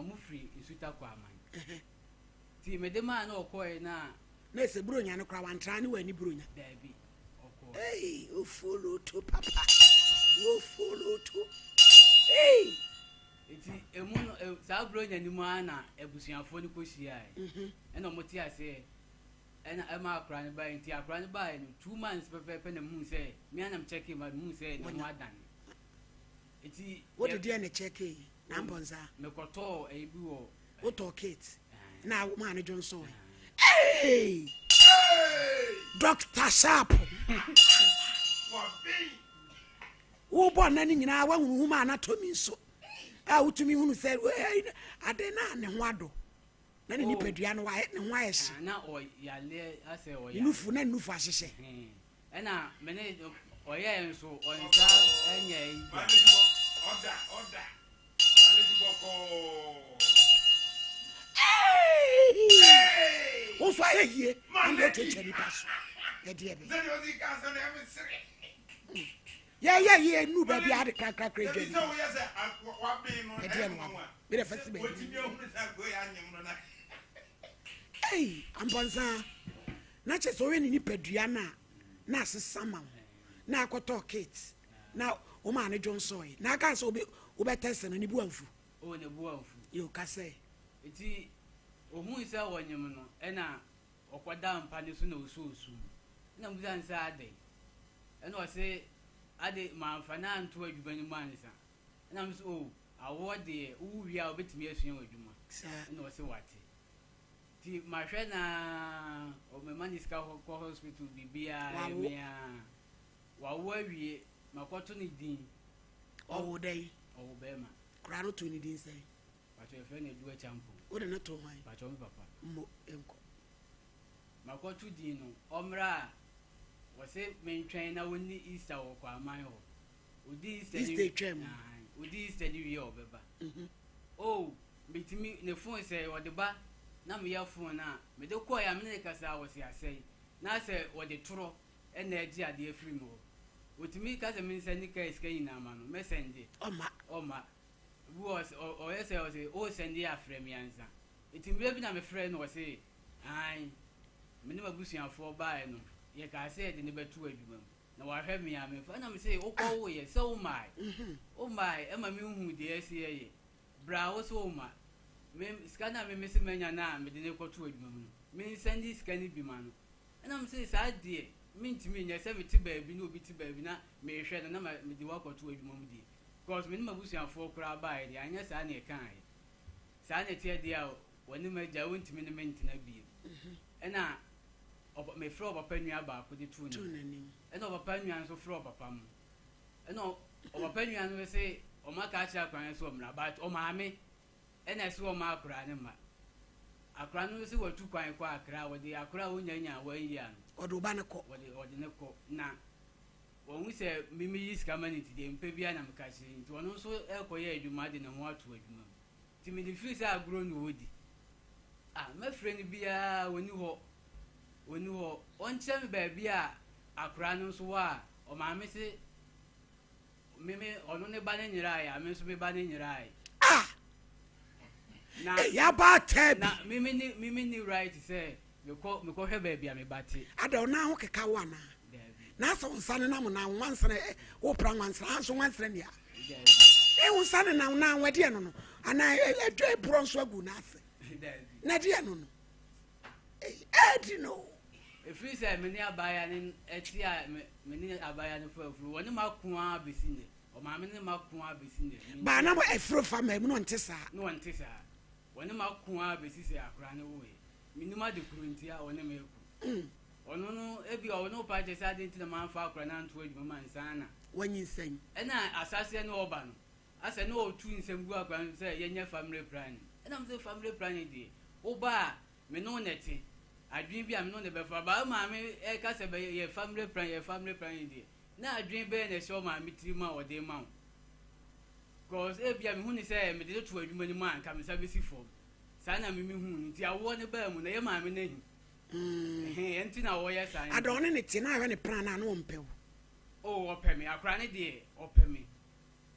Ɔmo firi Nsuta Kwaman. Nti mede maa no ɔkɔɛ na. Na ɛsɛ Buronya no koraa wantra ne wanni Buronya. Daabi, ɔkɔɛ. Ei, ofoloto papa, ofoloto, ei. Nti emu no, saa Buronya no mu ara na abusuafoɔ no kɔhyiaeɛ. Ɛna ɔmo te aseɛ, ɛna ɛma akora no baeɛ. Nti akora no baeɛ no, 2 months pɛpɛɛpɛ na muhu sɛ, me ara na mekyɛkee ma muhu sɛ ne ho adane. Nti. Wode deɛ na kyɛkee yi, na mpɔnsa? Mekɔtɔɔ ɛyi bi wɔ. Wotɔɔ kit na maa no dwonsɔɔ. Hey! Dr. Sharp. Wobɔ nna no nyinaa woahunu huma anatomy nso a wotumi hunu sɛ ade na ne ho adɔ na ne nipadua no ne ho ayɛ hye. Na ɔyaleɛ asɛ ɔyale. Ne nufu na ne nufu ahyehyɛ. Ɛna me ne ɔyɛɛ nso ɔnsa ɛnyɛ yi. Ɔda ɔda bɔkɔɔ. Wo nso ayɛ yie na mede ɔkyerɛkyerɛ nipa so ɛdeɛ bɛ yɛyɛ yie nu baabi a ade krakrakra dwa nipa ɛdeɛ no waba mede fa si baabi. Ei, ampɔnsa na kyerɛ sɛ ɔyɛ ne nipadua no a na asesa ma wo na akɔtɔ kit na womaa ne dwonsɔe na aka sɛ wobɛtɛse no ne bu amfu. O, ne bu amfu. Yɛ ka sɛ. Nti ohun sɛ wɔnyem no, ɛna ɔkɔda mpa ne so na osu osu mu. Ɛna musa ne sɛ adɛn? Ɛna ɔse ade mamfa no anto adwuma no mu ansa. Ɛna mo sɛ o, awoɔ deɛ wowu wie a wobɛtumi asua wɔ adwuma. Ɛna ɔse wate. Nti mahwɛ naa ɔmema ne sika kɔ hospital biribiaa ɛmea wawo awie, makɔto ne din. Ɔwo dɛn? Ɔwo bɛrima. Koraa no to ne din sɛn? Patro, yɛfrɛ no Adu Akyampo. Wode ne to hwan? Patro, me papa. Mmo nkɔ. Makɔto din no, ɔmmra a wɔse mentwɛn na wɔnni Easter wɔ Kwaman hɔ. Ɔdi Easter ni Easter twam. Ɔdi Easter ni wie a ɔbɛba. Oh, metumi ne phone sɛ ɔde ba na meyɛ phone a mede kɔɛ a mene ne kasa a wɔse asɛe na sɛ wɔde torɔ ɛna agye adeɛ afiri me hɔ. Wɔtumi ka sɛ mensɛnde kaa sika nyinaa ma no, mɛsɛnde. Ɔma. Ɔma. Bi wɔ ɔyɛ sɛ ɔse ɔsɛnde afrɛ me ansa. Nti mmerɛ bi na mefrɛ no, ɔse ae, me ne m'abusuafoɔ baeɛ no, yɛkaa sɛ yɛde ne bɛto adwuma mu na wahwɛ me a memfa. Ɛna me sɛ wokɔ woyɛ sɛ womae womae ɛma menhu deɛ ɛsɛ yɛyɛ bra wo sɛ woma me sika no a meme sɛ manya no a mede ne kɔto adwuma mu no, mensɛnde sika no bi ma no. Ɛna me sɛ saa deɛ mentumi nyɛ sɛ mete baabi na obi te baabi na mehwɛ no na mede wakɔto adwuma mu deɛ, because me ne m'abusuafoɔ koraa baeɛ deɛ anyɛ saa ne ɛkaeɛ saa ne ɛteɛ deɛ a wɔne m'agya wɔntumi ne me ntena biem. Ɛna mefrɛ ɔpapa nua baako de too n'anim, ɛna ɔpapa nua nso frɛ ɔpapa mu, ɛna ɔpapa nua no sɛ ɔma ka akyerɛ akora no sɛ ɔmmra, but ɔmaame ɛna ɛsɛ ɔma akora ne ma akora no sɛ watu kwan kɔ Akra, wɔde akora a wɔnyanya wɔn yia no. Ɔde ɔba ne kɔ. Wɔde ne kɔ na wɔn ho sɛ mimi yi sika ma ne, nti deɛ mpɛ biara na meka kyerɛ, nti ɔno nso ɛkɔyɛ adwuma de ne ho ato adwuma mu. Nti mede firi sɛ agorɔ na ɔdi a mɛfrɛ no biara ɔni hɔ, ɔni hɔ. Ɔnkyerɛ me baabi a akora no nso wɔ a ɔmaame se meme ɔno ne ba no nyeraeɛ a me nso me ba no nyeraeɛ. Ah! Na ɛyɛ abaatan bi. Na meme ni right sɛ mekɔhwɛ baabi a me ba te. Ada ɔnan ho keka wo anaa? Daabi. Na asɛ wo nsa ne nam na nwansena wopra nwansena anso nwansena nia. Daabi. Wo nsa ne nam na wadeɛ no anaa ɛdwa ɛborɔ nso agu n'ase. Daabi. Na deɛ no ɛdi no. Ɛfiri sɛ me ne abaayewa no ɛte a me ne abaayewa no fa afuro, wɔne ma ko ara bɛsi nnɛ, ɔmaame ne ma ko ara bɛsi nnɛ. Baa na afuro fa ma mu no ɔnte saa. Na ɔnte saa, wɔne ma ko ara bɛsi sɛ akora no woeɛ. Menim ade koro nti a ɔne me ko. Ɔno no ebi ɔno pa kyerɛ sɛ ade nti na mamfa akora no anto adwuma mu ansa na wanyinsɛn. Ɛna asaseɛ no ɔba no asɛ na ɔtu nsɛm gu akora no sɛ yɛnyɛ family planning. Ɛna mo sɛ family planning deɛ, woba a me ne wo na ɛte adwene bi a me ne wo na ɛbɛfa ba. Maame ɛka sɛ bɛyɛ yɛ family planning, yɛ family planning deɛ, na adwene bɛyɛ na ɛhyɛ ɔmaame tiri mu a ɔde ma wo, cause ebia mehu ne sɛ mede no to adwuma no mu a nka me nsa bɛsi fam. Saa na mimi hu no, nti awoɔ no baa mu na yɛ maame no ahi ɛhɛn ɛnti na wɔyɛ saa. Ada ɔne ne te na ahwɛ ne pra na ano ɔmpɛ wo? O, ɔpɛ me. Akora ne deɛ ɔpɛ me.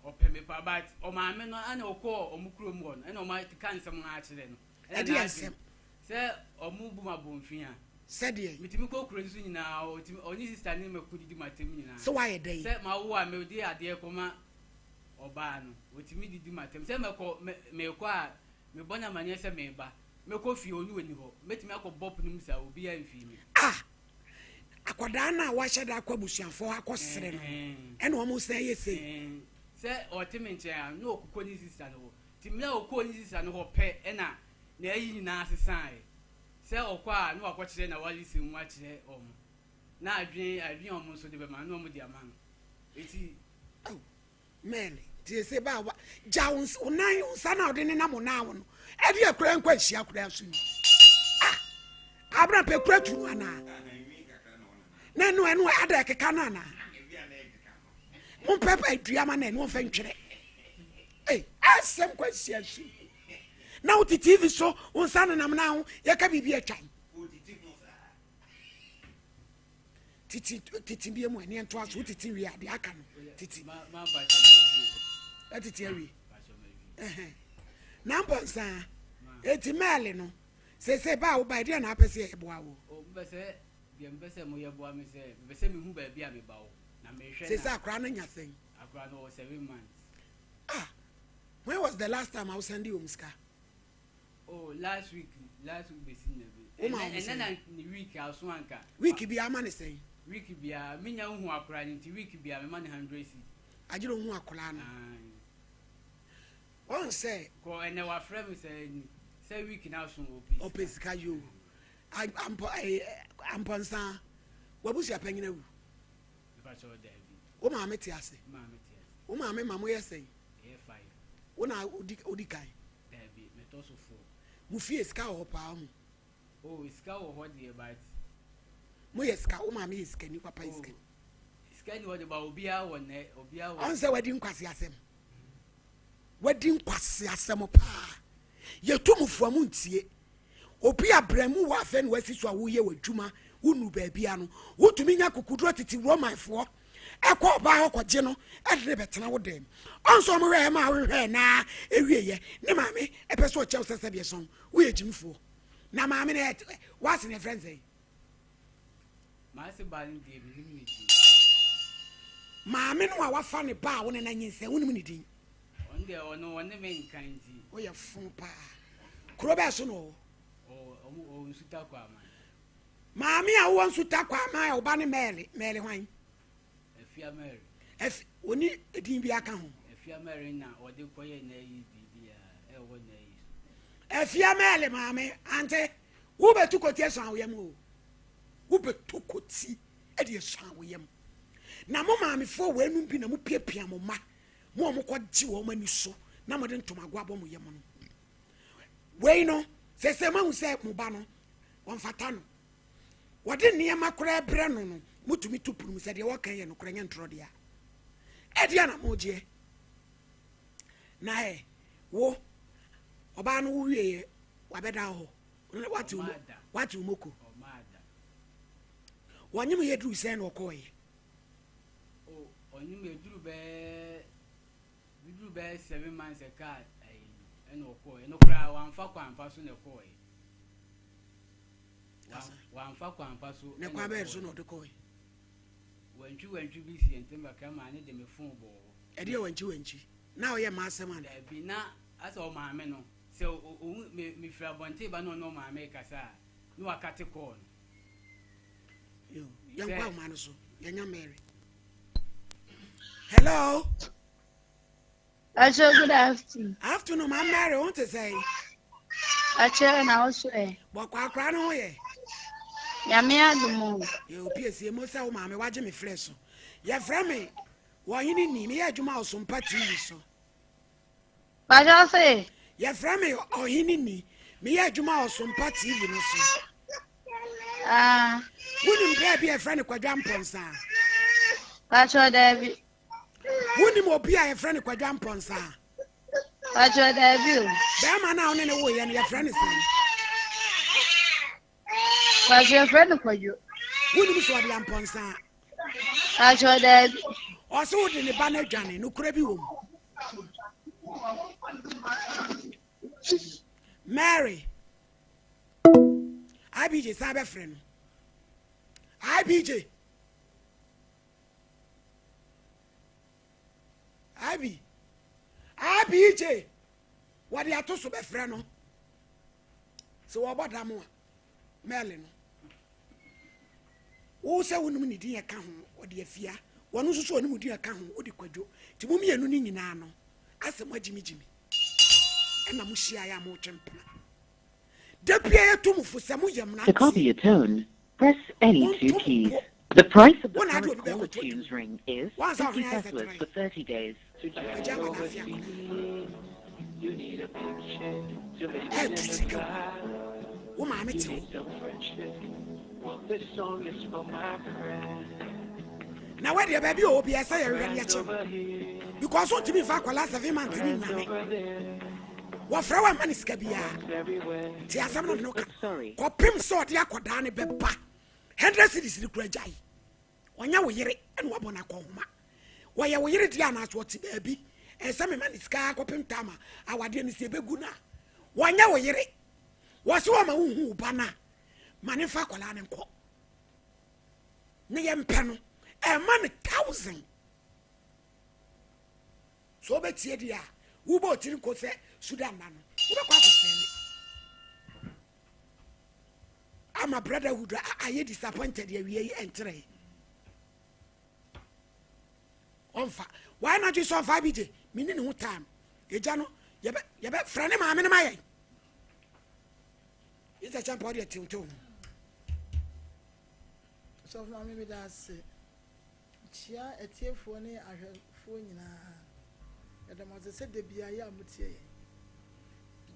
Ɔpɛ me paa but ɔmaame no ɛna ɔkɔɔ ɔmo kurom hɔ no ɛna ɔmo akeka nsɛm no akyerɛ no. Ɛna Ɛdeɛ n'adwene nsɛm? sɛ ɔmo bu me abomfia. Sɛdeɛn? Metumi kɔ kuro no so nyinaa ɔtumi ɔne sista ne mako didi m'atɛm nyinaa. Sɛ woayɛ dɛn? Sɛ mawo a mede adeɛ kɔma ɔbaa no ɔtumi didi m'atɛm sɛ mɛkɔ mɛ mekɔ a mebɔ no amaneɛ sɛ meba mɛkɔ fie ɔno ɔnni hɔ mɛtumi akɔ bɔ pono mu saa obiara mfii me. Ah! Akwadaa no a wahyɛ da akɔ abusuafoɔ hɔ akɔsrɛ no ɛna wɔn san yɛ sei. Sɛ ɔte me nkyɛn a na ɔkokɔ ne sista no hɔ nti mmerɛ a ɔkɔɔ ne sista no hɔ pɛ ɛna n'ayi nyinaa sesaeɛ sɛ ɔkɔ a na wakɔkyerɛ n'awaresɛm mu akyerɛ wɔn na adwene adwene a wɔn nso de bɛma no na wɔn de ama no eti. Oh. Mary, nti ese ba wa gya wo wo nan wo nsa na ɔde nenam wo nan ho no ɛde akura nkɔ ahyia koraa so yi ah abena pɛ kura tu no anaa na ɛno ɛno ada ɛkeka no anaa mompɛ adua ma na ɛno ɔmfa ntwerɛ ei asɛm kɔ ahyia so yi na wote tv so wo nsa nenam nan ho yɛka biribi atwan titi titi bie mu ɛneɛ ntoa so wotiti wie a deɛ aka no titi atiti awie na mpɔnsaa eti mɛɛle no sese ba a woba ɛdeɛ na apɛ sɛ yɛboa wo sese akora no nya sɛn ah when was the last time I was sending you sika Oh last week last week besi nnɛ bi. Wo ma Ɛnɛ wɔn ɛnɛ na sɛn? ne week aso anka. Week biara ma ne sɛn? Week biara menya nhu akora no nti week biara mema no hundred cedi. Agyere ohu akwadaa no. Ae. Wɔn sɛ. Kɔ ɛnɛ wafrɛ me sɛ ni sɛ week no aso ɔpɛ sika. Ɔpɛ sika yoo. Ampɔ ɛɛ Ampɔnsa w'abusua panyin awu. Mepakyɛw daabi. Wo maame te ase? Me maame te ase. Wo maame ma mo yɛ sɛn? Yɛyɛ five. Wo na odi odi kan? Dabi, metɔ so four. Mo fie sika wɔ hɔ paa ho? Oh, sika wɔ hɔ deɛ but. Mo yɛ sika, wo maame yɛ sikani, papa yɛ sikani. Oh, sika ni hɔ de ba obiara wɔ nɛ, obiara wɔ. Ɔn sɛ wadi nkwasi asɛm. Wadi nkwasi asɛm paa. Yɛtu mo fo a mo ntie. Obi a brɛ mu wɔ afɛ na wasi so a woyɛ w'adwuma, wonu baabi ano. Wotumi nya kukuduro tete Romanfoɔ. ɛkɔ ɔbaa hɔ kɔgye no ɛde ne bɛtena wo dɛm ɔnso ɔmo hwɛɛ ma wohwɛɛ naa ewieɛ ne maame ɛpɛ sɛ ɔkyɛw sɛ sɛdeɛ sɔn woyɛ gyimfoɔ na maame no ɛ wase ne ɛfrɛ nsɛn Maase ba no deɛ menim ne din. Maame no a wafa ne ba a wo ne no anyinsɛn wonim ne din? Ɔno deɛ ɔno ɔne me nka nti. Woyɛ fo paa. Kuro bɛɛ so na ɔwɔ? Ɔwɔ Nsuta Kwaman. Maame a wowɔ nsuta Kwaman a wo ba ne Mary, Mary hwan? Afia Mary. Afi, oni edin bi aka ho? Afia Mary na ɔde kɔyɛ n'ayi biribi a ɛwɔ n'ayi so. Afia Mary maame, ante, wobɛtu kɔti asuan wo yam o. Wobɛtu kɔti de asuan wo yam. Na mo maamefoɔ weinom bi na mo piapia mo mma mo a mokɔgye wɔn ani so na mode ntomago abɔ mo yam no. Wei no, sese moahu sɛ mo ba no Wɔmfata no. Wɔde nneɛma koraa brɛ no no, motumi to pono mu sɛ deɛ wɔka yɛ nokorɛ nyɛ ntorɔ deɛ a. Ɛdeɛ na mogyeɛ. Na ɛ, wo, ɔbaa no wo wieɛ, wabɛda hɔ. Wate wo, wate wo moko. Wɔnyem yɛ duru sɛn na ɔkɔɔyɛ? Ɔnyem yɛ duru bɛɛ duru bɛyɛ seven months ɛka ɛyi no ɛna ɔkɔɔyɛ no koraa wamfa kwan pa so na ɛkɔɔyɛ. Wamfa kwan pa so. Na kwan bɛyɛ so na ɔde kɔe. Wantwi wantwi bi si yɛn ntam kakra maa ne de me fon bɔɔ hɔ. Ɛdeɛ wantwi wantwi? Na ɔyɛ mmaa asɛm ana? Dabi, na asɛ ɔmaame no, sɛ ohu me mefiri abɔnten ba na ɔne ɔmaame rekasa a, na wakate kɔɔ no. Yo, yɛnkɔ ahoma no so, yɛnya Mary. Hello? Akyɛ good afternoon. Afternoon, ma Mary, wo te sɛn? Akyɛ na wo so ɛ. Bɔkɔ akora no ho yɛ. Nyame adom o. Yɛ obi esie mo sɛ wo maame wagye me frɛ so. Yɛfrɛ me wɔhene ni, meyɛ adwuma wɔ Sompa TV so. Pakyɛ se. Yɛfrɛ me ɔhene ni, meyɛ adwuma wɔ Sompa TV no so. Ah. Wonim bɛɛ bi a yɛfrɛ no Kwadwo Ampɔnsa? Pakyɛ daabi. Wonim obi a yɛfrɛ no Kwadwo Ampɔnsa? Pakyɛ daabi o. Bɛrima no a wo ne ne woeɛ no yɛfrɛ no sɛn? Pakyɛ yɛfrɛ no Kwadwo. Wonim sɛ ɔde Ampɔnsa? Pakyɛ daabi. Ɔse wode ne ba no adwane, nokorɛ bi wɔ mu? Mary. IBJ san bɛfrɛ no. IBJ. IB. IBJ. Wɔde ato so bɛfrɛ no. Sɛ wɔbɔ dam a, Mary no. Wo sɛ wonim ne din ɛka ho, ɔde afia. Wɔn nso so ɔnim din ɛka ho, ɔde kwadwo. Nti mo mmienu no nyinaa no, asɛ mo agyimigyimi. Ɛna mo hyiaeɛ a motwe mpena. Da bia yɛto mo fo sɛ moyɛ To copy mmeranteɛ. a tone, press any Monto two mo keys. bo. The price of the Wo na ade current obi caller bɛkɔtɔ tunes adwuma. ring is Wansa 50 ɔhwene ayɛ sɛ pesos tran. for 30 days. Agya wɔ n'afe akɔdaa. Ɛɛtu sika gu. Wo maame te hɔ. Na wadeɛ baabi a ɔwɔ biara sɛ yɛhwehwɛ no yɛkye no. Because wontumi mfa akwadaa 7 months ne nnwane. Wɔfrɛ wo amma ne sika biara. Nti asɛm no ne no ka. Sorry. Kɔpem sɛ ɔde akwadaa no bɛba. 100 cedis no kura gyae. Ɔnyɛ wo yere ɛna wabɔ no akɔnhoma. Wɔyɛ wo yere deɛ anaasɛ ɔte baabi. Ɛsɛ mema ne sika kɔpem tam a awadeɛ no sɛ ɛbɛgu no a. Wɔnyɛ wo yere. Wɔse wɔma wohu wo ba no a, ma ne mfa akwadaa no nkɔ. Ne yɛmpɛ no. Ɛma no 1,000. So wobɛtie deɛ a, wobɔ otiri nko sɛ Sudan na no. Wobɛkɔ akɔsɛe me. Ama brotherhood ayɛ disappointed awie yi ɛnkyerɛ. Ɔmfa. Why not you sɛ ɔmfa abigye? Menni ne ho time. Egya no, yɛbɛ yɛbɛ frɛ ne maame no ma yɛn. Mr. Champa ɔdeɛ tew ho. Sɔfo maame mi da ase. Kyia atiefoɔ ne ahwɛfoɔ nyinaa. Yɛda mo ase sɛ da biara yɛ a motie yɛn.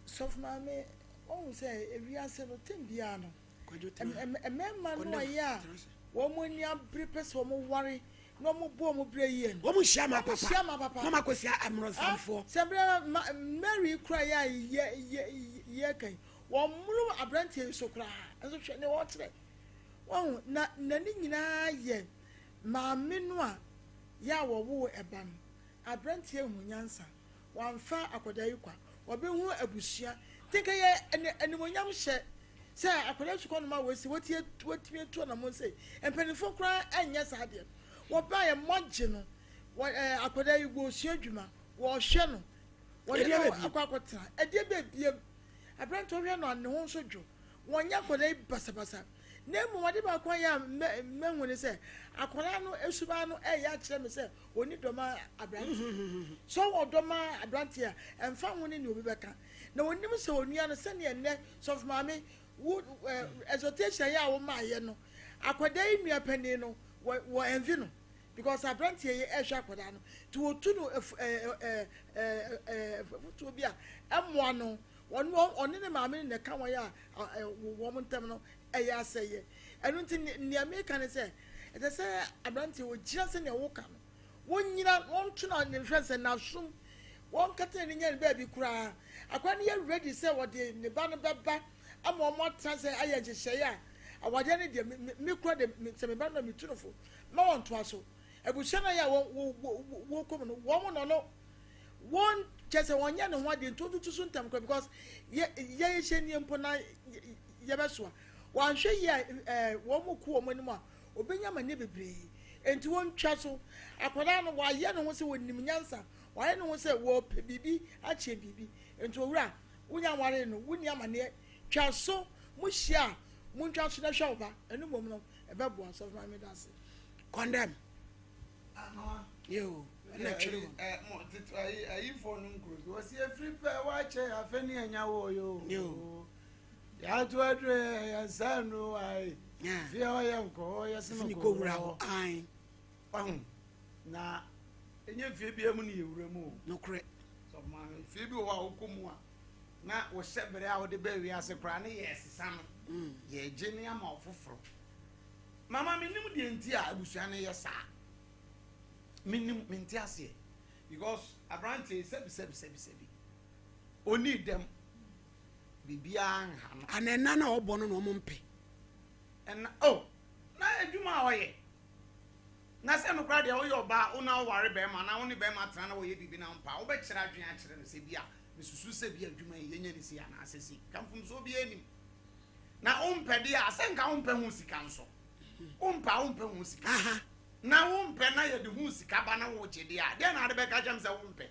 Sɔfo maame, ɔhu sɛ ewiase no tem biara no, Kwadwo tena. Mmarima no Kɔndɛm. a ɛyɛ a Tena ase. wɔn ani abere pɛ sɛ wɔn ware na wɔn bɔ wɔn brɛ yie no. Wɔn nhyia ma Wɔn papa. hyia ma papa. Na wɔn akɔsia amorɔnsamfoɔ. Sɛ mmerɛ ma Mary kura yɛ a yɛ yɛ yɛ kan wɔn mmoro aberanteɛ yi so koraa nso hwɛ ne wɔkyerɛ wɔn na n'ani nyinaa yɛ maame no a yɛ a wɔwoo ɛba no. Aberanteɛ hu nyansa, wɔamfa akwadaa yi kwa, wɔbɛhu abusua nti nka yɛ ɛne animonyam hyɛ sɛ akwadaa sukɔ no ma wɔsi wɔtie wɔtumi atu anamɔ sɛ mpanimfoɔ koraa ɛnyɛ saa deɛ wɔbaa yɛ mmɔgye no wɔ akwadaa yi wɔsua adwuma, wɔhwɛ no, wɔde Ɛdeɛ no bɛbiem. akɔ akɔtena ɛdeɛ bɛbiem. Aberanteɛ ɔhwɛ no a ne ho nso dwo, wɔnyɛ akwadaa yi basabasa, na mmom ade baako a yɛ a mɛhu ne sɛ akwadaa no esuban no ɛyɛ akyerɛ me sɛ oni dɔm aberanteɛ sɛ ɔwɔ dɔm aberanteɛ a ɛmfa ho ne nea obi bɛka na onim sɛ onua no sɛnea nnɛ sɔfo maame wo exhortation yɛ a wɔma ayɛ no, akwadaa yi nua panin no wɔ wɔ envy no because aberanteɛ yi ɛhwɛ akwadaa no nti wɔtu no ɛf ɛɛ ɛɛ ɛɛ ɛɛ fotuo bi a ɛmoa no, wɔn ɔne ne maame no na ɛka wɔn yɛ a ɛ wɔn ntam no ɛyɛ asɛyɛ. Ɛno nti nea meka ne sɛ ɛsɛ sɛ aberanteɛ wɔgyina sɛnea wɔka no, wɔnyina wɔnto na ne hwɛ sɛ n'asom wɔnkata ne nya ne baabi koraa. Akwadaa no yɛ ready sɛ wɔde ne ba no bɛba ama wɔn atena sɛ ayɛ nhyehyɛeɛ a awadeɛ no deɛ me kura de me sɛ me ba no na metu no fo ma wɔn toa so. Abusua no yɛ a wɔn wɔ wɔ wɔkɔ mu no wɔn no no wɔn kyɛ sɛ wɔnyɛ ne ho adeɛ nti wɔtutu so ntɛm kora because yɛ yɛ yɛhyɛ nie mpo na yɛbɛsoa wɔanhwɛ yie a wɔn mu ku wɔn anim a obɛnya amaneɛ bebree. Nti wɔntwa so. Akwadaa no wɔayɛ ne ho sɛ wɔnim nyansa, wɔayɛ ne ho sɛ wɔpɛ biribi akyɛ biribi. Nti owura wonya nware no wonni amaneɛ, twa so. Mo hyia a montwa so na hwɛ wo ba. Ɛno mmom no ɛbɛboa. Sɔfo maame da ase. Condemn. Yo, ɛna twere wɔn. Ayifoɔ no nkuro bi wɔsi efiri pɛ wakyɛ afɛ ne ɛnya wɔ yo. Yo. Yàtò aduro yɛ nsa nu ayi. Fie hɔ yɛ nkɔ hɔ yɛ Sini sini kɔ wura hɔ. Ayi. Ɔhun na enye fie bi emu ne yɛ wura mu o. Nokorɛ. Sɔfo maame, fie bi wɔ hɔ a wokɔ mu a na wɔhyɛ bere a wɔde bɛɛ wiase koraa ne yɛ ɛsesa no yɛgye ne ama ɔfoforɔ. Mama mi nim deɛ nti a abusua no yɛ saa, mi nim mi nti aseɛ because aberanteɛ sɛbi sɛbi sɛbi sɛbi oni dɛm biribiara nha no. Ana ɛna na ɔbɔ no na ɔmo mpɛ. Ɛna o na adwuma a ɔyɛ. Na sɛ no koraa deɛ woyɛ ɔbaa wo na woware bɛrima anaa wo ne bɛrima tena na wɔyɛ biribi na wompɛ a, wobɛkyerɛ adwene akyerɛ no sɛ bi a mesusu sɛ bi a adwuma yi yɛnyɛ no sei anaasɛ sei. Ka mfomsoɔ biara nnim. Na wompɛ deɛ a, sɛ nka wompɛ ho sika nso. Wompɛ a wompɛ ho sika. Na wompɛ na yɛde ho sika ba na wogye deɛ a, deɛ na ade bɛka kyerɛ me sɛ wompɛ.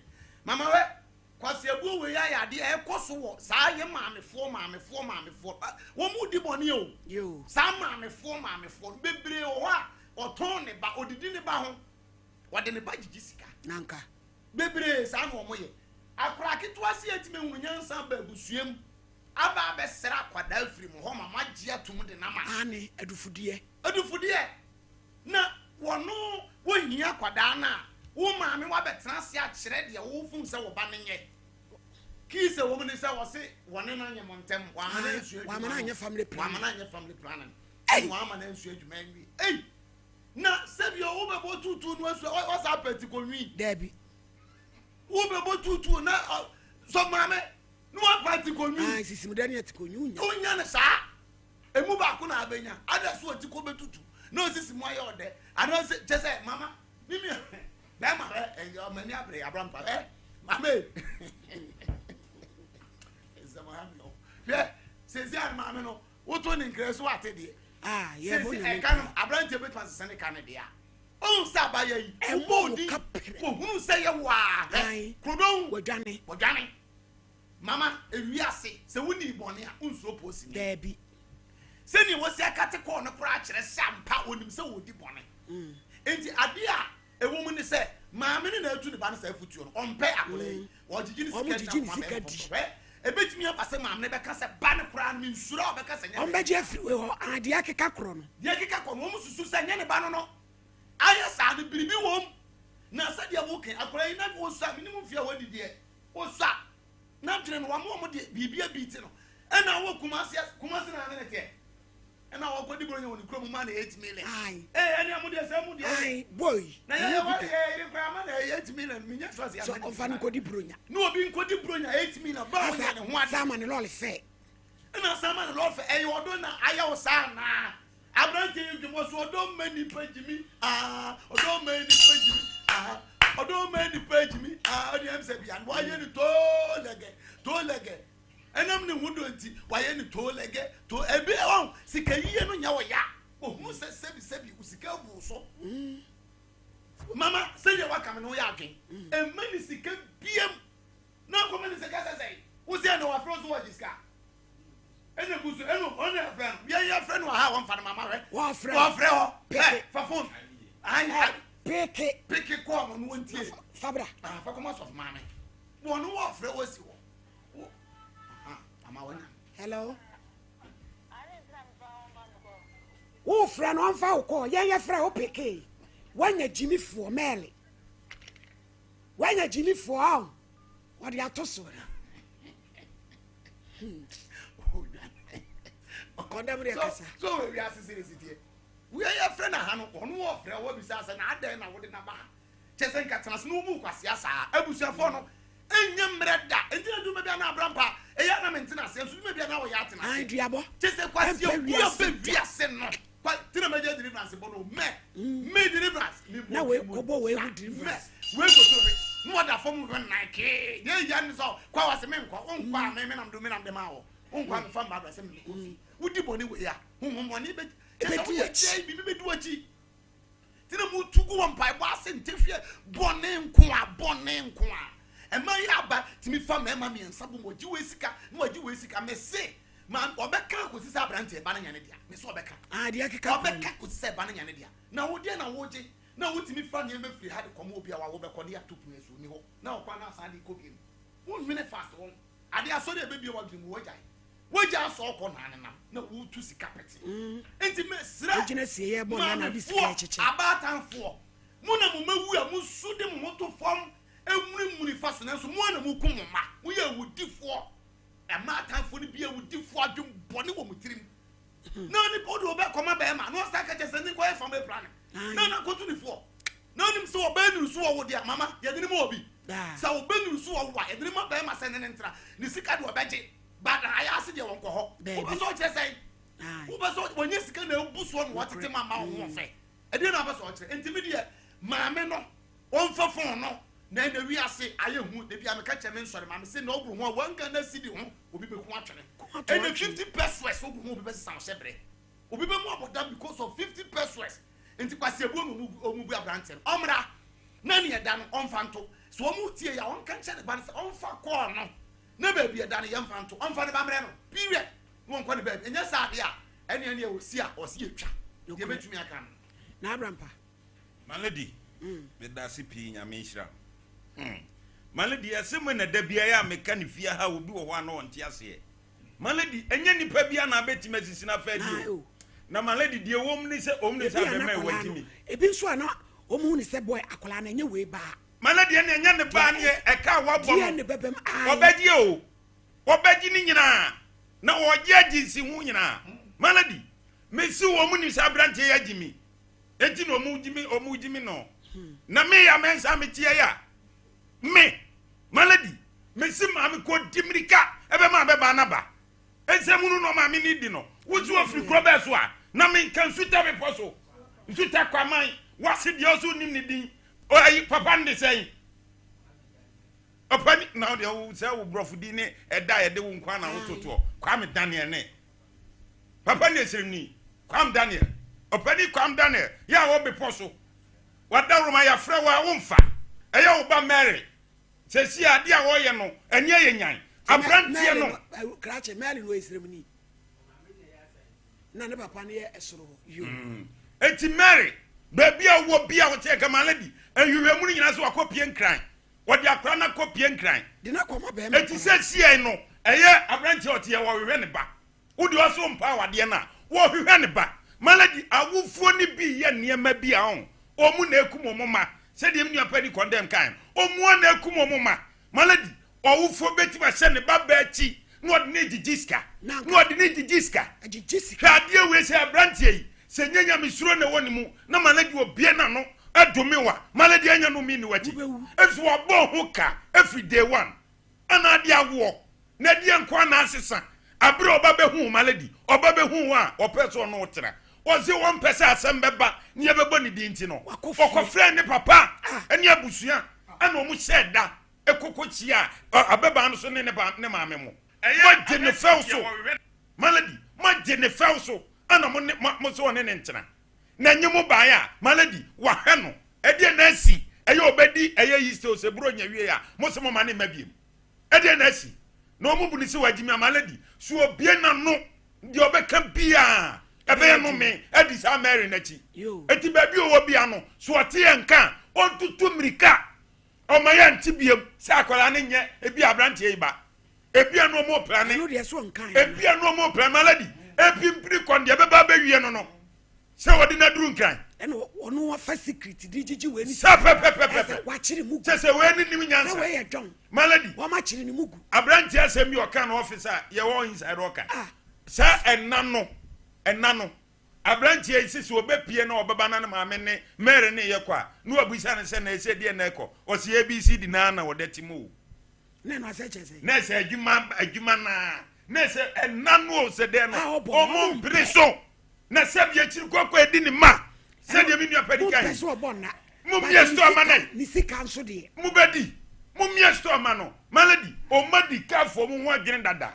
Mama wɛ, Kwasiabuo wei ayɛ adeɛ a ɛkɔ so wɔ saa yɛ maamefoɔ maamefoɔ maamefoɔ wɔn mu di bɔne o. Saa maamefoɔ maamefoɔ no bebree wɔ hɔ a ɔtɔn ne ba, ɔdidi ne ba ho, ɔde ne ba gyigyi sika. Nanka. Bebree saa na wɔn yɛ. Akwadaa ketewa se yɛtumi ehunu nyansa ba abusua mu aba abɛsrɛ akwadaa firi mo hɔ ma mo agye atum de no ama. Aane, adufudeɛ. Adufudeɛ. Na wɔno wohia akwadaa no a, wo maame wabɛtena ase akyerɛ deɛ wofun sɛ wo ba no nyɛ. Kii sɛ wɔn ni sɛ wɔse wɔne no anyɛ mo ntɛm, wɔama no ansua adwuma no, wɔama no anyɛ family planning, ɛna wɔama no ansua adwuma anwie. Ei! Na sɛbi o wobɛbɔ tuutuu no asua, wɔsa apɛ ti kɔnwi. Daabi. Wobɛbɔ tuutuu na sɔ maame na wapa ti kɔnwi. Sisimudɛ ne ati kɔnwi wonya. Wonya no saa. Emu baako na abɛnya. Ada so ɔti kɔ bɛtutu na ɔsisi mu ayɛ ɔdɛ. Anaasɛ kyɛ sɛ mama ne nua bɛrima hɛ ɛyɛ ɔmani abere abrampa hɛ mama e. Nsɛm ha mi ɔ. Hwɛ sɛsi a maame no woto ne nkira so ate deɛ. Ah, yɛ bɔ Sɛsi nyame ɛka no aberanteɛ bɛtumi asesa ne ka no deɛ a. Ɔhu sɛ abayɛ yi Ɛmmɔ wobɔ wo odin ka pere. wɔhunu sɛ yɛ waa hɛ Ae. kurodon Wɔdwane. wɔdwane. Mama, ewiase, sɛ wonii bɔne a, wonsuro polisini. Daabi. Sɛnea wɔasi akate kɔɔ no koraa kyerɛ sɛ ampa onim sɛ ɔredi bɔne. Enti ade a ɛwɔ mu ne sɛ, maame no na atu ne ba no saa afotuo no. Ɔmpɛ akwadaa yi. Ɔgyegye ne sika di Wɔgyegye ne na sika ɔma di. bɛrima foforɔ. Hwɛ, ebetumi aba sɛ maame no bɛka sɛ, Ba no koraa no, mensuro a ɔbɛka sɛ nyɛ ne Wɔbɛgye afiri wei hɔ. Ah, deɛ akeka korɔ no. Deɛ akeka korɔ no, wɔsusu sɛ nyɛ ne ba no no. Ayɛ saa no, biribi wom. Na sɛdeɛ woka yi, akwadaa yi na ɔsua, menim mfeɛ a wadi deɛ. Osua n'adwene no wama wɔn de biribi abiiti no ɛna wɔ Kumasi Kumasi na ne ne teɛ ɛna wɔkɔ di bronya wɔ ne kurom ma na 8 million. Ee ɛne ɛmo deɛ sɛ ɛmo deɛ. Ayi boy. Na yɛ yɛ wɔ yɛ yere koraa ma na 8 million mi nyɛ sɔ se ama ne. Sɛ ɔnfa no nkɔdi bronya. Ne obi nkɔdi bronya 8 million ba wɔn yɛ ne ho ade. Saa ma ne lɔɔre fɛ. Ɛna saa ma ne lɔɔre fɛ ɛyɛ ɔdɔ na ayɛ wɔ saa naa. Aberanteɛ yi dwom ɔso ɔdɔ mma nipa gyimi aa ɔdɔ mma nipa gyimi aa ɔdɔ mma nipa gyimi aa ɔde ɛm sɛ bia wayɛ ne too lɛgɛ too lɛgɛ ɛnam ne ho dɔ nti wayɛ ne too lɛgɛ too ebi ɔn sika yie no nyɛ wɔ ya ohun sɛ sɛbi sɛbi sika bu so mama sɛdeɛ waka me no yɛ adwen ɛmma ne sika biem na nkɔmɛ ne sika sɛ sɛ wo sɛ na wafrɛ so wɔgye sika ɛna gu so ɛna ɔno yɛ frɛ no yɛn yɛ frɛ no wɔ ha wɔn fa no mama hwɛ wɔfrɛ wɔfrɛ hɔ ɛ fa phone ayi peke peke kɔɔ no no wɔn tie fabra ah fa kɔma sɔfo maame wɔn no wɔfrɛ wɔ si hɔ wɔ ah mama wɔn nya. Hello. Wofrɛ no ɔmfa wo kɔɔ yɛn yɛ frɛ wo peke wɔnya gyimifoɔ mɛɛle wɔnya gyimifoɔ a wɔde ato so. Ɔkɔndɛm deɛ kasa. So wɔ wiase sɛ esi teɛ. Wei yɛ frɛ na ha no ɔno wɔ frɛ wɔ bisa sɛ na adɛn na wode naba ha. Kyɛ sɛ nka tena ase na wɔn kwasia saa. Abusuafoɔ no ɛnyɛ mmerɛ da. Nti na dwuma bi a na abira mpa ɛyɛ na mente na aseɛ nso dwuma bi a na wɔyɛ atena ase. Aduabɔ. Kyɛ sɛ kwasia bu abɛ wiase no. Kwa tina mɛgye deliverance bɔ no mɛ. Me deliverance. Na wei kɔbɔ wei ho deliverance. Mɛ wei kɔ so hwɛ. Na wɔda fam hwɛ nan kee. Deɛ eya ne sɛ kwa wɔ se me nkɔ. Wo nkɔ a me me nam do me nam de ma wɔ. Wo nkɔ a me fa mba abra sɛ me kɔ fi. Wodi bɔne wei a honhom bɔne bɛ kyɛ sɛ woyɛ kyɛ biribi bɛdi w'akyi. Tina mu tu gu wɔ mpaebɔ ase nte hwɛ bɔne nko a bɔne nko a. Ɛma yɛ aba tumi fa mmarima mmiɛnsa bom wɔgye wei sika na wɔgye wei sika mese ma ɔbɛka kɔsi sɛ aberanteɛ ba no nya ne dea mese ɔbɛka Ah, deɛ ɛkeka kɔ no. ɔbɛka kɔsi sɛ ba no nya ne dea na wo deɛ na wogye na wotumi fa nneɛma firi ha de kɔma obi a wawo bɛkɔ ne ato pun so ni hɔ na ɔkɔ na asan de kɔ bio wonwene fast wɔn ade asɔre a ɛbɛbie wadwene mu wagyae wagya asɔ ɔkɔ na anenam na wotu sika pɛte nti mesrɛ Wogyina sie yɛ bɔ na na de sika maamefoɔ ɛkyekyɛ. abaatanfoɔ mo na mo ma wu a mo su de mo ho to fam emunimuni fa so nanso mo na mo ku mo ma moyɛ awudifoɔ mmaatanfoɔ no bi awudifoɔ adwene bɔne wɔ mo tirim na nipa wode wɔbɛkɔma bɛrima na ɔsan ka kyɛ sɛ ne nkɔyɛ family planning na na kɔtu ne foɔ na onim sɛ ɔbɛn nuru so wɔ wo deɛ mama yɛde ne ma obi sɛ ɔbɛn nuru so wɔ wo a yɛde ne ma bɛrima sɛ ne ne ntena ne sika de ɔbɛgye but ayɛ ase deɛ wɔnkɔ hɔ wobɛ sɛ ɔkyerɛ sɛn wobɛ sɛ wɔnyɛ sika na ebu soɔ na wɔtete ma ma wo ho ɔfɛ. Ɛdeɛ na apɛ sɛ ɔkyerɛ. Nti me deɛ maame no ɔmfa phone no na ɛnɛ wiase ayɛ hu. Da bi a meka kyerɛ me nsɔre maame se na ɔboro ho a one Ghana cedi ho obi bɛku atwene. Ɛnɛ 50 pesos wogu ho obi bɛsesa wo hyɛ berɛ. Obi bɛmu abɔ dam because of 50 pesos. Nti Kwasi Abuo na ɔmu ɔmu bu aberanteɛ no. Ɔmmra na neɛ ɛda no ɔmfa nto. Sɛ ɔmu tie yɛ a ɔnka nkyerɛ ne ba no sɛ ɔmfa call no na baabi ɛda no yɛmfa nto. Ɔmfa ne ba mmerɛ no. Period. Na ɔnkɔ ne baabi. Ɛnyɛ saa adeɛ a ɛneɛ neɛ ɔsi a ɔsi yɛtwa. Deɛ mɛtumi aka no. Na Abrampa. My lady, medase pii Nyame nhyira wo. Hmm. My lady, asɛm na da biara a meka ne fie ha obi wɔ hɔ a na ɔnte aseɛ. My lady, ɛnyɛ nipa biara na abɛtumi asisi no afa adi o. Na my lady, deɛ wɔm ne sɛ wɔm ne sɛ abɛma ɛwɔ agyimi. Ebi nso a na wɔn hu ne sɛ boy akwadaa no ɛnyɛ wei baa. My lady, ɛne ɛnyɛ ne baa ne ɛka a wabɔ no. Ɔbɛgye o. Ɔbɛgye ne nyinaa. Na ɔgye agye nsi ho nyinaa. My lady, mesi wɔn nim sɛ aberanteɛ yɛ agyimi. Enti na wɔn gyimi wɔn gyimi no. Na me ya mɛnsa meteɛ ya. Me, my lady, mesi maame kɔ di mirika ɛbɛma abɛba n'aba. Nsɛm hunu na ɔmaame ne di no. Wosi ofiri kuro bɛɛ so a, na menka nsuta bepɔ so. Nsuta kwaman, wase deɛ ɔso nim ne din. Ayi, papa no de sɛn? Papa ni, na deɛ wo sɛ wo borɔfo din ne ɛda a yɛde wo nkwa na wototoɔ. Kwame Daniel ne. Papa ne esirimni, Kwame Daniel. Ɔpani Kwame Daniel, yɛ a wɔ bepɔ so. W'adaworoma yɛafrɛ wo a womfa. Ɛyɛ wo ba Mary. Seesei adeɛ a wɔyɛ no ani ayɛ nyan. Aberanteɛ no. Krakye, Mary no ɔyɛ sremuni. Na ne papa no yɛ ɛsoro hɔ. Yo. Mm. Eti Mary, baabi a wɔ bi a wɔte ɛka ma lady, nhwehwɛmu no nyinaa sɛ wakɔ pie nkran. Wɔde akora no akɔ pie nkran. De no akɔma bɛrima. Eti seesei no, ɛyɛ aberanteɛ ɔte yɛ wɔhwehwɛ ne ba. Wo deɛ ɔse wompɛ awadeɛ no a, wɔhwehwɛ ne ba. Malady, awofoɔ no bi yɛ nneɛma bi a ɔn, wɔn na ɛkum wɔn mma. Sɛdeɛ me nua panin Condem kaeɛ no, wɔn ara na ɛkum wɔn mma. Malady, ɔwofoɔ bɛtumi ahyɛ ne ba baa akyi na ɔde no regyegye sika, na ɔde no regyegye sika. Hwɛ adeɛ wei sɛ aberanteɛ yi, sɛ nyɛ nyamesuro na ɛwɔ ne mu na Malady ɔbue n'ano dome wo a, Malady ɛnyɛ no me nni w'akyi. Ɛfiri sɛ wabɔ ho ka ɛfiri day one. Ana ade awoɔ na ɛdeɛ nko ara na asesa aberɛ a ɔba bɛhuu Malady ɔba bɛhuu wo a ɔpɛ sɛ ɔne wo tena ɔse ɔmpɛ sɛ asɛm bɛba ne yɛbɛbɔ ne din nti no ɔkɔfrɛɛ ne papa ne abusua ɛna ɔmo hyɛɛ da ɛkɔkɔ hyia abɛbaa no so ne ne maame mo moagye ne fɛw so Malady moagye ne fɛw so ɛna mo ne mo sɛ ɔne ne ntena na nye mo baeɛ a Malady wahwɛ no Ɛdeɛn na asi? Ɛyɛ ɔbɛdi ɛyɛ Easter o sɛ Buronya wie a mo se mo ma ne mma biem. Ɛdeɛn na asi? Na wɔn bu no sɛ wagyimi ama lady. So obie n'ano deɛ ɔbɛka biaa ɛbɛyɛ nome adi saa Mary no akyi. Enti baabi ɔwɔ bia no so ɔte yɛn nka a ɔntutu mmirika ɔma yɛn nte biem sɛ akwadaa no nyɛ ebi aberanteɛ yi ba. Ebia no ɔmo plane. Ebia no ɔmo plane ma lady. Epimpiri kɔn deɛ ɛbɛba abɛwie no no. Sɛ wɔde no aduru nkran. Ɛna ɔno wafa secret de gyigyi wei ne sɛ pɛpɛpɛpɛ. Ɛsɛ wakyere mu gu. Kyɛ sɛ wei ne nim nyansa. Sɛ wei yɛ dɔn. Malady. Wɔn akyere ne mu gu. Aberanteɛ asɛm bi ɔka no office a yɛwɔ inside ɔka. Ah. Sɛ ɛna no ɛna no aberanteɛ yi sisi ɔbɛpie na ɔbɛba na ne maame ne Mary ne yɛ kɔ a na wabisa no sɛ na ɛsɛ deɛ na ɛkɔ ɔsi ABC di naa na ɔda ti mu o. Na ɛno asɛ kyɛ sɛ. Na ɛsɛ adwuma adwuma naa na ɛsɛ ɛna no o sɛ dɛn no ɔmo mpere so. Na sɛbi akyiri kɔ kɔ edi ne ma sɛdeɛ me nua padi kan yi. Mo mie store ma nai. Ne sika nso deɛ. Mo bɛ di. Mo mie store ma no. Malady, ɔma di kafoɔ mo ho adwene dada.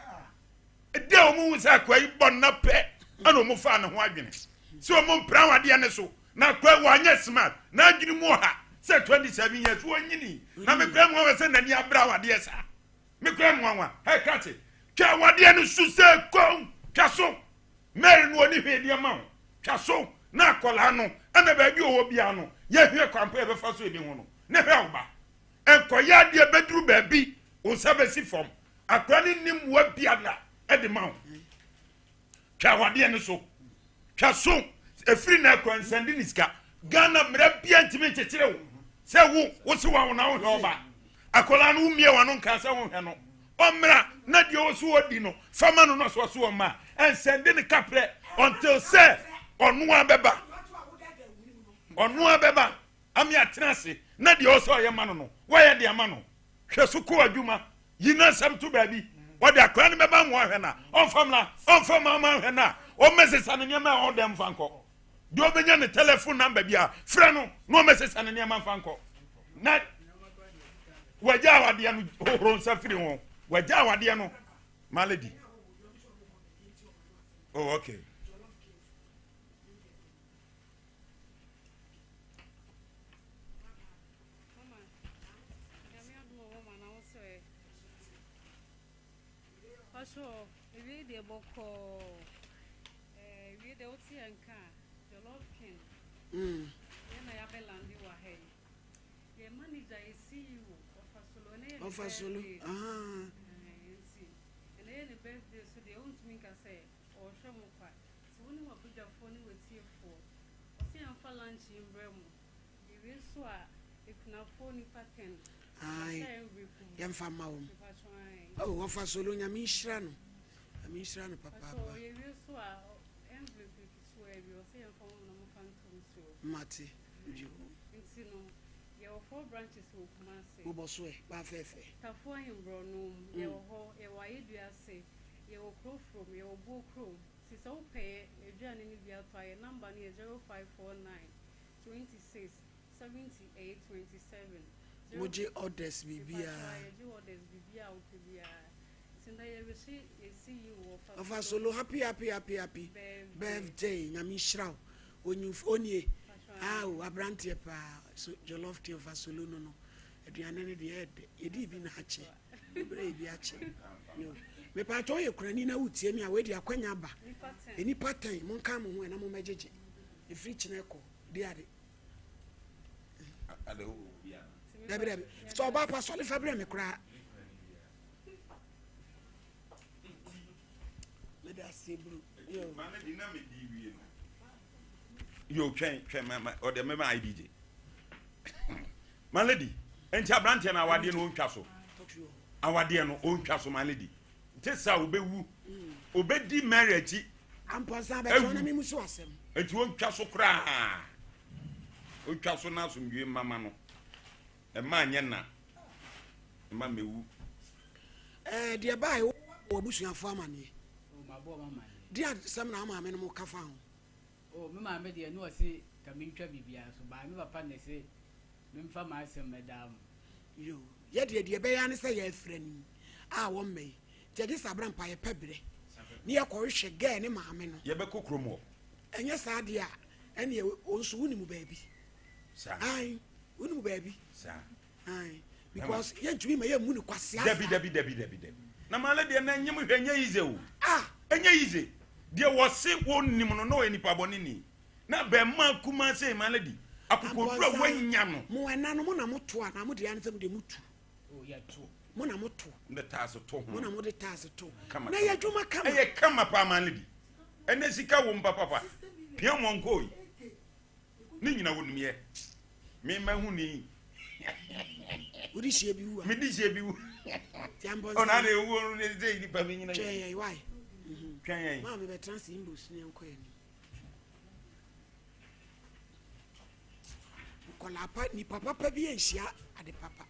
Ɛdɛ ɔmo hu sɛ akoa yi bɔ nna pɛ ɛna ɔmo faa ne ho adwene. Sɛ ɔmo mpira ho adeɛ ne so. Na akoa yi wanyɛ smart. N'adwene mu ɔha sɛ 27 years wɔnyini. Na me kura mu nwanwa sɛ n'ani abira ho adeɛ saa. Me kura mu nwanwa. Hɛ krakye. Twa awadeɛ no so sɛ kɔn. Twa so. Mary no ɔni hwee deɛ ma wo twa so na akwadaa no ɛna baabi ɔwɔ biara no yɛhwɛ kwan pa yɛbɛfa so yɛbɛhu no ne hwɛ wo ba nkɔyɛ adeɛ bɛduru baabi wo nsa bɛsi fam akwadaa no nni mmoa biara ɛde ma wo twa awadeɛ no so twa so ɛfiri na akwa nsɛnde ne sika Ghana mmara bia ntumi nkyekyere wo sɛ wo wo se wa wo na wohwɛ ɔba akwadaa no womie wano nka sɛ wohwɛ no ɔmmra na deɛ ɔwɔ so ɔdi no fa ma no na ɔso ɔso ɔmma ɛnsɛnde ne kaprɛ until sɛ ɔno a bɛba ɔno a bɛba ame atena ase na deɛ ɔsɛ ɔyɛ ma no no wɔyɛ de ama no hwɛ so kɔ adwuma yi na nsɛm to baabi ɔde akora no bɛba mu ahwɛ na ɔmfa mmra ɔmfa ma ma ahwɛ na ɔmmɛsesa ne nneɛma a ɛwɔ dɛm fa nkɔ. Deɛ ɔbɛnya ne telephone number bi a frɛ no na ɔmɛsesa ne nneɛma mfa nkɔ. Na wagya awadeɛ no hohoro nsa firi ho. Wagya awadeɛ no my lady. Oh okay. Ɔsoro ewie deɛ bɔkɔɔ ewie deɛ wote yɛn nka a Jollof King yɛn na yɛabɛ lande wɔ ha yi yɛn manager yɛ CEO Ɔfa Solo ɛnɛ yɛ ne birthday nti ɛnɛ yɛ ne birthday so deɛ wontumi nka sɛ ɔrehwɛ mo kwa nti wo ne w'abadwafoɔ ne w'atiefoɔ ɔsɛ yɛmfa lunch yi mbrɛ mo. Yɛwie nso a, akunafoɔ nnipa ten. Ae, Wɔhyɛ envelope mu. yɛmfa mma wɔn. Mepakyɛ ae. Oh, wɔfa solo, Nyame nhyira no. Nyame nhyira no Pakyɛ papaapa. yɛwie nso a, envelope ketewa bi, ɔsɛ yɛmfa mma mo na momfa nto nsuo. Mate, yoo. Nti no, yɛwɔ four branches wɔ Kumasi. Bobɔ so ɛ, baa fɛɛfɛ. Tafo Ahemborɔno mu, yɛwɔ hɔ, yɛwɔ Ayeduase, yɛwɔ Kurofrom, yɛwɔ Buokrom. Nti sɛ wopɛ yɛ aduane no bi atɔ a, yɛ number no yɛ 0549 26 78 27 0 Mogye orders Mepakyɛw biribiara. yɛgye orders biribiara a wopɛ biara nti ndɛ yɛrehye yɛ CEO Ɔfa Ɔfa solo Solo happy happy happy happy birthday. birthday Nyame nhyira wo onyimfo onie Pakyɛw ah ae. o abranteɛ paa so jollof tea ɔfa solo no no aduane no deɛ ɛɛdɛ yɛdii bi na akyɛ ɛbrɛ yɛ bi akyɛ yo mepakyɛ woyɛ kurani na wotie me a wei deɛ akwanya aba Nipa ten. nnipa ten monka mo ho ɛ na mommɛgyegye ɛfiri kyena kɔ di ade dabi dabi sɛ ɔba pa sɔle fa brɛ me koraa mede aseɛ buru yo twɛn twɛn ma ma ɔde mɛma idj my lady nti aberanteɛ no awadeɛ no ɔntwa so awadeɛ no ɔntwa so my lady nti sɛ wobɛwu obɛdi mary akyi Ampɔnsa bɛtɔ na memu so asɛm. Enti ontwa so koraa. Ontwa so na asomdwoe mma ma no. Ɛma anyɛ na. Ɛma mewu. Ɛɛ deɛ baa wo wɔ abusuafoɔ amaneɛ. Oh, mabɔ wɔn amaneɛ. Deɛ asɛm na maame no mo ka fa ho. Oh, me maame deɛ no ɔse ka mentwa biribiara so baa me papa na ɛse memfa m'asɛm mɛdaa mo. Yoo, yɛ deɛ deɛ ɛbɛyɛ ara ne sɛ yɛafira ni a wɔmma yi nti ɛgye sɛ abrampa yɛpɛ berɛ ne yɛkɔhwehwɛ girl ne maame no. Yɛbɛkɔ kurom hɔ. Ɛnyɛ saa deɛ a ɛneɛ wo nso wonim baabi. Saa. Ae, wonim baabi. Saa. Ae, because yɛntumi ma yɛmmu no kwasea saa. Dabi dabi dabi dabi dabi. Na maale deɛ na nyem hwɛ nyɛ yize o. Ah! Ɛnyɛ yize. Deɛ wɔse wɔnnim no na ɔyɛ nipa bɔne ni. Na bɛɛmaa kumaa sei my lady akokoduru a wanya no. Mo ɛna no mo na mo to anaa mo deɛ ansa mo deɛ mo tu. Oh yɛ to. Mo na mo to. Mo de taase to ho. Mo na mo de taase to. Kama Na yɛ adwuma kama. Ɛyɛ kama paa my lady. Ɛnɛ sika wom papapa. Pia mo nkɔ yi. Ne nyina wonim yɛ. Me ma hu ni. Wodi hyia bi wu a. Me di hyia bi wu. Ɔna na ewu ne sɛ nipa mi nyina. Twɛn yɛn why? Twɛn yɛn. Maame bɛtena se imbos ne nkɔ yɛn. Nkwadaa pa, nipa papa bi anhyia ade papa.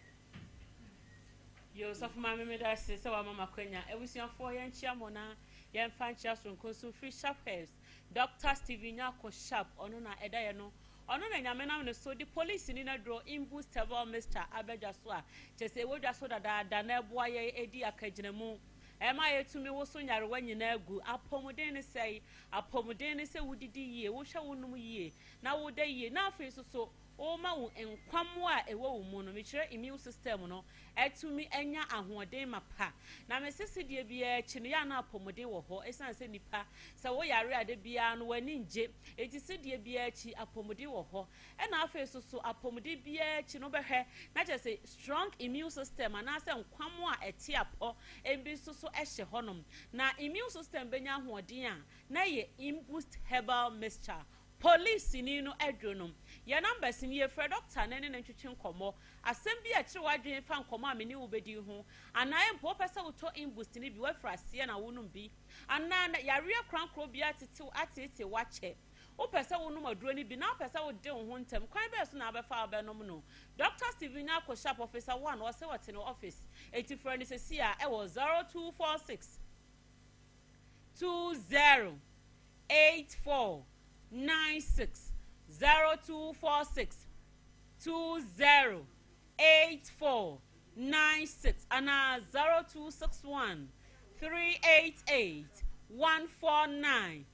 Yo, sɔfo maame meda ase sɛ wama makwanya. Abusuafoɔ yɛnkyea mo na yɛmfa nkyea soronko nso mfiri Sharp Herbs. Dr. Stephen Nyarko Sharp, ɔno na ɛda yɛ no. Ɔno na Nyame nam ne so de polisini no aduro Imbus Tebel Mixture aba dwa so a kyerɛ sɛ ɛwɔ dwa so dadaada na ɛboa yɛn ɛdi akagyinamu. Ɛma yɛtumi woso nyarewa nyinaa gu. Apɔmuden ne sɛe. Apɔmuden ne sɛ wodidi yie, wohwɛ wo nom yie, na woda yie, na afei nso so woma wo nkwammoa a ɛwɔ wo mu no, mekyerɛ immune system no, atumi anya ahoɔden mapa. Na mese sedeɛ biara akyi no, yɛ a na apɔmuden wɔ hɔ, ɛsiane sɛ nipa, sɛ woyare a da biara no w'ani ngye, enti sedeɛ biara akyi apɔmuden wɔ hɔ. Ɛna afei nso so apɔmuden biara akyi no wobɛhwɛ na kyerɛ sɛ strong immune system anaasɛ nkwammoa a ɛte apɔ bi nso so hyɛ hɔnom. Na immune system bɛnya ahoɔden a na ɛyɛ Imboost herbal mixture. Polisini no aduro no. Yɛn numbers nie, frɛ doctor no ne no ntwetwe nkɔmmɔ. Asɛm bi a ɛkyere w'adwene fa nkɔmmɔ a me ne wo bɛdi ho, anaa mpo wopɛ sɛ wotɔ Imboost no bi, woafiri aseɛ na wonom bi, anaa yareɛ korankorɔ bi atetew ateetee wo akyɛ. Wopɛ sɛ wonom aduro no bi na wopɛ sɛ wode wo ho ntɛm, kwan bɛn so na wobɛfa a wobɛnom no? Dɔkta Stephen Nyarko Sharp, Officer One, ɔse ɔte ne office, enti frɛ no seesei ara ɛwɔ 0246 20 84 96, 0246 20 84 96 anaa 0261 388 149,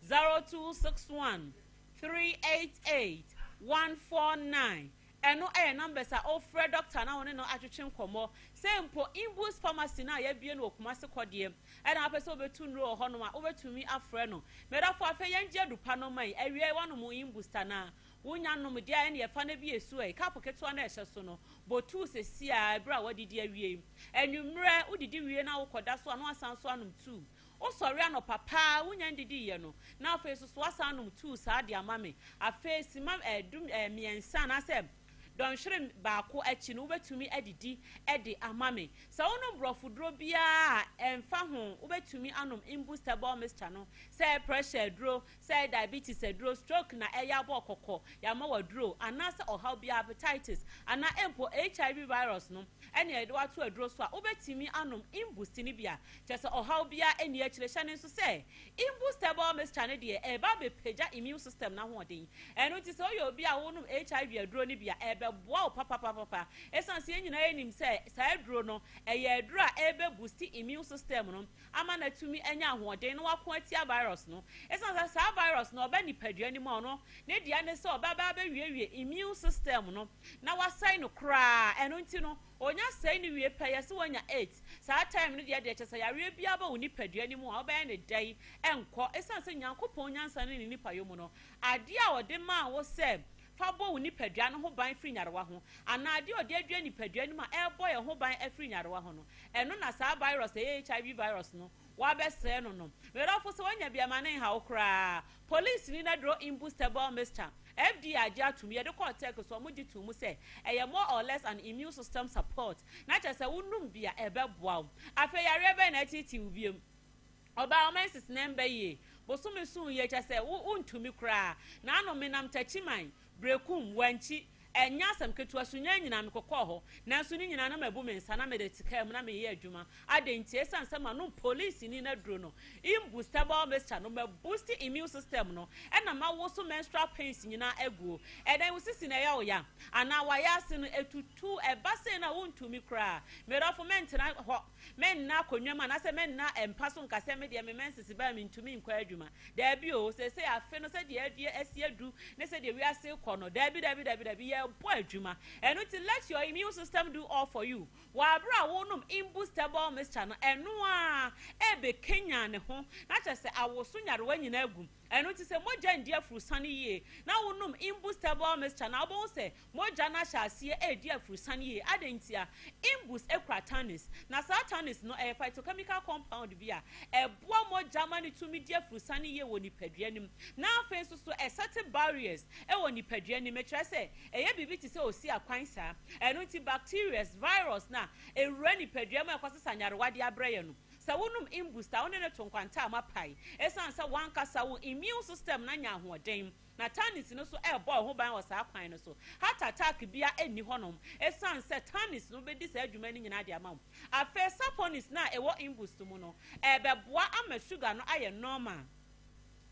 0261 388 149. Ɛno yɛ numbers a wofrɛ doctor na wo ne no atwetwe nkɔmmɔ. Sɛ mpo Imbus Pharmacy no a yɛabue no wɔ Kumasi kɔ deɛ ɛna wopɛ sɛ wobɛtu nnuro wɔ hɔnom a, wobɛtumi afrɛ no. Medɔfo, afei yɛngye adu pa no ma yi. Awiei woanom wo Imbus anaa? Wonya nom deɛ a ɛne ɛfa no bi ɛsu ɛ, cup ketewa no a ɛhyɛ so no, bɔ tuu seesei ara berɛ a woadidi awie yi. Anwummerɛ, wodidi wie na wokɔda so a na woasan nso anom tuu. Wosɔre anɔpa paa a wonnya ndidiiɛ no, na afei nso so woasan anom tuu saa de ama me. Afei simma du mmiɛnsa anaasɛ dɔnhwere baako akyi no, wobɛtumi adidi de ama me. Sɛ wonom borɔfoduro biara a, ɛmfa ho, wobɛtumi anom Imbustable mixture no, sɛ ɛyɛ pressure aduro, sɛ ɛyɛ diabetes aduro, stroke na ɛyɛ abɔ kɔkɔ, yɛama wo aduro, anaasɛ ɔhaw biara, hepatitis, anaa mpo HIV virus no, ɛne yɛde wo ato aduro so a, wobɛtumi anom Imbust no bi a, kyerɛ sɛ ɔhaw biara nni akyire. Hyɛ no nso sɛ, Imbust herbal mixture no deɛ, ɛreba abɛpagya immune system no ahoɔden. Ɛno nti sɛ woyɛ obi a wonom HIV aduro no bi a, ɛrebɛboa wo papapapapa. Ɛsiane sɛ yɛn nyinaa nim sɛ saa aduro no, ɛyɛ aduro a ɛrebɛboosti immune system no ama no atumi anya ahoɔden na wako atia virus no. Ɛsiane sɛ saa virus no ɔba nipadua no mu a, ɔno ne dea ne sɛ ɔbɛba abɛwiewie immune system no na wasɛe no koraa. Ɛno nti no, ɔnya sɛe no wie pɛ, yɛse wanya AIDS. Saa time no deɛ deɛ kyerɛ sɛ yareɛ biara ba wo nipadua no mu a, wobɛyɛ no dɛn ɛnkɔ. Ɛsiane sɛ Nyankopɔn nyansa ne ne nipayɔ mu no, adeɛ a ɔde maa wo sɛ fa bɔ wo nipadua no ho ban firi nyarewa ho, anaa adeɛ a ɔde adua nipadua no mu a ɛrebɔ yɛn ho ban afiri nyarewa ho no, ɛno na saa virus a ɛyɛ HIV virus no wɔabɛsɛe no no. Me dɔfo, sɛ woanya bi a, ma no nha wo koraa. Polisini no aduro imbustable mixture, FDA agye atom, yɛde kɔɔ Turkey so, wɔgye too mu sɛ ɛyɛ more or less an immune system support, na kyerɛ sɛ wonom bi a, ɛbɛboa wo. Afei yareɛ bɛn na ɛteetee wo biom? Ɔbaa wo menses no ɛmba yie, bosome so yie, kyerɛ sɛ wo wontumi koraa. Naano menam Takyiman, Berekum, Wankyi, ɛnyɛ asɛm ketewa, Sunyani nyinaa mekɔkɔɔ hɔ, nanso ne nyinaa na mabu me nsa na mede te kaa mu na meyɛ adwuma. Adɛn nti? Esiane sɛ manom polisini no aduro no, imbustable mixture no, ma boost immune system no, ɛna mawoso menstrual pains nyinaa aguo. Ɛdɛn, wo sisi na ɛyɛ wo ya? Anaa w'ayaase no ɛtutu, ɛba sei no a wontumi koraa? Medɔfo, mɛntena hɔ. Mɛnna akonnwa mu anaasɛ mɛnna mpa so nka sɛ me deɛ me menses ba a mentumi nkɔ adwuma. Daabi o, seesei afe no sɛdeɛ adue asi adu ne sɛdeɛ wiase rekɔ no, daabi, daabi, daabi, daabi, yɛrebɔ adwuma. Ɛno nti let your immune system do all for you. Wɔ aberɛ a worenom imbustable mixture no, ɛno ara ɛrebɛkanyan ne ho na kyerɛ sɛ awoso nyarewa nyinaa agu. Ɛno nti sɛ mogya nndi afurusane yie na wonom imbustable mixture no a, wobɛhu sɛ Mogya no ahyɛ aseɛ redi afurusane yie. Adɛn ntia? Imbus kura tannins, na saa tannins no, ɛyɛ phytochemical compound bi a ɛboa mogya ma no tumi di afurusane yie wɔ nipadua no mu. Na afei nso so, ɛsɛte barriers wɔ nipadua no mu. Ɛkyerɛ sɛ, ɛyɛ biribi te sɛ osi akwan saa. Ɛno nti, bacterias, virus no a ɛwura nipadua mu a ɛkɔsesa nyarewa de abrɛ yɛn no, sɛ wonom imbus a, wo ne no to nkwanta a moapae. Ɛsiane sɛ w'ankasa wo immune system no anya ahoɔden. Na tannis no nso rebɔ wo ho ban wɔ saa kwan no so. Heart attack biara nni hɔnom esiane sɛ tannis no bedi saa dwuma no nyinaa de ama wo. Afei saponins no a ɛwɔ imbust mu no, ɛrebɛboa ama sugar no ayɛ normal.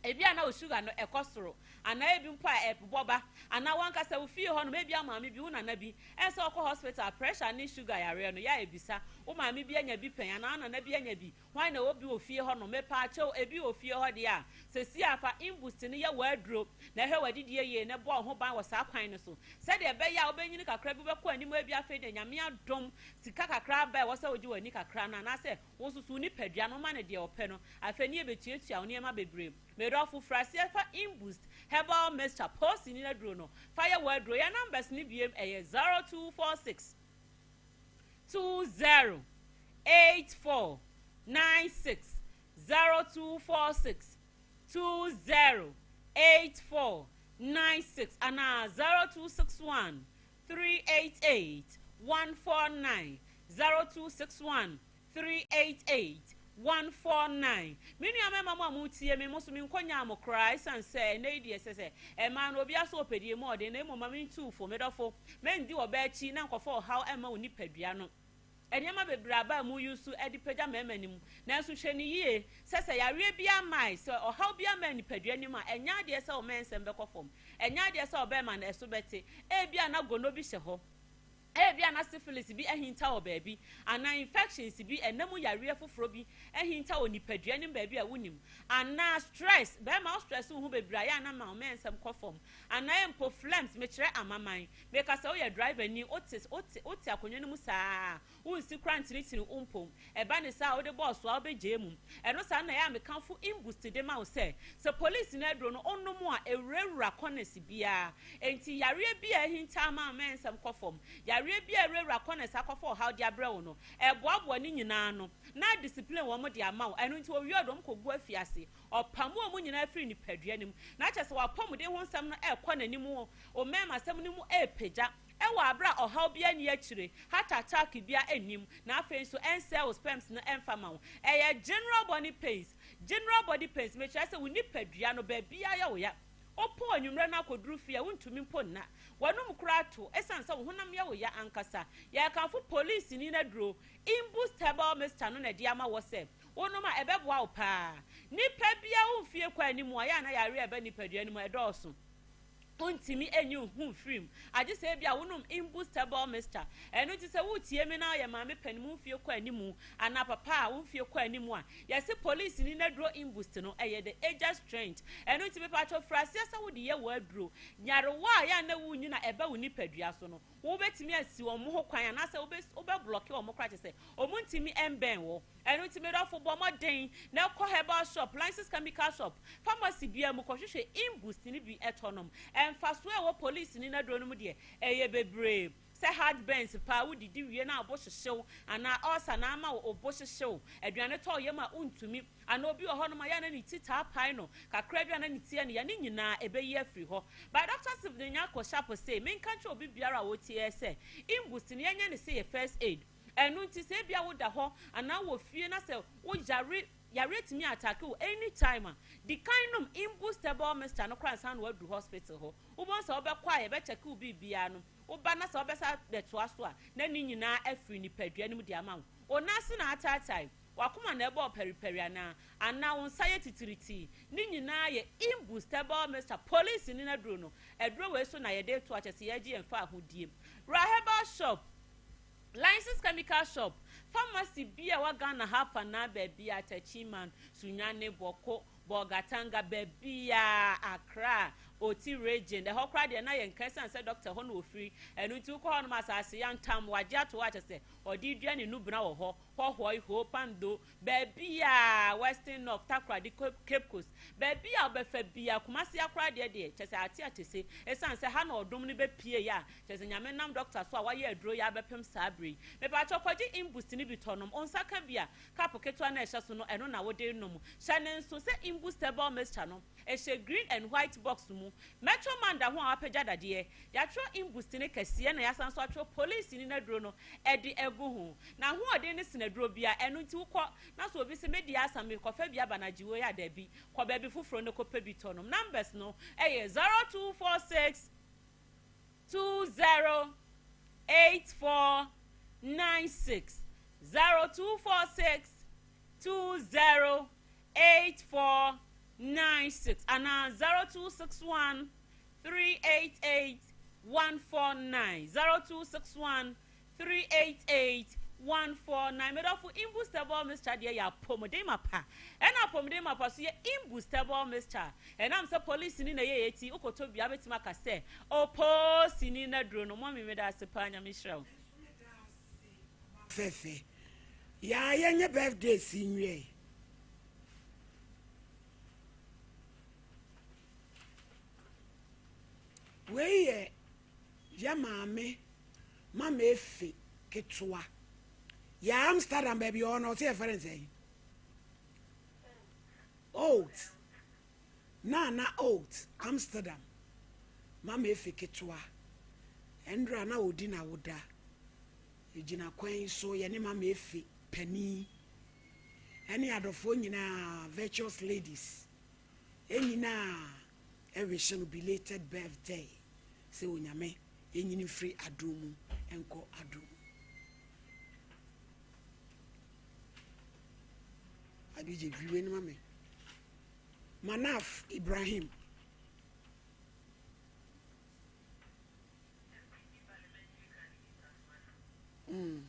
Ebia na wo sugar no kɔ soro, anaa ebi mpo a ɛbobɔ ba, anaa w'ankasa wo fie hɔnom, ebia maame bi, wo nana bi, ɛnsɛ sɛ ɔkɔ hospital a pressure ne sugar yareɛ no, yɛ a ebisa. Wo maame bi anya bi pɛn, anaa wo nana bi anya bi. Hwan na ɛwɔ bi wɔ fie hɔ nom? Mepaakyɛw, ebi wɔ fie hɔ deɛ a, seesei ara fa Imboost no yɛ w'aduro na hwɛ w'adidie yie na bɔ wo ho ban wɔ saa kwan no so sɛdeɛ ɛbɛyɛ a wobɛnyini kakra bi wobɛkɔ anim ebia afei deɛ Nyame adom sika kakra aba a ɛwɔ sɛ wogye w'ani kakra no anaasɛ wo nso so wo nipadua no woma no deɛ ɔpɛ no afei ne yɛbɛtuatua wo nneɛma bebree. Medɔfo, firi aseɛ fa Imboost Herbal Mixture, Poosini aduro no, fa yɛ w'aduro. Yɛn numbers no biem ɛyɛ 0246. 20 84 96 0246 20 84 96 anaa 0261 388 149 0261 388 149 Me nua mmarima mo a moretie me, mo nso menkɔnyaa mo koraa ɛsiane sɛ ɛnnɛ yi deɛ ɛsɛ sɛ mmaa no obiara so ɔpɛdie mu ɔden na mmom ma mentu wo fo, me dɔfo, mɛndi ɔbaa akyi na nkɔfa ɔhaw mma wo nipadua no. Nneɛma bebree aba a mo use de pagya mmarima no mu. Nanso hwɛ no yie sɛ sɛ yareɛ biara mmae, sɛ ɔhaw biara mmaa nipadua no mu a, ɛnyɛ adeɛ sɛ wo mmɛnsɛm bɛkɔ fam. Ɛnyɛ adeɛ sɛ ɔbarima no ɛso bɛte. Ebia na gono bi hyɛ hɔ. Ebia na syphilis bi ahinta wɔ baabi, anaa infections bi, ɛna mu yareɛ foforɔ bi ahinta wɔ nipadua no mu baabi a wonnim. Anaa stress, barima wo stress wo ho bebree a, ɛyɛ a na ma wo mmɛnsɛm kɔ fam. Anaa mpo phlegms, mekyerɛ amaman. Meka sɛ woyɛ driver ni, wote, wote, wote akonnwa no mu saa ara, wonsi koraa ntenetene wo mpom. Ɛba ne saa a, wode bɔɔso a, wobɛgyae mu. Ɛno saa na ɛyɛ a mekamfo Imboost de ma wo sɛ, sɛ polisini aduro no, wonom a, ɛwurawura corners biara. Enti yareɛ bi a ahinta ama wo mɛnsɛm kɔ fam, yareɛ bi a awurawura corners akɔfa ɔhaw de abrɛ wo no, ɛboaboa ne nyinaa ano, na adiscipline wɔn de ama wo. Ɛno nti wɔwie a, wɔde wɔn kɔgu afiase. Ɔpamo wɔn nyinaa firi nipadua no mu. Na kyerɛ sɛ w'apɔmuden ho nsɛm no rekɔ n'anim, wo mmarimasɛm no mu repagya wɔ aberɛ a ɔhaw biara nni akyire, heart attack biara nnim, na afei nso ɛnsɛe wo sperms no ɛmfa ma wo. Ɛyɛ general body pains, general body pains, mekyerɛ sɛ wo nipadua no baabiara yɛ wo ya. Wopɔn anwummerɛ no akɔduru fie a wontumi mpo nna. W'anum koraa to ɛsiane sɛ wo honam yɛ wo ya ankasa. Yɛrekamfo polisini no aduro, Imbus Herbal Mixture no na ɛde ama wɔ sɛ Wonom a, ɛbɛboa wo paa. Nipa biara wo mfie kɔ anim a, ɛyɛ a na yareɛ a ɛba nipadua no mu ɛdɔɔso. Wontumi nyi wo ho mfiri mu, agye sɛ ebia wonom imbustable mixture. Ɛno nti sɛ woretie me na woyɛ maame panin wo mfie kɔ anim anaa papa a wo mfie kɔ anim a, yɛse polisini no aduro imbust no, ɛyɛ the ager strength. Ɛno nti mepatwɔ firi aseɛ sɛ wode yɛ w'aduro. Nyarewa a ɛyɛ a na wonyin a ɛba wo nipadua so no, wobɛtumi asi wɔn ho kwan anaasɛ wobɛblɔke wɔn koraa kyerɛ sɛ wɔntumi mmɛn wo. Ɛno nti me dɔfo bɔ mmɔden na kɔ herbal shop, Lances chemical shop, pharmacy biara mu kɔhwehwɛ Imboost no bi tɔ nom. Mfasoɔ a ɛwɔ polisini no aduro no mu deɛ, ɛyɛ bebree. Sɛ heart burns paa, wodidi wie na wo bo hyehye wo, anaa ulcer na ama wo bo hyehye wo, aduane tɔ wo yam a wontumi, anaa obi wɔ hɔnom a ɛyɛ a na ne ti taa pae no, kakra bi a na ne ti yɛ no ya, ne nyinaa ɛbɛyi afiri hɔ. By Doctor Stephen Nyarko Sharp se, Menka nkyerɛ obi biara a ɔretie yɛn sɛ, Imboost no yɛnyɛ no sɛ yɛ first aid. Ɛno nti sɛ ebia woda hɔ anaa wowɔ fie na sɛ wo yare yareɛ tumi attack wo any time a, di kan nom imbustable mixture no koraa ansa na woaduru hospital hɔ. Wobɛhu sɛ wobɛkɔ a yɛbɛ check wo biribiara no, woba na sɛ wobɛsa bɛtoa so a, na ne nyinaa afiri nipadua no mu de ama wo. Wo nan ase na ataatae, w'akoma na ɛbɔ wo paripari anaa, anaa wo nsa yɛ titiritii, ne nyinaa yɛ imbustable mixture. Police ni no aduro no, aduro wei so na yɛde reto a kyerɛ sɛ yɛregye yɛn faahodie. Wura herbal shop. License chemical shop, pharmacy bi a ɛwɔ Ghana ha afanaa baabiara, Techiman, Sunyani, Bawku, Bolgatanga, baabiara, Accra, Oti region, ɛhɔ koraa deɛ na yɛnka ɛsiane sɛ doctor ɛhɔ na ɔfiri, ɛno nti wokɔ hɔnom a asase yantam, wagye ato hɔ a kyerɛ sɛ ɔde redua ne nnubena wɔ hɔ, Hɔhɔi, Ho, Pando, Baabiaa, Western North, Takoradi, Cape Coast, baabi a wobɛfa biaa, Kumasi akoradeɛ deɛ, kyerɛ sɛ ate atese, ɛsiane sɛ ha na ɔdom no bɛpieeɛ a, kyerɛ sɛ Nyame nam dɔkta so a wayɛ aduro yi abɛpem saa berɛ yi. Mepaakyɛw kɔgye Imboost no bi tɔ nom, wo nsa ka bi a, cup ketewa no a ɛhyɛ so no, ɛno na wode renom. Hyɛ no nso sɛ Imboost herbal mixture no, ɛhyɛ green and white box mu. Metro man da ho a wapagya dadeɛ. Yɛatwerɛ Imboost no kɛseɛ na yɛasan nso atwerɛ polisini no aduro no de agu ho. N'ahoɔden no sen aduro biara, ɛno nti wokɔ na sɛ obi se me deɛ asa mekɔfa bi aba no agye wei a, dabi, kɔ baabi foforɔ na kɔpɛ bi tɔ nom. Numbers no yɛ 0246 20 84 96, 0246 20 84 96 anaa 0261 388 149, 0261 388 149. Me dɔfo, Imbustable mixture deɛ yɛ apɔmuden mapa. Ɛna apɔmuden mapa so yɛ Imbustable mixture. Ɛnam sɛ polisini na ɛyɛ yɛ ti, wokɔtɔ bi a wobɛtumi aka sɛ, Oposini no aduro no. Mummy, meda ase paa, Nyame nhyira wo. Fɛfɛ. Yaa yɛnyɛ birthday si nwiɛ. Wei yɛ yɛ maame mama efe ketewa. Yɛ Amsterdam baabi ɔwɔ no ɔsɛ yɛfrɛ no sɛn? Old. Nana Old Amsterdam mama efe ketewa. Ɛndra na odi na woda. Yɛgyina kwan yi so yɛne mama efe panin ɛne adɔfoɔ nyinaa virtuous ladies nyinaa ɛwehye no belated birthday sɛ Onyame yɛnyini mfiri adom mu nkɔ adom mu. Abigye dwi wei no ma me. Manaf Ibrahim. Mm.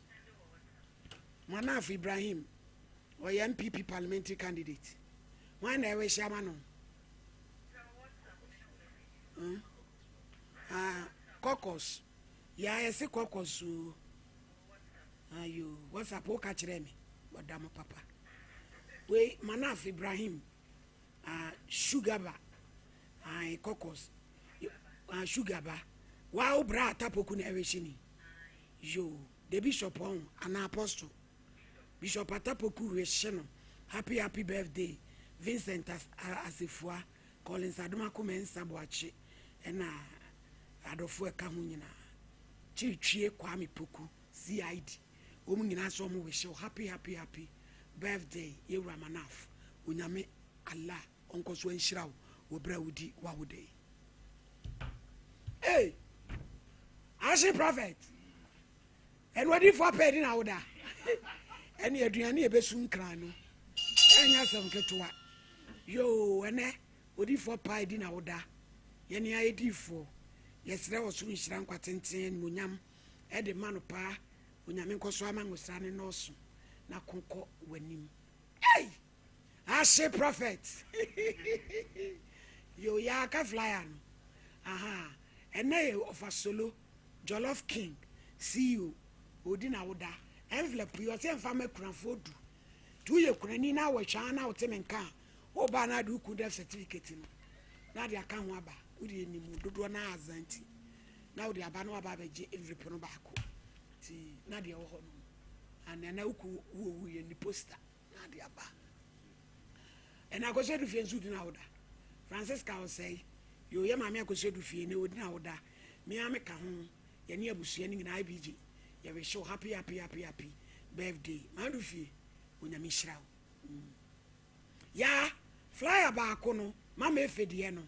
Manaf Ibrahim ɔyɛ NPP parliamentary candidate. Hwan na ɛwɛhyɛ ama no? Mm. Ah, caucus. Ya yɛse caucus o. Ayo, WhatsApp wo ka kyerɛ me. Wɔda mo papa. Wei Manaf Ibrahim. Ah, Shugaba. Ah, caucus. Ah, Shugaba. Wa wo bra atapoku na ɛwɛhyɛ ni. Yo, the bishop on ana apostle. Bishop Atapoku wehye no happy happy birthday Vincent Asefua, Collins Adomako Mensah Boakye ɛna adɔfo ɛka ho nyinaa. Kyirtwie Kwame Poku CID wɔn nyinaa sɛ wɔn wehye wo happy happy happy birthday Yewura Manaf. Onyame Allah ɔnkɔ so nhyira wo wɔ berɛ a wodi w'awoda yi. Hey! Action prophet! Ɛno adiyifoɔ apɛ adi na woda. Ɛne aduane a ɛbɛsu nkran no ɛnyɛ asɛm ketewa. Yoo ɛnɛ odiyifoɔ paa adi na woda. Yɛne ayɛ diyifoɔ. Yɛsrɛ ɔsoro nhyira nkwa tenten animuonyam ɛde ma no paa. Onyame nkɔso ama ngosra ne nɔɔso na ko kɔ w'anim. Hey! Ahye prophet. Yoo yɛaka flyer no. Aha. Ɛnɛ yɛ ɔfa solo. Jollof King CEO ɔdi n'awoda envelope yi ɔsɛ mfa ma kunafoɔ du nti woyɛ kunani na awɔtwaa na wote me nka a woba na ade wo kun death certificate no na ade aka ho aba wode anim dodoɔ na aza nti na wode aba na waba abɛgye envelope no baako nti na deɛ ɛwɔ hɔ no ana na woku wowu yɛ ni poster na ade aba ɛna akɔsɛ du fie nso di n'awoda Francisca ɔsɛe yɛ oyɛ maame akɔsɛ du fie na ɔdi n'awoda Me ara me ka ho, yɛne abusua no nyinaa IBJ, yɛ wish wo happy happy happy happy birthday. Madu fie, Onyame nhyira wo. Mm. Ya, flyer baako no, mama efe deɛ no.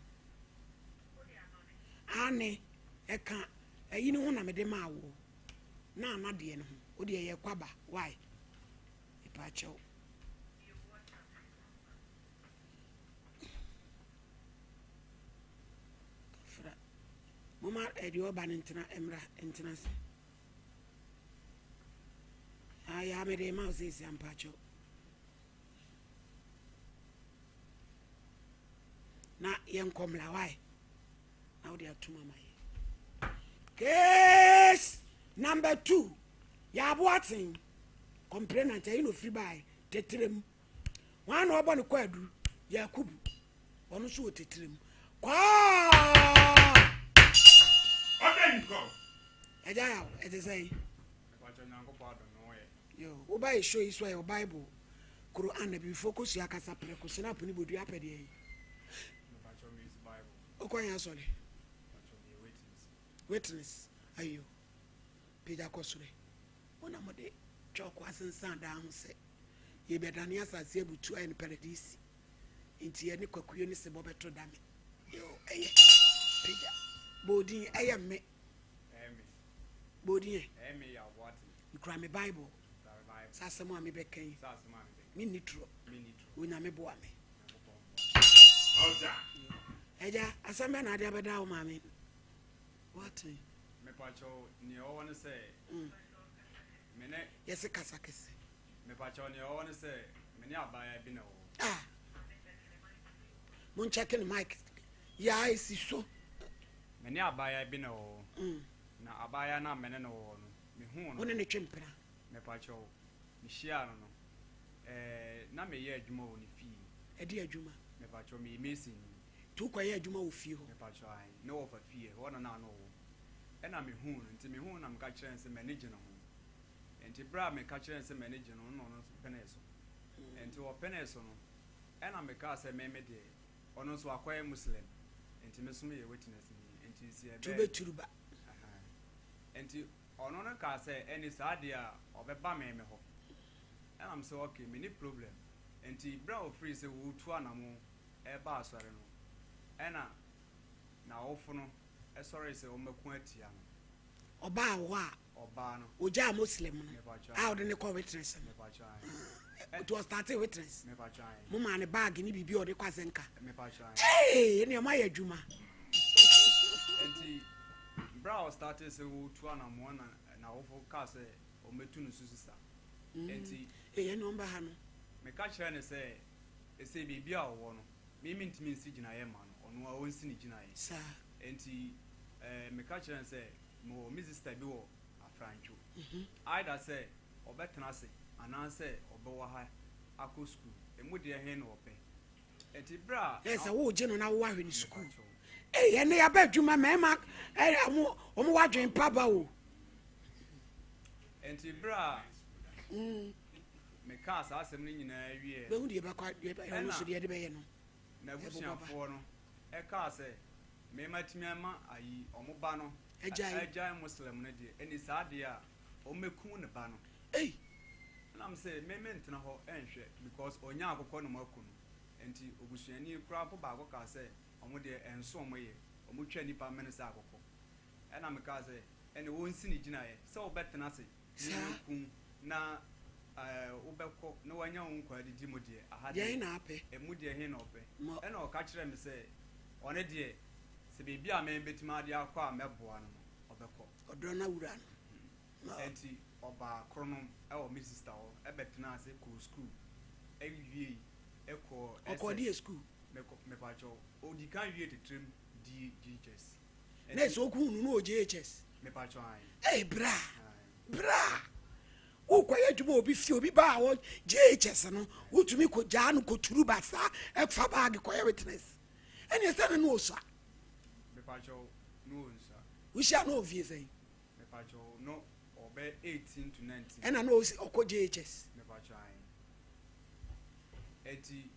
Ane, ɛka ayi no ho na mede maa wo. Na ana deɛ no ho, wo deɛ yɛ kwaba, why? Ipaakyɛw. Kafra. Momma deɛ ɔba no ntena mmra ntena ase. Aya mede ma wo seesi ampakyɛw. Na yɛnkɔ mmra wae. Na wode atum ama yɛ. Case number 2. Yɛaboaten. Complainant ɛyi na ofiri bae tetrem. Wɔn na ɔbɔ ne kwaadu Yakubu. Ɔno nso wɔ titire mu. Kwaa! Ɔdɛ nkɔ. Ɛgya yaw, ɛte sɛn? Yo, woba yɛ show yi so a yɛwɔ Bible, Quran na bibifoɔ kɔsua kasa prɛko, snap ne bodua apɛ deɛ yi. Wokɔ yɛn asɔre? Witness. Ayo. Pagya kɔ soro. Mo na mode chalk asensan daa ho sɛ yɛbɛdane asase abutu ayɛ no paradisi. Nti ɛne kwakuo ne sebɔ bɛto da me. Yo, ɛyɛ pagya. Bɔɔdin ɛyɛ me. Bɔɔdin ɛ. Mekura me Bible. Sɛ asɛm a mebɛka yi, menni torɔ. Onyame boa me. Agya, asɛm bɛ na ade abɛda wo maame? Woate? Mepakyɛw, nea ɛwɔ hɔ ne sɛ, me ne. Yɛse kasa kɛse. Mepakyɛw, nea ɛwɔ hɔ ne sɛ, me ne abaayewa bi na ɛwɔ hɔ. Ah! Monkyɛke ne mic. Yaa esi so. Me ne abaayewa bi na ɛwɔ hɔ. Na abaayewa no a me ne no wɔ hɔ no, mehuu no. Wo ne no twe mpena? Mepakyɛw, mehyiaa no no, ɛɛ, na meyɛ adwuma wɔ ne fie. Ɛde adwuma? Mepakyɛw, meyɛ masonni. Nti wokɔyɛ adwuma wɔ fie hɔ? Mepakyɛw, ae. Ne wɔfa fie, ɛhɔ na na ɔwɔ. Ɛna mehuu no, nti mehuu no na meka kyerɛɛ no sɛ m'ani gye ne ho. Enti berɛ a meka kyerɛɛ no sɛ m'ani gye ne ho no na ɔno nso penee so. Enti ɔpenee so no, ɛna mekaa sɛ me me deɛ, ɔno nso wakɔyɛ Muslim, enti me nso meyɛ Witnessni, enti sɛ Nti wobɛturu ba? Ahaa. Enti ɔno no kaa sɛ ɛne saa deɛ a ɔbɛba me me hɔ. Ɛna me sɛ okay, menni problem. Enti berɛ a ɔfirii sɛ ɔretu anamo reba asɔre no, ɛna n'awofo no sɔree sɛ wɔmmɛko atia no. Ɔbaa wo hɔ a. Ɔbaa no. Ogyaa Muslim no a ɔde ne kɔ witness no. Nti ɔstartee witness. Mo maa ne bag ne biribi a ɔde kɔ asɛnka. Ee, ɛnna ɔmo ayɛ adwuma. Nti bere a ɔstartee sɛ ɔretu anamoa na n'awofo kaa sɛ ɔmmɛtu no so sista. Nti. Ee, ɛnna ɔmba ha no. Meka kyerɛɛ no sɛ ɛsɛ baabi a ɔwɔ no, me mentumi nsi gyinaeɛ mma no, ɔno ara ɔnsi ne gyinaeɛ. Saa. Nti ɛɛ meka kyerɛɛ no sɛ. Mewɔ me sista bi wɔ Afrantwo. Either sɛ ɔbɛtena ase anaasɛ ɔbɛwɔ ha akɔ sukuu. Emu deɛ he na ɔpɛ? Nti berɛ a. Ɛɛ sɛ wogye no na wowahwɛ no sukuu. Ei ɛnɛ yɛaba adwuma mmarima ɛɛ ɔmo ɔmo wɔ adwene pa ba o. Nti berɛ a mekaa saa asɛm no nyinaa wieɛ no. Bɛhu deɛ ɛbɛkɔ deɛ ɔno nso deɛ ɛde bɛyɛ no. Ɛna n'abusuafoɔ no ɛkaa sɛ. Me matumi ama ayi ɔmo ba no agyae Muslim no deɛ ɛne saa deɛ a ɔmo mɛku ne ba no. Ei! Ɛna me se me mentena hɔ nhwɛ because ɔnya akokɔ na ɔmo aku no nti obusuani koraa mpo baako kaa sɛ ɔmo deɛ ɛnso ɔmo yɛ ɔmo twa nipa mene sɛ akokɔ ɛna me kaa sɛ ɛne ɔnsi ne gyinaeɛ sɛ wobɛtena ase ne yɛnku na wobɛkɔ na wanya wo nkwa adidi mu deɛ aha deɛ ɛmu deɛ he na ɔpɛ ɛna ɔka kyerɛ me sɛ Ɔno deɛ, sɛ baabi a me bɛtumi ade akɔ a mɛboa no no, ɔbɛkɔ. Ɔdɔ no awura no. Ɛnti ɔbaa Kronom wɔ me sista hɔ bɛtenaa ase kɔɔ sukuu wiei kɔɔ SS. Ɔkɔɔ deɛ sukuu? Mekɔ, mepakyɛw, ɔdii kan wiee Tetrem DGHS. Na ɛsɛ ɔkuu no na ɔwɔ JHS? Mepakyɛw, ae. Ei bra, bra! Wokɔyɛ adwuma wɔ obi fie, obi ba a ɔwɔ JHS no, wotumi kɔgyaa no kɔturu ba saa, ɛfa baage kɔyɛ witness. Ɛneɛ sɛ no na ɔsua. Mepakyɛw, no ɔnsua. Wohyia no wɔ fie sɛn? Mepakyɛw, no ɔbɛ 18 to 19. Ɛna na ɔkɔ JHS. Mepakyɛw, ae. Eti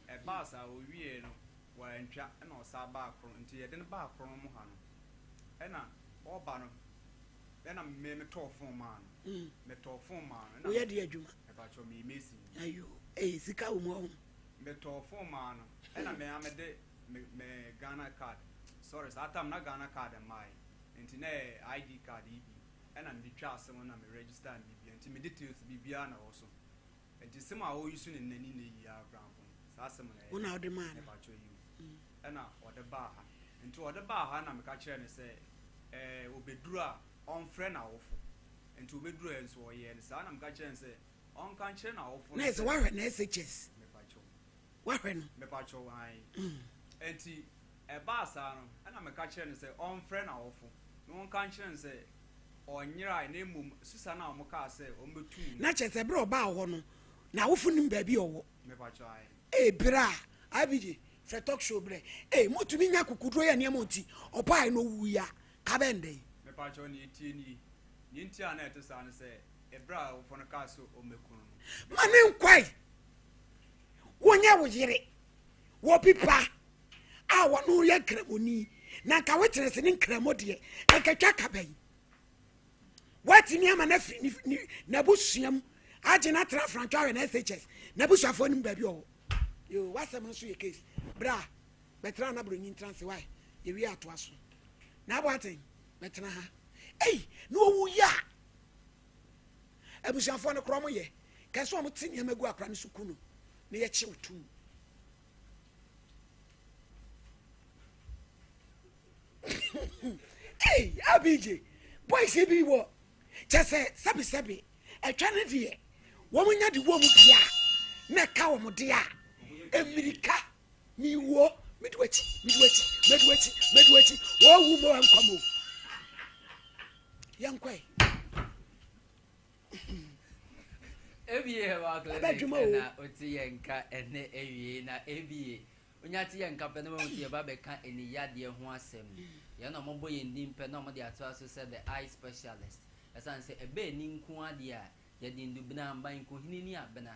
ɛbaa saa ɔwiee no, wantwa ɛna ɔsaa baa koro, nti yɛde no baa koro no mu ha no, ɛna ɔba no, ɛna me metɔɔ phone maa no. Mm. Metɔɔ phone maa no. Woyɛ deɛ adwuma? Mepakyɛw, meyɛ mason. Ayo, ɛyɛ sika wɔ mu ɔho. Metɔɔ phone maa no ɛna me ara mede me me Ghana card sorry saa time na Ghana card mmaeɛ nti na ɛyɛ ID card yi bi ɛna mede twaa sim no na me register no biribiara nti me details biribiara na ɛwɔ so nti sim a ɔyi so ne nnɛ ne nnɛ yi ara koraa mpo no saa sim no ɛyɛ Wo na wode maa no? Mepakyɛw yiw ɛna ɔde baa ha nti ɔde baa ha na meka kyerɛɛ no sɛ ɛɛ ɔbɛduru a ɔmfrɛ n'awofo nti ɔbɛduruɛ nso ɔyɛɛ no saa na meka kyerɛɛ no sɛ Ɔnka nkyerɛ n'awofo no Na ɛsɛ sɛ. woahwɛ no SHS. Mepakyɛw. Woahwɛ no. Mepakyɛw, ae. Enti ɛbaa saa no, ɛnna meka kyerɛɛ no sɛ ɔmfrɛ n'awofo, na ɔnka nkyerɛ no sɛ ɔnyerae, na mmom susa no a wɔkaa sɛ wɔbɛtu no. Na kyerɛ sɛ berɛ a ɔbaa hɔ no, n'awofo nnim baabi a ɔwɔ. Mepakyɛw, ae. Ee, berɛ a, IBJ, frɛ talk show berɛ. Ee, motumi nya akokoduro yɛ nneɛma nti, ɔbaae no ɔwuiɛ a, ka bɛn dɛn? Mepakyɛw, nea etie nie. Nea enti a na ɛte saa ne sɛ, Ɛberɛ a awofo no kaa sɛ ɔmmɛku no no. Ma ne nkwae. Wonyɛ wo yere wɔ bi pa a wɔno yɛ nkramoni na nka wokyerɛ sɛ ne nkramo deɛ nkatwa kaba yi woatumi ama no afiri n'abusua mu agye no atena afrantwa ahwɛ na shs n'abusuafoɔ no mu baabi ɔwɔ yo wasɛm no so yɛ case bra bɛtena na buroni ntena ase wae yɛwie atoa so na aboaten bɛtena ha ei na ɔwu yɛ a Abusuafoɔ no korɔ ɔmo yɛ kɛ sɛ ɔmo te nneɛma gu akora no so ku no na yɛkyew tum. Hey, ABJ, boys yi bi wɔ kyɛ sɛ sɛbesɛbe ɛtwa no deɛ wɔn nya de wɔ mu deɛ a na ɛka wɔn deɛ a mmirika miwuo mede w'akyi mede w'akyi mede w'akyi mede w'akyi wɔwu mo nkwa mo yɛnkɔe ABA Herbal Clinic ɛna ɔte yɛn nka ɛnɛ awie na ABA onya te yɛn nka pɛ na wɔn sɛ yɛba bɛka ani yadeɛ ho asɛm yɛn na wɔbɔ yɛn din pɛ na wɔde atoa so sɛ the eye specialist ɛsan sɛ ɛbɛ ani nko adeɛ a yɛde ndubena mban nkohini ne abena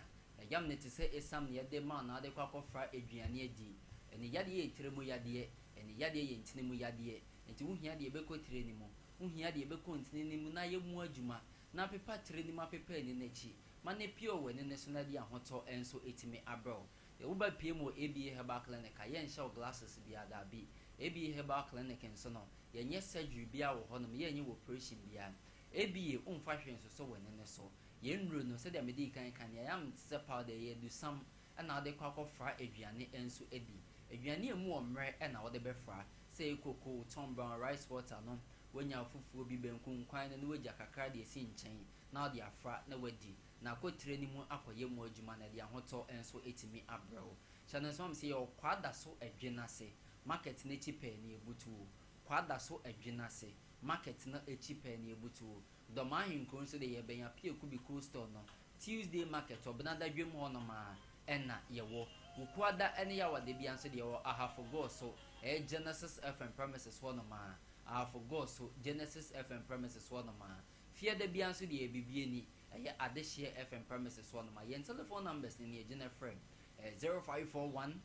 Yam no te sɛ esiam na yɛde ma anaa de kɔ akɔfra aduane adi. Ɛne yadeɛ yɛ tire mu yadeɛ. Ɛne yadeɛ yɛ ntini mu yadeɛ. Enti wohia deɛ ɛbɛkɔ tire no mu. Wohia deɛ ɛbɛkɔ ntini no mu na ayɛ mu adwuma na apepa tire no mu apepa ani no akyi ma no apue wɔ w'ani no so na ɛde ahotɔ nso atumi abrɛ wo. Woba pue mu wɔ ABA Herbal Clinic a, yɛnhyɛ wo glasses biara, daabi. ABA Herbal Clinic nso no, yɛnyɛ surgery biara wɔ hɔnom, yɛnyɛ wo operation biara. ABA, womfa hwee nsosɔ w'ani no so. Yɛn nnuro no, sɛdeɛ medii kan ka no, yɛayam no te sɛ powder, ɛyɛ adusam na wode kɔ akɔfra aduane nso adi. Aduane a ɛmu wɔ mmerɛ na wode bɛfra, sɛ ɛyɛ koko, tom brown, rice water no, woanya fufuo bi, banku nkwan no na woagya kakra de asi nkyɛn na wode afra na woadi. Na akɔ tire no mu akɔyɛ mu adwuma na ɛde ahotɔ nso atumi abrɛ wo. Hyɛ no nso ma me sɛ yɛwɔ Kwadaso Adwene ase, market no akyi pɛɛ na yɛbutuo. Kwadaso Adwene ase, market no akyi pɛɛ na yɛbutuo. Dɔm ahenkuro nso deɛ yɛbɛn Apiaku Cool Store no, Tuesday market, Ɔbenada dwam hɔnom a ɛna yɛwɔ. Wukuada ne Yawada bia nso deɛ yɛwɔ Ahafo Goaso, ɛyɛ Genesis FM premises hɔnom a, Ahafo Goaso, Genesis FM premises hɔnom a. Fiada bia nso deɛ yɛ ni, ɛyɛ Adehyeɛ FM premises hɔnom a. Yɛn telephone numbers ne neɛ gyina frɛ, ɛyɛ 0541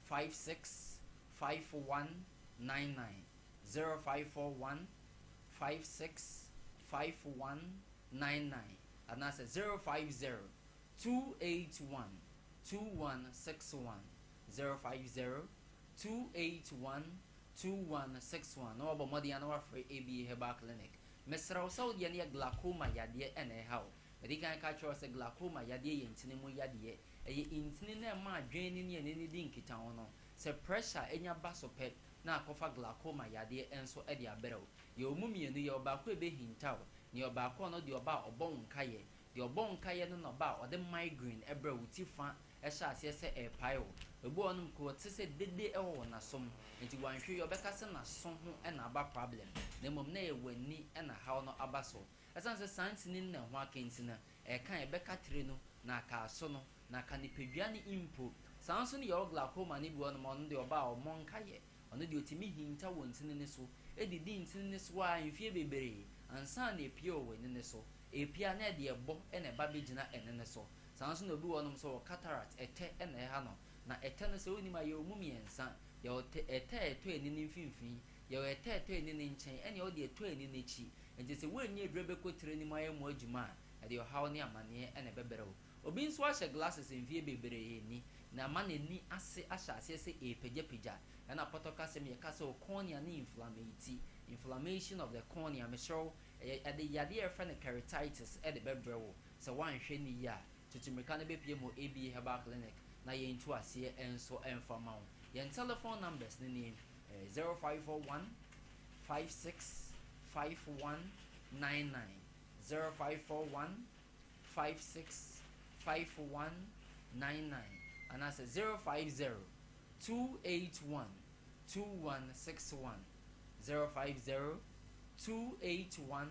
56 51 99, 0541 56 51 99 anaasɛ 050 281 2161, 050 281 2161 na wabɔ mmɔden a na wafrɛ ABA Herbal Clinic. Mesrɛ wo sɛ wodeɛ no yɛ glaucoma yadeɛ ɛna ɛha wo. Mede kan ka kyerɛ wo sɛ glaucoma yadeɛ yɛ ntini mu yadeɛ. Ɛyɛ ntini na ɛma adwene ne ne ani no di nkitaho no. Sɛ pressure anya ba so pɛ na akɔfa glaucoma yadeɛ nso de abrɛ wo. Yɛwɔ mu mmienu: yɛwɔ baako a ɛbɛhinta wo, ne yɛwɔ baako a ɔno deɛ ɔba a ɔbɔ wo nkayɛ. Deɛ ɔbɔ wo nkayɛ no na ɔba a ɔde migraine ɛbrɛ wo, ti fa ɛhyɛ aseɛ sɛ ɛrepae wo. Ebi wɔ hɔnom kuro ɔte sɛ dede ɛwɔ wɔ n'asom, nti wanhwɛ yi ɔbɛka sɛ n'aso ho ɛna aba problem, na mmom na ɛyɛ w'ani ɛna haw no aba so. Ɛsiane sɛ saa ntini no na ɛho aka nti no, ɛka ɛbɛka tire no na aka aso no na aka nipadua no mpo. Saa nso no yɛwɔ glaucoma no bi wɔ hɔnom a ɔno deɛ ɔba a ɔmmɔ nkayɛ. Ɔno deɛ ɔtumi hinta wɔ ntini no so, ɛdidi ntini no so a mfie bebree ansa na epie wɔ w'ani no so. Epie a na ɛde ɛbɔ ɛna ɛba bɛgyina ɛne no so. Saa nso na obi wɔ hɔnom sɛ wɔ cataract, ɛtɛ ɛna ɛha no. Na ɛtɛ no sɛ wonim a, yɛwɔ mu mmiɛnsa: yɛwɔ ɛtɛ a ɛtɔ ani no mfimfini, yɛwɔ ɛtɛ a ɛtɔ ani no nkyɛn, ɛne ɛwɔ deɛ ɛtɔ ani no akyi. Nti sɛ woannya aduro bɛkɔ tire no mu ayɛ mu adwuma a, ɛde ɔhaw ne amanneɛ ɛna ɛbɛbrɛ wo. Obi nso ahyɛ glasses mfie bebree ni na ama n'ani ase ahyɛ aseɛ sɛ ɛrepagyapagya. Ɛna pɔtɔ kasɛm yɛka sɛ o cornea ne inflammate, inflammation of the cornea. Mesrɛ wo, ɛyɛ ɛde yadeɛ a yɛfrɛ no keratitis ɛde bɛbrɛ wo. Sɛ woanhwɛ ne yie a, tutu mmirika no bɛpie mu ABA Herbal Clinic na yɛntu aseɛ nso ɛmfa ma wo. Yɛn telephone numbers ne nie: 0541 56 51 99, 0541 56 51 99 anaasɛ 050 281 2161, 050 281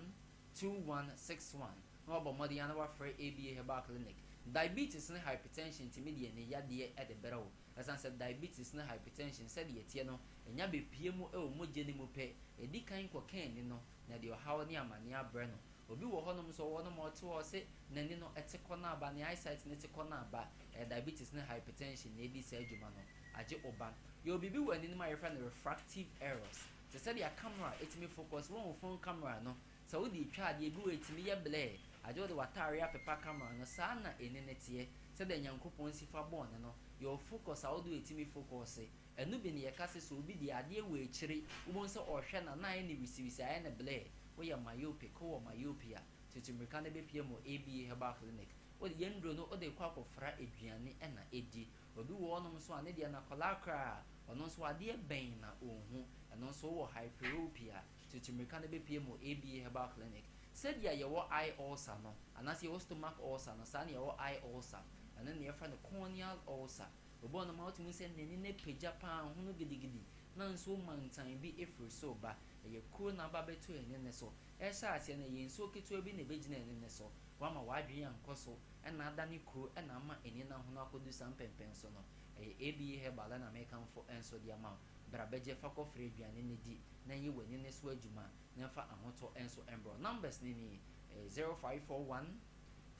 2161 na wabɔ mmɔden a na wafrɛ ABA Herbal Clinic. Diabetes ne hypertension tumi deɛ ne yadeɛ ɛde brɛ wo. Ɛsiane sɛ diabetes ne hypertension sɛdeɛ ɛteɛ no, ɛnya bɛpie mu ɛwɔ mogya no mu pɛ, ɛdi kan kɔka ani no na ɛde ɔhaw ne amanneɛ abrɛ no. Obi wɔ hɔnom nso ɔwɔ nom a ɔte hɔ sɛ n'ani no ɛte kɔ no aba, ne eyesight no te kɔ no aba. Ɛyɛ diabetes ne hypertension na ɛdi saa adwuma no agye ɔba. Yɛwɔ biribi wɔ ani no mu a yɛfrɛ no refractive errors, te sɛ deɛ camera ɛtumi focus wɔn phone camera no. Sɛ wode twa adeɛ bi wɔ, ɛtumi yɛ blur, agye wode w'ataare apepa camera no. Saa na ani no teɛ. Sɛdeɛ Nyankopɔn si fa bɔɔ ne no, yɛwɔ focus a wode ɛtumi focus. Ɛno bi ne yɛka sɛ obi de adeɛ wɔ akyire, wobɛhu sɛ ɔhwɛ na na ayɛ ne wisiwisi, ayɛ ne blur. Woyɛ myopic, wowɔ myopia, tutu mmirika no bɛpie mu ABA Herbal Clinic. Wode yɛn nnuro no wode kɔ akɔfra aduane ɛna ɛdi. Obi wɔ hɔnom nso a ne deɛ nakɔlaa koraa, ɔno nso adeɛ bɛn na ɔnhu. Ɛno nso wowɔ hyperopia, tutu mmirika no bɛpie mu ABA Herbal Clinic. Sɛdeɛ yɛwɔ eye ulcer no anaasɛ yɛwɔ stomach ulcer no, saa ne yɛwɔ eye ulcer. Ɛno ne yɛfrɛ no corneal ulcer. Obi wɔ nom a wotumi sɛ n'ani no apagya paa hono gidigidi na nsuo mantan bi efiri so ba. Ɛyɛ kuro na aba bɛto ani ne so. Ɛhyɛ aseɛ no, ɛyɛ nsuo ketewa bi na ɛbɛgyina ani ne so. Wama w'adwene ankɔ so ɛna adane kuro ɛna ama ani no ahono akɔdu saa mpɛmpɛn so no. Ɛyɛ ABA Herbal ɛna mekamfo nso de ama wo. Bra bɛgye fa kɔfrɛ aduane no di na ɛnyɛ w'ani ne so adwuma na ɛmfa ahotɔ nso mbrɛ. Numbers ne nie: ɛyɛ 0541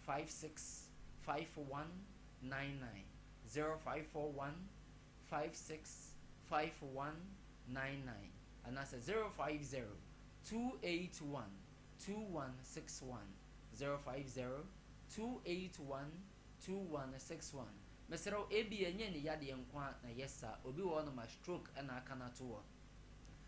56 51 99, 0541 56 51 99 anaasɛ 050 281 2161, 050 281 2161. Mesrɛ wo, ebi ɛnyɛ ne yadeɛ nko a na yɛ sa. Obi wɔ hɔnom a stroke ɛna aka no ato hɔ,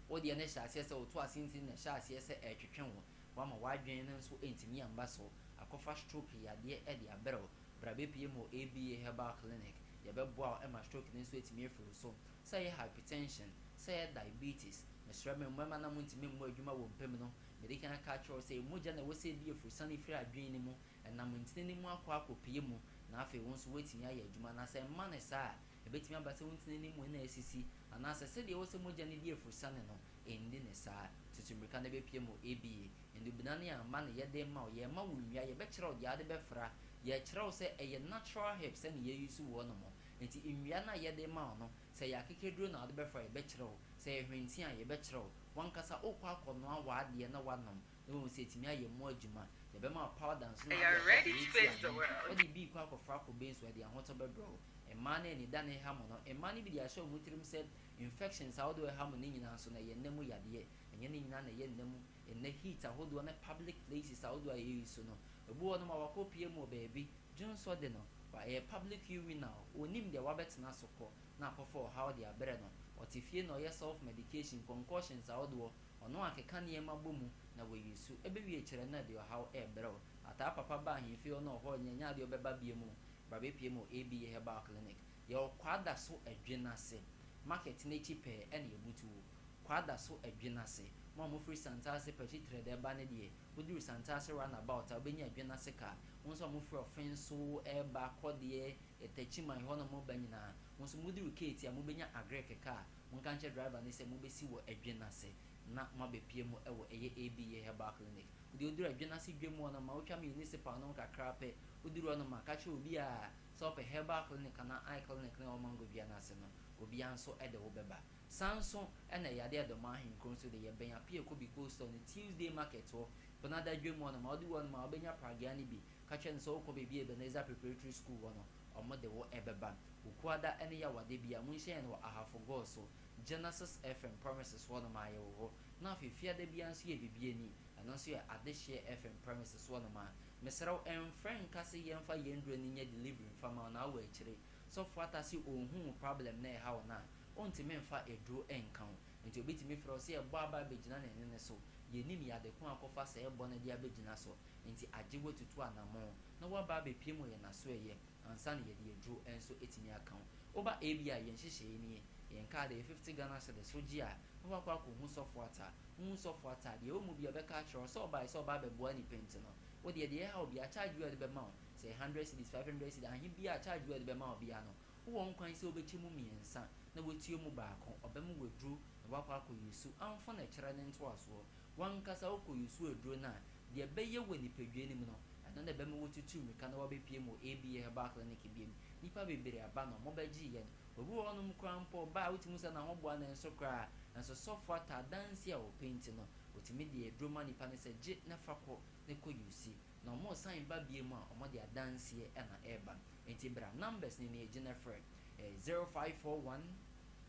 wodeɛ no hyɛ aseɛ sɛ woto ase nti na ɛhyɛ aseɛ sɛ ɛretwetwe wo. Woama w'adwene no nso antumi amba so. Akɔfa stroke yadeɛ de abrɛ wo. Bra bɛpue mu wɔ ABA Herbal Clinic. Yɛbɛboa wo ma stroke no nso atumi afiri wo so. Sɛ ɛyɛ hypertension, sɛ ɛyɛ diabetes, mesrɛ me mmarima na montumi mmɔ adwuma wɔ mpa mu no, medi kan aka akyerɛ wo sɛ mogya na ɛwɔ sɛ ɛdi afurusane firi adwene no mu, ɛnam ntini no mu akɔ akɔpue mu, na afei wo nso woatumi ayɛ adwuma. Na sɛ ɛmma no saa a, ɛbɛtumi aba sɛ wo ntini no mu na asisi, anaasɛ sɛdeɛ ɛwɔ sɛ mogya no di afurusane no, ɛndi no saa. Tutu mmirika na bɛpue mu wɔ ABA. Nnubena ne amma na yɛde rema wo, yɛrema wo nnua, yɛbɛkyerɛ wo deɛ wode bɛfra, yɛrekyerɛ wo sɛ ɛyɛ natural herbs na yɛ use wɔ hɔnom. Enti nnua no a yɛde rema wo no, sɛ ɛyɛ akekaduro na wode bɛfra a, yɛbɛkyerɛ wo, sɛ ɛyɛ hwentia a, yɛbɛkyerɛ wo. W'ankasa wokɔ akɔnoa w'adeɛ na woanom na woahu sɛ ɛtumi ayɛ mu adwuma. Yɛbɛma wo powder nso na wode akɔ akɔyɛ tea ano. Wode bi rekɔ akɔfra kube nso a, ɛde ahotɔ bɛbrɛ wo. Mmaa no anidane ha mo no, mmaa no bi de ahyɛ wɔn tirim sɛ infections ahodoɔ a ɛha mo no nyinaa nso no, ɛyɛ nna mu yadeɛ. Ɛnyɛ ne nyinaa na ɛyɛ nna mu. Nnɛ heat ahodoɔ ne public places ahodoɔ a yɛ use no, obi wɔ hɔnom a wakɔ pie mu wɔ baabi, dwonsɔ de no, wa ɛyɛ public urinal, ɔnnim deɛ wabɛtena so kɔ na akɔfa ɔhaw de abrɛ no. Ɔte fie na ɔyɛ self medication, concoctions ahodoɔ, ɔno akeka nneɛma bɔ mu na wa use, ɛbɛwie kyerɛ no ɛde ɔhaw ɛrebrɛ wo. Ataa papa ba ahemfie hɔ na ɔhɔ nyɛ, nyɛ adeɛ ɔbɛba biom o, bra bɛpie mu wɔ ABA Herbal Clinic. Yɛwɔ Kwadaso Adwenase market no akyi pɛɛ ɛna yɛbutu wo. Kwadaso Adwenase. Mo a mofiri Santase Pakyi Trɛdɛ ba no deɛ, moduru Santase round about a, wobɛnya Adwenase car. Mo nso a mofiri Ɔfenso reba, Kɔdeɛ, Takyiman hɔnom ba nyinaa, mo nso moduru Keeti a, mobɛnya Agric car. Monka nkyerɛ driver no sɛ mobɛsi wɔ Adwenase na moabɛpue mu wɔ ɛyɛ ABA Herbal Clinic. Wodeɛ woduru Adwenase dwam hɔ nom a, wotwa municipal no ho kakra pɛ, woduru hɔ nom a, ka kyerɛ obiara sɛ wopɛ Herbal Clinic anaa Eye Clinic no a ɛwɔ Mango dua no ase no, obiara nso de wo bɛba. San nso na ɛyɛ adeɛ a Dɔmaa Ahenkuro nso de, yɛbɛn Apieko Bikol Store no Tuesday Market hɔ, Benada dwam hɔ nom a, wode hɔ nom a wobɛnya pragea no bi. Ka kyerɛ no sɛ wokɔ baabi a Ebenezer Preparatory School wɔ no, wɔde wo bɛba. Wukuada ne Yawada biara, monhyia yɛn wɔ Ahafo Gɔɔ so, Genesis FM premises hɔ nom a yɛwɔ hɔ. Na afei Fiada biara nso yɛ Bibiani, ɛno nso yɛ Adehyeɛ FM premises hɔ nom a. Mesrɛ wo, mfrɛ nka se yɛmfa yɛn nnuro no nyɛ delivery mfa ma wo na wowɔ akyire. Sɔfo Atta se ɔnhu wo problem na ɛha wo no a, Ontumi mfa aduro nka wo. Nti obi tumi frɛ wo sɛ ɛbɔ aba abɛgyina ne nene so. Yɛnnim yade ko a akɔfa saa ɛbɔ no de abɛgyina so. Nti agye woatutu anamɔn na woaba abɛpue mu yɛn asoɛeɛ ansa na yɛde aduro nso atumi aka wo. Woba ebia yɛn nhyehyɛeɛ nie, yɛn card ɛyɛ 50 Ghana cedis, wogye a na woakɔ akɔhu Sɔfo Atta. Wohu Sɔfo Atta a, deɛ ɛwɔ mu biara ɔbɛka akyerɛ wo sɛ ɔbaeɛ sɛ ɔba abɛboa nnipa nti no, wo deɛ deɛ ɛha wo biara charge biara a ɔde bɛma wo, sɛ ɛyɛ 100 cedis, 500 cedis, ahe biara charge biara a ɔde bɛma wo biara no, Wowɔ ho kwan sɛ wobɛkyɛ mu mmiɛnsa na woatua mu baako. Ɔbɛma wo aduro na woakɔ akɔ yusu amfa no kyerɛ ne ntoasoɔ. W'ankasa wokɔ yusu aduro no a, deɛ ɛbɛyɛ wɔ nipadua no mu no, ɛno na ɛbɛma woatutu mmirika na woabɛpue mu wɔ ABA Herbal Clinic biom. Nnipa bebree aba na wɔbɛgye yɛn. Obi wɔ hɔnom koraa mpo ɔba a wotumi hu sɛ n'ahoboa no nso koraa, nanso sɔfo ata adanseɛ a ɔpɛ nti no, ɔtumi de aduro ma nipa no sɛ gye na fa kɔ na kɔ yusi. Na wɔresan ba biom a, wɔde adanseɛ na ɛreba. Enti bra, numbers no nie, gyina frɛ, ɛyɛ 0541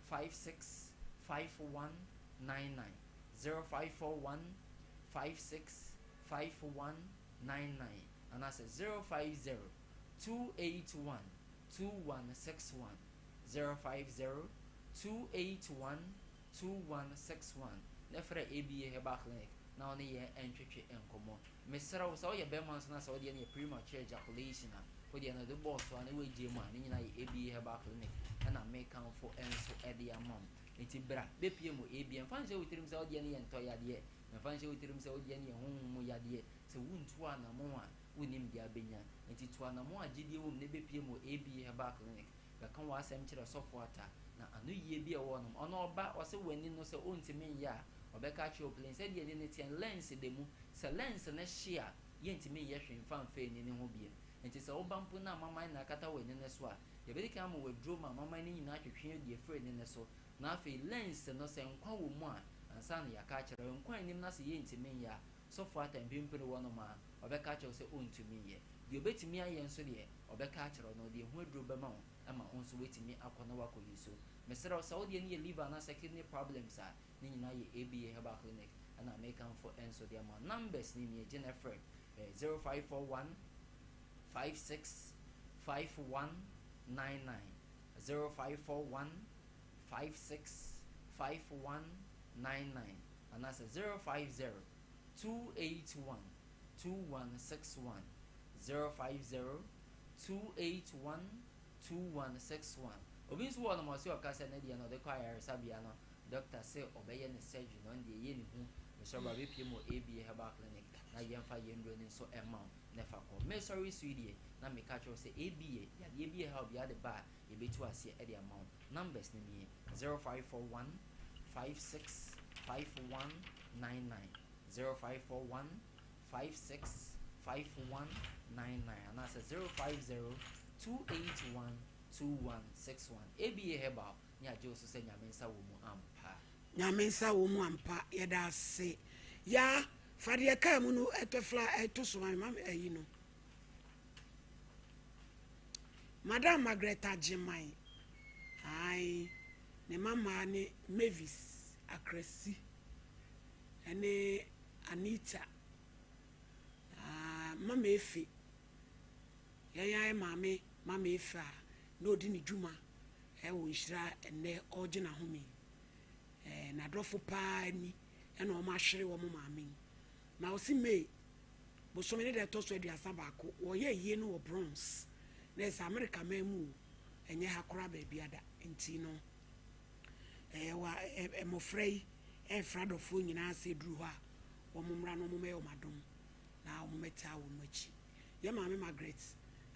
56 51 99, 0541 56 51 99, anaasɛ 050 281 2161, 050 281 2161, na frɛ ABA Herbal Clinic na wo ne yɛn ntwetwe nkɔmmɔ. Mesrɛ wo, sɛ woyɛ bɛrima nso na sɛ wo deɛ no yɛ premature ejaculation a, wo deɛ no de bɔɔ so a na woagyae mu a, ne nyinaa yɛ ABA Herbal Clinic ɛna mekamfo nso de ama wo. Nti bra, bɛpue mu ABA. Mfa nhyɛ wo tirim sɛ wo deɛ no yɛ ntɔ yadeɛ, mfa nhyɛ wo tirim sɛ wo deɛ no yɛ honhom mu yadeɛ. Sɛ wontu anamon a, wonnim deɛ abɛnya. Nti tu anamon a gyidie wɔ mu na bɛpue mu wɔ ABA Herbal Clinic. Bɛka w'asɛm kyerɛ sɔfo Atta, na ano yie bi a ɛwɔ hɔnom. Ɔno ɔba, ɔse w'ani no sɛ ɔntumi nyɛ a, ɔbɛka akyerɛ wo plain. Sɛdeɛ ani no teɛ no, lens da mu. Sɛ lens no hye a, yɛntumi nyɛ hwee mfa mfa ani no ho bio. Enti sɛ woba mpo na amaman na akata w'ani no so a, yɛbɛdi kan ama wo aduro ma amaman no nyinaa atwetwe adi afiri ani no so. Na afei lens no, sɛ nkwa wɔ mu a, ansa na yɛaka akyerɛ wo. Nkwa nnim na sɛ yɛntumi nyɛ a, sɔfo Atta mprempren wɔ hɔnom a, ɔbɛka akyerɛ wo sɛ ɔntumi nyɛ. Deɛ ɔbɛtumi ayɛ nso deɛ, ɔbɛka akyerɛ wo na ɔde ɛho aduro bɛma wo ma wo nso woatumi akɔ na woakɔ use. Mesrɛ wo, sɛ wo deɛ no yɛ liver anaasɛ kidney problems a, ne nyinaa yɛ ABA Herbal Clinic ɛna mekamfo nso de ama wo. Numbers no nie, gye na frɛ, ɛyɛ 0541 56 51 99, 0541 56 51 99 anaasɛ 050. 281 2161, 050 281 2161. Obi nso wɔ nom ɔse ɔka sɛ ne deɛ no ɔde kɔ ayaresabea no doctor se ɔbɛyɛ no surgery na ɔno deɛ ɛyɛ ne hu. Mesrɛ bra bɛpie mu wɔ ABA Herbal Clinic na yɛmfa yɛn nnuro no nso mma wo na fa kɔ. Mesɔre so yi deɛ na meka kyerɛ wo sɛ ABA yadeɛ bi a ɛha obiara de ba a yɛbɛtu aseɛ de ama wo. Numbers no nie, 0541 56 5199, 0541 56 5199 anaasɛ 050 281 2161. ABA Herbal ne agye wo so sɛ Nyame nsa wɔ mu ampa. Nyame nsa wɔ mu ampa yɛda ase. Yaa fa deɛ kaa mu no ɛtɔ fla ɛto so ma me ma ayi no. Madam Margaret Agyeman, ae, ne mmammaa ne Mavis Akrasi ne Anita, ah, Mama Efe, yɛn ara maame Mama Efe a na ɔdi ne dwuma wɔ Nhyira ɛnnɛ ɔregye n'ahome yi. Eh, n'adɔfo paa ni ɛna wɔn ahwere wɔn maame yi. Na ɔsi May bosome ne da ɛtɔ so 31, wɔyɛ ayie no wɔ Bronx, na ɛsɛ Amerika man mu o, ɛnyɛ ha koraa baabia da. Nti no, ɛɛ wa ɛ mmɔfra yi ɛrefrɛ adɔfoɔ nyinaa sɛ ɛduru hɔ a, wɔn mmra na wɔn mmɛyɛ wɔn adom na wɔn mmɛtaa wɔn akyi. Yɛ maame Margaret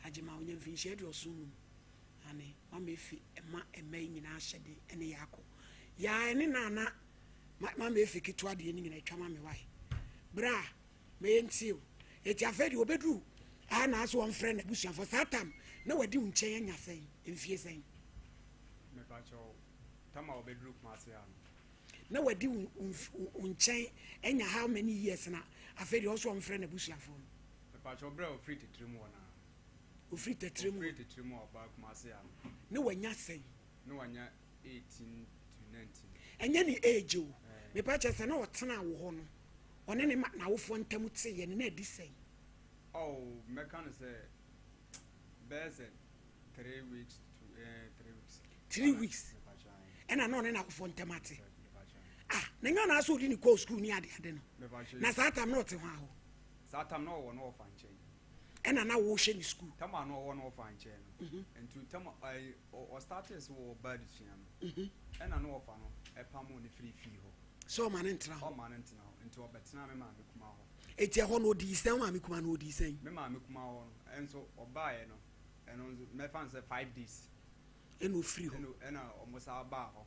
Agyemang, ɔnya mfinhyia 75, ane mama efi ɛma mma yi nyinaa ahyɛde ɛne yɛ akɔ. Yaa ɛne Nana mama efi ketewa deɛ ne nyinaa atwa ma me wae. Bra Ma yɛntie o. Enti afei deɛ ɔbɛduru a na ase wɔmfrɛ n'abusuafoɔ saa tam na wadi wo nkyɛn anya sɛn mfie sɛn? Mepakyɛw, tam a ɔbɛduru Kumasi ha no. Na wadi wo nkyɛn anya how many years na afei deɛ ɔso ɔmfrɛ n'abusuafoɔ no? Mepakyɛw, berɛ a ɔfiri Titire mu hɔ no a. Ɔfiri Titire mu. Ɔfiri Titire mu a ɔbaa Kumasi ha no. Na wanya sɛn? Na wanya 18 to 19. Ɛnyɛ ne age o. Mepakyɛw sɛ na ɔtenaa wo hɔ no. Ɔne ne ma n'awofoɔ ntam teeɛ no, na adi sɛn? Oh, mɛka no sɛ bɛyɛ sɛ 3 weeks to 3 weeks. 3 weeks ɛna na ɔne n'awofoɔ ntam ate. Ah, na nyɛ ɔna asɛ ɔdi ne kɔɔ sukuu ne ade ade no. Na saa tam na ɔte hɔ ahɔ. Saa tam na ɔwɔ no ɔfa nkyɛn. Ɛna na wɔhwɛ ne sukuu. Tam a na ɔwɔ no ɔfa nkyɛn no. Nti tam ɛɛ ɔstartee sɛ wɔ ba adesua no. Ɛna na ɔfa no ɛpam ne firi fie hɔ. Sɛ ɔma no ntena hɔ. Ɔma no ntena hɔ. Nti ɔbɛtena me maame kuma hɔ. Eti ɛhɔ no ɔdii sɛn? Wo maame kuma no ɔdii sɛn? Me maame kuma hɔ no ɛnso ɔbaeɛ no ɛno nso mɛfa no sɛ 5 days. Ɛna ɔfiri hɔ. Ɛna ɔmo saa baa hɔ.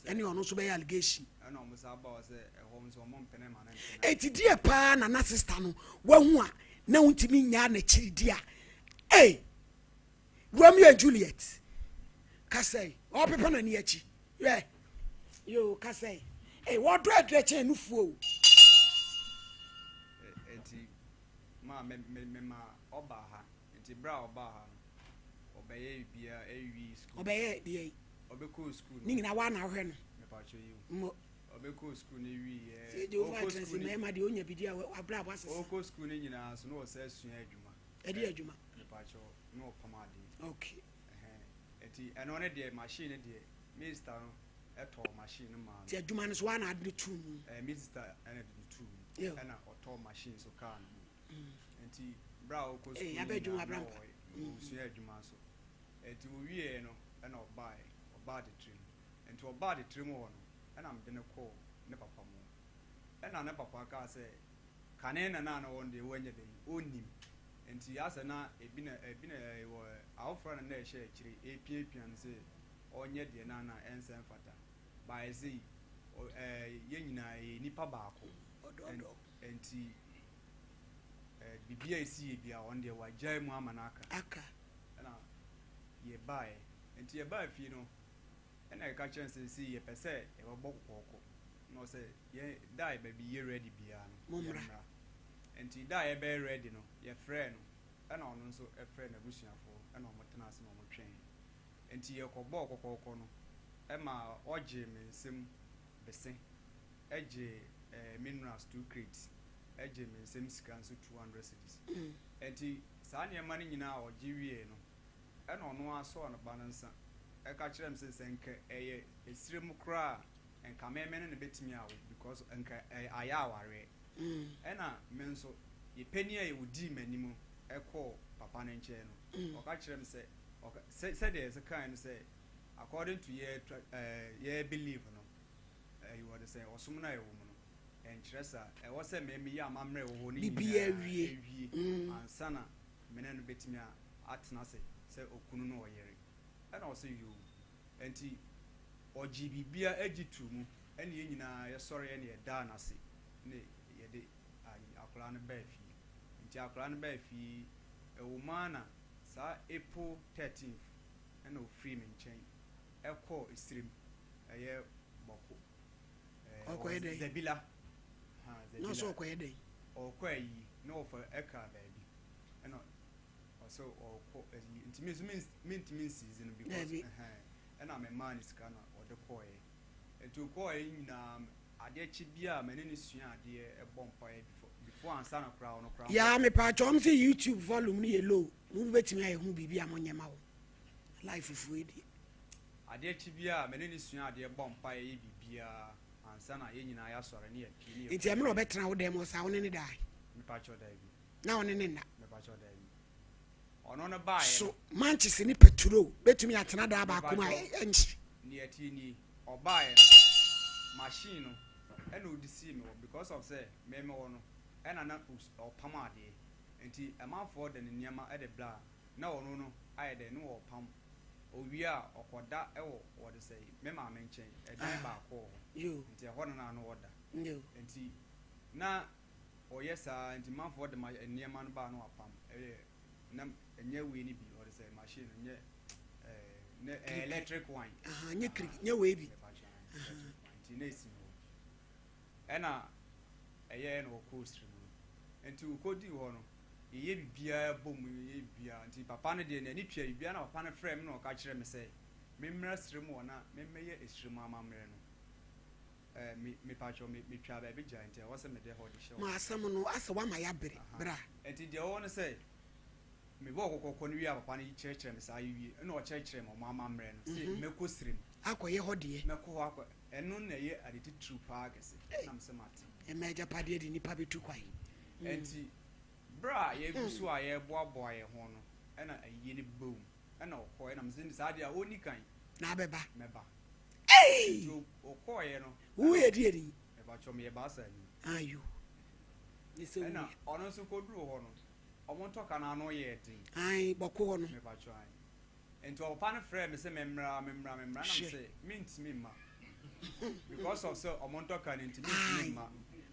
Ɛne ɔno nso bɛyɛ allegation. Ɛna ɔmo saa baa hɔ sɛ ɛhɔ nso ɔmo mpene ma no ntena. Eti deɛ paa na na sister no wahu a na wontumi nyaa n'akyiri di a ei Romeo and Juliet kasɛe ɔpepa n'ani akyi yɛ yoo kasɛe ei wɔdɔ ɛdrɛ kyɛn nufuo o. Eti maa me me me ma ɔbaa ha nti bere a ɔbaa ha no ɔbɛyɛ biribiara ɛwi sukuu. Ɔbɛyɛ deɛ. Ɔbɛkɔɔ sukuu no. Ne nyinaa waa na ahwɛ no. Mepatwa yi o. Mo. Ɔbɛkɔɔ sukuu no wi yɛ. Sɛ Jehovah atena se mmarima deɛ ɔnya bidi a wabrabɔ asesa. Ɔkɔ sukuu no nyinaa so na ɔsɛ sua adwuma. Ɛde adwuma. Mepatwa na ɔpam adeɛ. Okay. Ɛhɛn nti ɛno ne deɛ machine ne deɛ me sister no ɛtɔɔ machine no maa no. Ti adwuma no so waa na ade no tuu mu. Ɛɛ me sister ɛna de no tuu mu. Ɛna ɔtɔɔ machine so kaa no ho. Nti bere a ɔkɔ sukuu no nyinaa na ɔsua adwuma nso. Nti owieɛ no ɛna ɔbaeɛ ɔbaa Titire mu. Nti ɔbaa Titire mu hɔ no ɛna mede no kɔɔ ne papa mu. Ɛna ne papa kaa sɛ kane na na na wɔn deɛ wɔnyɛ dɛn ɔnnim. Nti asɛ na ebi na ebi na ɛwɔ awoforɔ na na ɛhyɛ akyire epiapia no sɛ ɔnyɛ deɛ na na ɛnsɛ mfata. Baayɛ sɛ ɛɛ yɛn nyinaa yɛ nipa baako. Nti ɛɛ biribi a esi yɛ bia ɔno deɛ wagyae mu ama no aka. Aka. Ɛna yɛbaeɛ. Nti yɛbaa fie no ɛna yɛka kyerɛ no sɛ sɛ yɛpɛ sɛ yɛbɛbɔ kɔkɔɔkɔ. Na ɔsɛ yɛn da a yɛbɛbi yɛ ready biara no yɛmmra. Nti da a yɛbɛyɛ ready no yɛfrɛɛ no ɛna ɔno nso ɛfrɛɛ n'abusuafoɔ ɛna ɔmo tena ase na ɔmo twɛn. Nti yɛkɔbɔɔ kɔkɔɔkɔ no ɛma ɔgyee me nsam bese ɛgye minerals 2 crates ɛgye me nsam sika nso 200 cedis. Nti saa nneɛma no nyinaa a ɔgye wie no ɛna ɔno asɔɔ ne ba no nsa ɛka kyerɛ me sɛ sɛ nka ɛyɛ esire mu koraa nka mɛmɛ no na bɛtumi awo because nka ayɛ awareɛ. Ɛna me nso, yɛ panin a ɔdii m'anim kɔɔ papa no nkyɛn no, ɔka kyerɛɛ me sɛ, ɔka, sɛ, sɛdeɛ yɛsɛ kaeɛ no sɛ, according to yɛ tra, ɛɛ, yɛ belief no, ɛyi wɔde sɛ, ɔsom no a yɛwɔ mu no, ɛnkyerɛ saa. Ɛwɔ sɛ me meyɛ amammerɛ a ɛwɔ hɔ no Biribiara nyinaa wie. awie ansa na me ne no bɛtumi a, atena ase sɛ okunu ne ɔyere. Ɛna ɔse yoo. Ɛnti ɔgyee biribiara gye too mu, ɛna yɛn nyinaa yɛsɔreɛ na yɛdaa no ase na yɛde ayi akwadaa no baa fie. Nti akwadaa no baa fie, ɛwɔ mu ara na saa April 13th ɛna ɔfirii me nkyɛn ɛkɔɔ Esirem, ɛyɛ Bɔko, ɛɛ Ɔkɔyɛ dɛn? Zebila, ha Na ɔsɛ Zebila. ɔkɔyɛ dɛn? Ɔkɔ ayi, na ɔfa ɛkaa baabi, ɛna ɔsɛ ɔkɔ ayi, nti me nso mentumi nsiizi no because Daabi. ɛhɛn, ɛna memaa no sika na ɔde kɔɔeɛ. Nti ɔkɔɔeɛ nyinaa adeɛ kye biaa me ne no sua adeɛ bɔ mpaeɛ before before ansa na koraa ɔno koraa Yaa mepaakyɛw ɔmo sɛ YouTube volume no yɛ low mo bɛtumi ayɛ ho biribi a mo nyɛ ma wo life fufuo yi deɛ. Adeɛ kye biaa me ne no sua adeɛ bɔ mpaeɛ yɛ biribiaa ansa na yɛn nyinaa yɛasɔre ne yɛapue ne Nti yɛkɔ ɛmmerɛ ɔbɛtena wo dɛm hɔ saa wo ne no dae? Mepaakyɛw daabi. Na wo ne no nna? Mepaakyɛw daabi. Ɔno no baeɛ So no. mankyese ne paturo bɛtumi atena daa baako mu a Mepaakyɛw ɛnhye? nea ɛteɛ nie, ɔbaeɛ no machine no ɛna ɔde sii me hɔ because of sɛ me me hɔ no ɛna na ɔpam adeɛ nti amanfoɔ de ne nneɛma de bra a na ɔno no ayɛ dɛn na ɔpam ɔwie a ɔkɔda wɔ wɔde sɛ me maame nkyɛn ɛdan baako wɔ hɔ nti ɛhɔ na na ano ɔda nti na ɔyɛ saa nti manfoɔ de ma nneɛma no baa na wapam ɛyɛ na ɛnyɛ wei no bi ɔde sɛ machine no nyɛ ɛɛ ne ɛɛ electric one. Nyɛ kiri nyɛ wei bi. Nti na esi hɔ ɛna ɛyɛ na ɔkɔ siri mu no nti ɔkɔdii hɔ no yɛyɛ biribiara bɔ mu yɛyɛ biribiara nti papa no deɛ n'ani tua biribiara na papa no frɛ me na ɔka kyerɛ me sɛ memmra siri mu hɔ na memmɛyɛ esiri mu amammerɛ no. Eh, me, mepakyɛw, me, metwaa baabi gyae nti ɛwɔ sɛ mede hɔ de hyɛ Ma hɔ. asɛm no, asɛ woama yɛabere, Aha. bra. Nti deɛ ɔwɔ ne sɛ, mebɔɔ kɔkɔkɔ no wie a papa no kyerɛkyerɛ me saa yɛ wie, ɛna ɔkyerɛkyerɛ me ɔmo amammerɛ no, se mɛkɔ srem. Akɔyɛ hɔ deɛ. Mɛkɔ hɔ akɔ, ɛno na ɛyɛ ade titiriw paa kɛse, Ei. ɛna mese mate. Ɛma agyapadeɛ de nnipa bɛtu kwan. Ɛnti, berɛ a yɛgu so a yɛreboaboa yɛn ho no, ɛna ayie no baam, ɛna ɔkɔeɛ, ɛna mese saa deɛ a ɔnni kan. Na abɛba. Mɛba. Ei! Nti ɔkɔɔeɛ no. Wo yɛ deɛ ni? Mepakyɛw meyɛ baasa ni. Ayo. Ne sɛ Ɛna ɔno nso kɔduruu hɔ no, ɔmo ntɔka no ano yɛɛ den. Ae, bɔko hɔ no. Mepakyɛw ae. Nti ɔpapa no frɛɛ me sɛ memmra, memmra, memmra, na mese mentumi mma. Because of sɛ ɔmo ntɔka no nti mentumi mma.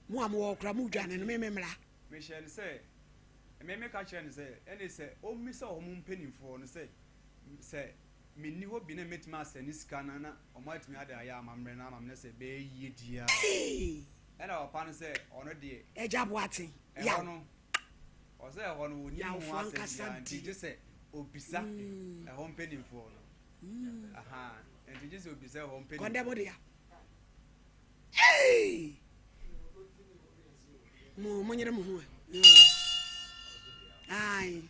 Mo a mowɔ hɔ koraa mo dwane no, me memmra. Mehyɛɛ no sɛ, me meka kyerɛɛ no sɛ, ɛne sɛ ɔmmisa ɔmo mpanimfoɔ no sɛ, sɛ Menni hɔ bi na mɛtumi asɛne sika no na ɔmo atumi ade ayɛ amammerɛ no ama me na sɛ ɛbɛyɛ yie deɛ a. Ɛna papa no sɛ ɔno deɛ. Agya Boateng, yaw. Ɛhɔ no, ɔsɛ ɛhɔ no ɔnnim ho Yawfoɔ asɛm ankasa biara nti deɛ. gye sɛ ɔbisa ɛhɔ mpanimfoɔ no. Ahaa, nti gye sɛ ɔbisa ɛhɔ mpanimfoɔ. Kɔndɛ mo dea. Hey! Mo, mo nyere mo ho ɛ. Ae,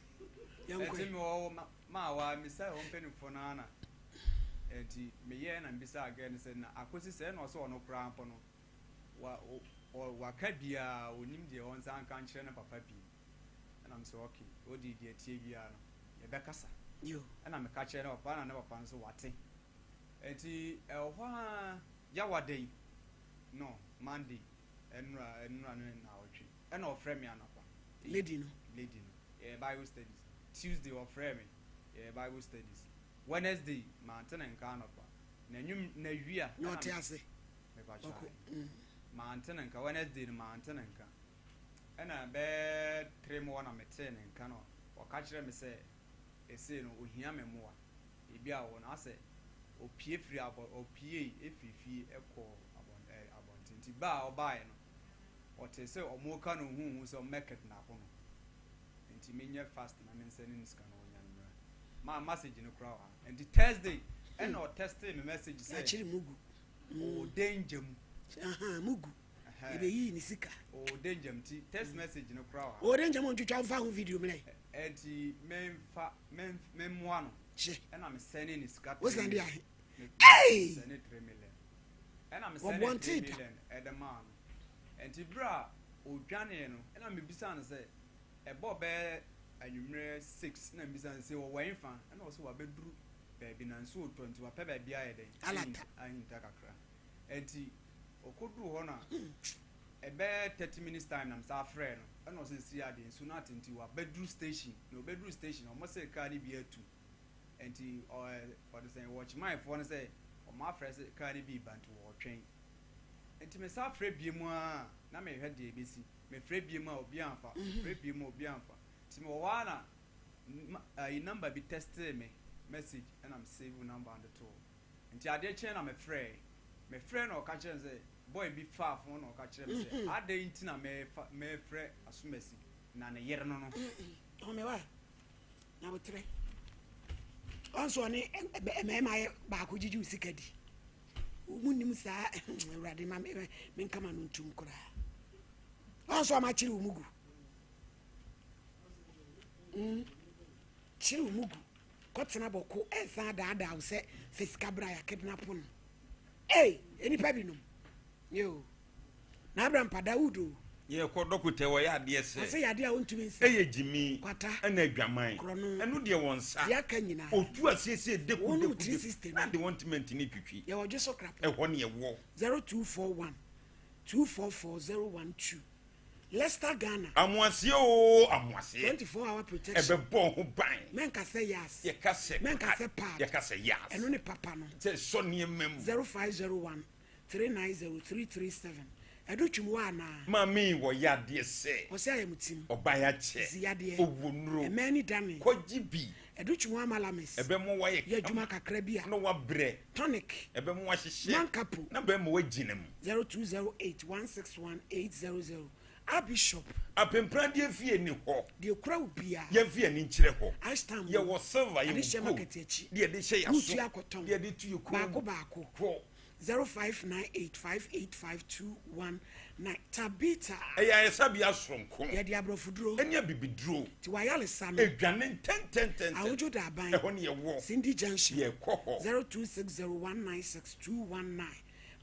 yɛnkɔ Ɛnti ɛ. mewɔ hɔ Maa waa misae hɔ mpaninfoɔ no ara na ɛnti meyɛɛ na mebisaa girl no sɛ na akosi sɛɛ na ɔsɛ ɔno koraa mpo no wa ɔ waka biaa ɔnim deɛ ɔnsan nka nkyerɛ ne papa bio ɛna mesɛ ok ɔdii deɛ ɛteɛ biaa no yɛbɛkasa ɛna meka kyerɛ ne papa na ne papa nso wate ɛnti ɛwɔ hɔ ara Yawada yi no Monday ɛnora ɛnora ne naawɔtwe ɛna ɔfrɛ me anɔpa Lady no. Lady no yɛyɛ bible studies Tuesday ɔfrɛɛ me yɛyɛ bible studies Wednesday mante ne nka anɔpa na nwum na wia Na ɔte ase. Mepakyɛ Ɔkɔ. ae Mm. mante ne nka Wednesday no mante ne nka ɛna bɛɛ tre mu hɔ na metee ne nka no ɔka kyerɛ me sɛ esei no ohia me mmoa ebi a wɔ no asɛ opie firi abɔ opie efiri fie ɛkɔɔ abɔn ɛɛ abɔnten nti ba a ɔbaeɛ no ɔtee sɛ ɔmo ka no huhu sɛ ɔmo mɛ kidnap no nti menyɛ fast na me nsɛne no sika na ɔnya no mmra. Maa message no koraa wɔ ha. Nti Thursday ɛna mm. ɔtɛstee me message sɛ akyere mugu ɔwɔ mm. danger mu. Aha mugu. Ebeyii ne sika. Ɔwɔ danger mu nti text mm. message no koraa wɔ ha. Ɔwɔ danger mu ntwitwa nfa ho video mlɛ. Nti memfa memmoa no. Hyɛ. Ɛna me sɛne ne sika. Wo sɛne ahe? Hey! Sɛne 3 million. Ɛna me sɛne 3 million ɛde maa no. Nti bere a. Ɔdwaneeɛ no, ɛna mebisaa no sɛ, ɛbɔɔ bɛyɛ anwummerɛ 6 na mebisaa no sɛ ɔwɔ ɛnfa? Ɛna ɔse wabɛduru baabi na nsuo retɔ nti wapɛ baabi ayɛ dɛn? Alata. Ahinta kakra. Ɛnti ɔkɔduru hɔ na ɛbɛyɛ 30 minutes time na mesan frɛɛ no, ɛna ɔse seesei adeɛ nsuo no ate nti wabɛduru station, na ɔbɛduru station no wɔse kaa no bi atu. Ɛnti ɔde sɛn wɔkyemanfoɔ no sɛ wɔn afrɛ sɛ kaa no bi reba nti wɔretwɛn. Nti me san frɛ biom aa na me hwɛ deɛ ɛbɛsi. Me frɛ biom a obiara nfa, me frɛ biom a obiara nfa. Nti me wɔ hɔ ara na ma ayi number bi textee me message ɛna me save number no de too hɔ. Nti adeɛ kyeeɛ na me frɛɛ. Me frɛɛ na ɔka kyerɛɛ me sɛ boy bi faa phone na ɔka kyerɛɛ me sɛ adɛn nti na mefa mefrɛ Asomasi na ne yere no no. Ɔme wa na wotrɛ. Ɔnso ɔne mmarima yɛ baako gyigyi wo sika di. Wɔn nim saa awurade ma menka ma no ntum koraa. Wɔn nso wɔn akyere wɔn gu. Kyere wɔn gu. Kɔtena bɔko ɛnsan daadaa wo sɛ fɛ sika bra ya kidnap no. Ee, nnipa binom. Yoo. Na Abraham pa Dawud o. Yɛkɔ dɔkota wɔyɛ adeɛ sɛ. Ɔsɛ yadeɛ a ɔntumi nsa. Ɛyɛ gyimi. Kwata. Ɛna adwaman. Korɔno. Ɛno deɛ wɔn nsa. Deɛ aka nyinaa. Ɔtu asiesie deku Wɔnom deku 360 deku. no. Na de wɔn ntoma ntini twitwi. Yɛwɔ dwe so krapɔ. Ɛhɔ ne ɛwɔ. 0241 244 012 Leicester Ghana. Amoaseɛ oo amoaseɛ. 24 hour protection. Ɛbɛbɔ wo ho ban. Mɛnka sɛ yas. Yɛka sɛ Mɛnka pad. sɛ pad. Yɛka sɛ yas. Ɛno ne papa no. Sɛ ɛsɔ nneɛma mu. 0501 390337 Ɛdo twum wɔ anaa? Maame yi wɔ yadeɛ sɛ. Ɔsɛ ayamtim. Ɔbaa yakyɛ. Zi yadeɛ. Ɔwɔ nnuro. Ɛmɛn ani dane. Kɔgye bi. Ɛdo twum wɔ amalames. Ɛbɛma wayɛ Yɛ adwuma kakra bi a. Na wabrɛ. Tonic. Ɛbɛma wahyehyɛ. Mankapo. Na bɛma wagyina mu. 0208 161 800 Archbishop. Apempradeɛ fie ni hɔ. Deɛ ekura wo biara. Yɛmfa yɛn ani nkyerɛ hɔ. Ashtown mu. Yɛwɔ silver, yɛwɔ Adehyɛ gold. market akyi. Deɛ yɛde hyɛ yɛn aso. Wotua akɔtɔn. Deɛ yɛde to yɛn kɔn mu. Baako baako. Hɔ. 0598585219 Tabitha. Ɛyɛ ayaresabea soronko. Yɛde aborɔfoduro. Ɛne abibiduro. Ti w'ayaresa no. Edwane ntɛntɛntɛntɛm. Ahodwo Daban. Ɛhɔ ne yɛwɔ. Cindy Junction. Yɛkɔ hɔ. 0260196219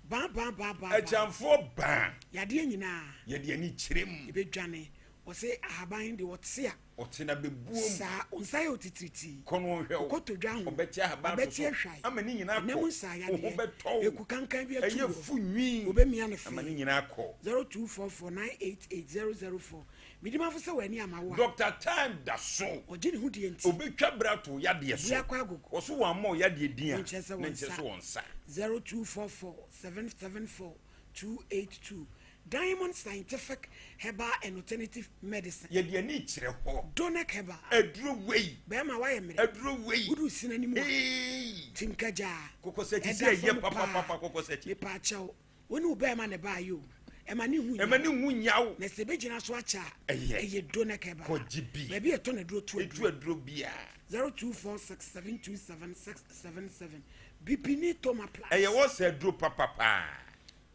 Baa baa baa baa baa. Akyamfoɔ baa. Yadeɛ nyinaa. Yɛde ani kyerɛ mu. Yɛbɛdwane. Wɔse ahaban deɛ ɔte a. Ɔte na bɛbuom. Saa, wo nsa yɛ otitiritii. Kɔ no ɔnhwɛ wo. Wo kotodwe aho. Ɔbɛte ahaban ato W'abati so. ahwae. Ama ne nyinaa Ɛnam akɔ. nsaeɛ Wo ho adeɛ. bɛtɔ wo. Eku kankan bi atu Ɛyɛ wɔ. fu nwi. Wɔbɛmia no fee. Ama ne nyinaa akɔ. 0244 988 004 Medimafo sɛ w'ani amma wo a. Doctor Time da so. Ɔgye ne ho die nti. Ɔbɛtwa berɛ ato wo yadeɛ so. Bua kɔ agogo. Ɔso wamma wo yadeɛ din a. Ne nkyerɛ sɛ Ne wɔn nkyerɛ nsa. sɛ wɔn nsa. 0244 774 282 Diamond Scientific Herbal and Alternative Medicine. Yɛde ani kyerɛ hɔ. Donec Herbal. Aduro wei. Bɛɛma wayɛ mmerɛ. Aduro wei. Wodu sin anim a. Eeii. Tim kagyaa. Kɔkɔsakyi Ɛda sɛ ɛyɛ fam paa. papapapa kɔkɔsakyi. Mepaakyɛw, wo ne wo bɛɛma na ɛbaayɛ o. Ɛma ne hu nyaw. Ɛma ne hu nyaw. Na sɛ ɛbɛgyina so akyɛ a. Ɛyɛ. Ɛyɛ Donec Herbal. Kɔgye bi. Baabi a ɛtɔ n'aduro tu aduro. Ɛtu aduro biara. 0246 727 677 Bibini Toma Plus. Ɛyɛ wɔ sɛ aduro papapaa.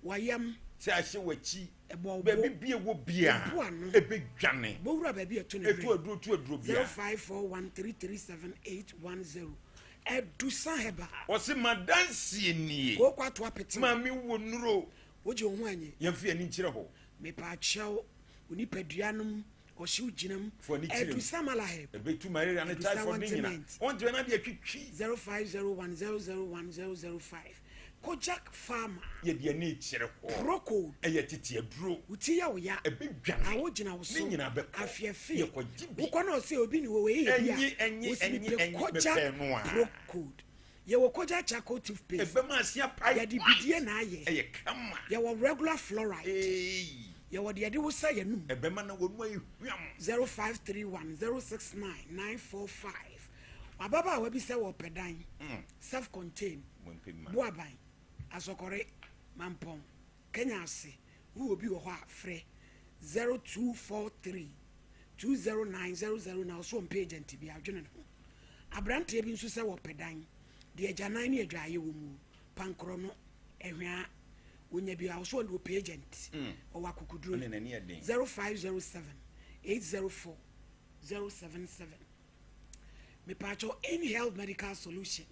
Wayam. Sɛ ahyɛ w'akyi. Ɛbɔ wo bo. Baabi bia ɛwɔ bia. Ɛbu ano. Ɛbɛdwane. Bɔ wura baabi a ɛto ne Ɛtu aduro tu aduro bia. 0541337810 Adusa Herbal. Ɔse m'adanseɛ nie. Kooko ato apete. Maame wɔ nnuro. Wogye wo ho anye. Yɛmfa yɛn ani nkyerɛ hɔ. Mepaakyɛw, wo nipadua nom ɔhyew gyina mu. Fo ani kyerɛ mu. Adusa Malaheb. Ɛbɛtu malaria ne Adusa typhoid ne nyina. ointment. Ɔntumi na adeɛ twitwi. 0501001005 Kojak Pharma. Yɛde ani kyerɛ hɔ. Procold. Ɛyɛ tete aduro. Wo ti yɛ wo ya. Ɛbɛdwane. Awo gyina wo so. Ne nyinaa bɛkɔ. Afeɛfeɛ. Yɛkɔgye bi. Wokɔ na ɔsɛ obi ne wɔ wei yɛ bi a. Ɛnye, ɛnye, Wosi ɛnye, mepɛ ɛnye, Kojak mepɛ no a. Procold. Yɛwɔ Kojak charcoal toothpaste. Ɛbɛma ase apae. Yɛde bidie na ayɛ. Ɛyɛ kama. Yɛwɔ regular fluoride. Eeii. Yɛwɔ deɛ yɛde wosa yɛn anum. Ɛbɛma na w'anum ayɛ hwam. 0531 069 945 W'ababaawa bi sɛ wɔpɛ dan, self contain, Boaban, Asɔkɔre, Mampɔn, Kenya ase, wowɔ obi wɔ hɔ a frɛ 0243 209 00 na ɔso ɔmpɛ agent bi adwene ne ho. Abranteɛ bi nso sɛ wɔpɛ dan, deɛ agyanan ne adwaeɛ wɔ mu, Pankorɔ no, Ɛhwea, wɔnya bi a ɔso ɔde ɔpɛ agent, ɔwɔ akokoduro, 0507 804 077. Mepaakyɛw in health medical solution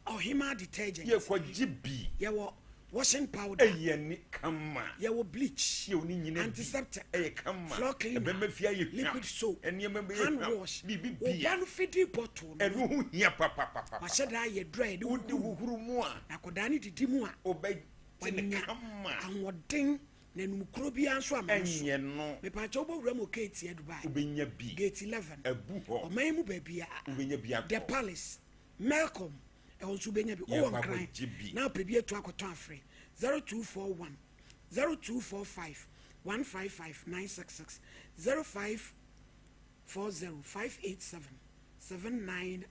ɔhemaa detergent. Yɛ kɔ gye bi. Yɛwɔ Washing powder. Ɛyɛ ni kama. Yɛwɔ bleach. Yɛwɔ ne nyina bi. Antiseptic. Ɛyɛ kama. Floor cleaner. Ɛbɛma fie ayɛ hwam. Liquid soap. Nneɛma bɛyɛ Hand hwam. wash. Biribi Wo bia. ba no feeding bottle no. Ɛno ho hia papapapa. Wahyɛ da ayɛ duro a yɛde Wode huhuru huhuru mu a. Na akwadaa no didi mu a. Wobɛte ne Wanya kama. ahoɔden na anumkuro biara nso ama no so. Ɛnyɛ no. Mepaakyɛ wobɔ wura mu wɔ Keetia Dubai. Wobɛnya bi. Gate 11. Abu hɔ. Ɔman mu baabiara. Wobɛnya bi atɔ. The Palace. Melcom. Ɛhɔ nso wobɛnya bi. Yɛkɔ Wowɔ Nkran akɔgye bi. na wopɛ bi atu akɔtɔ afrɛ 0241 0245 155 966 0540 587 790.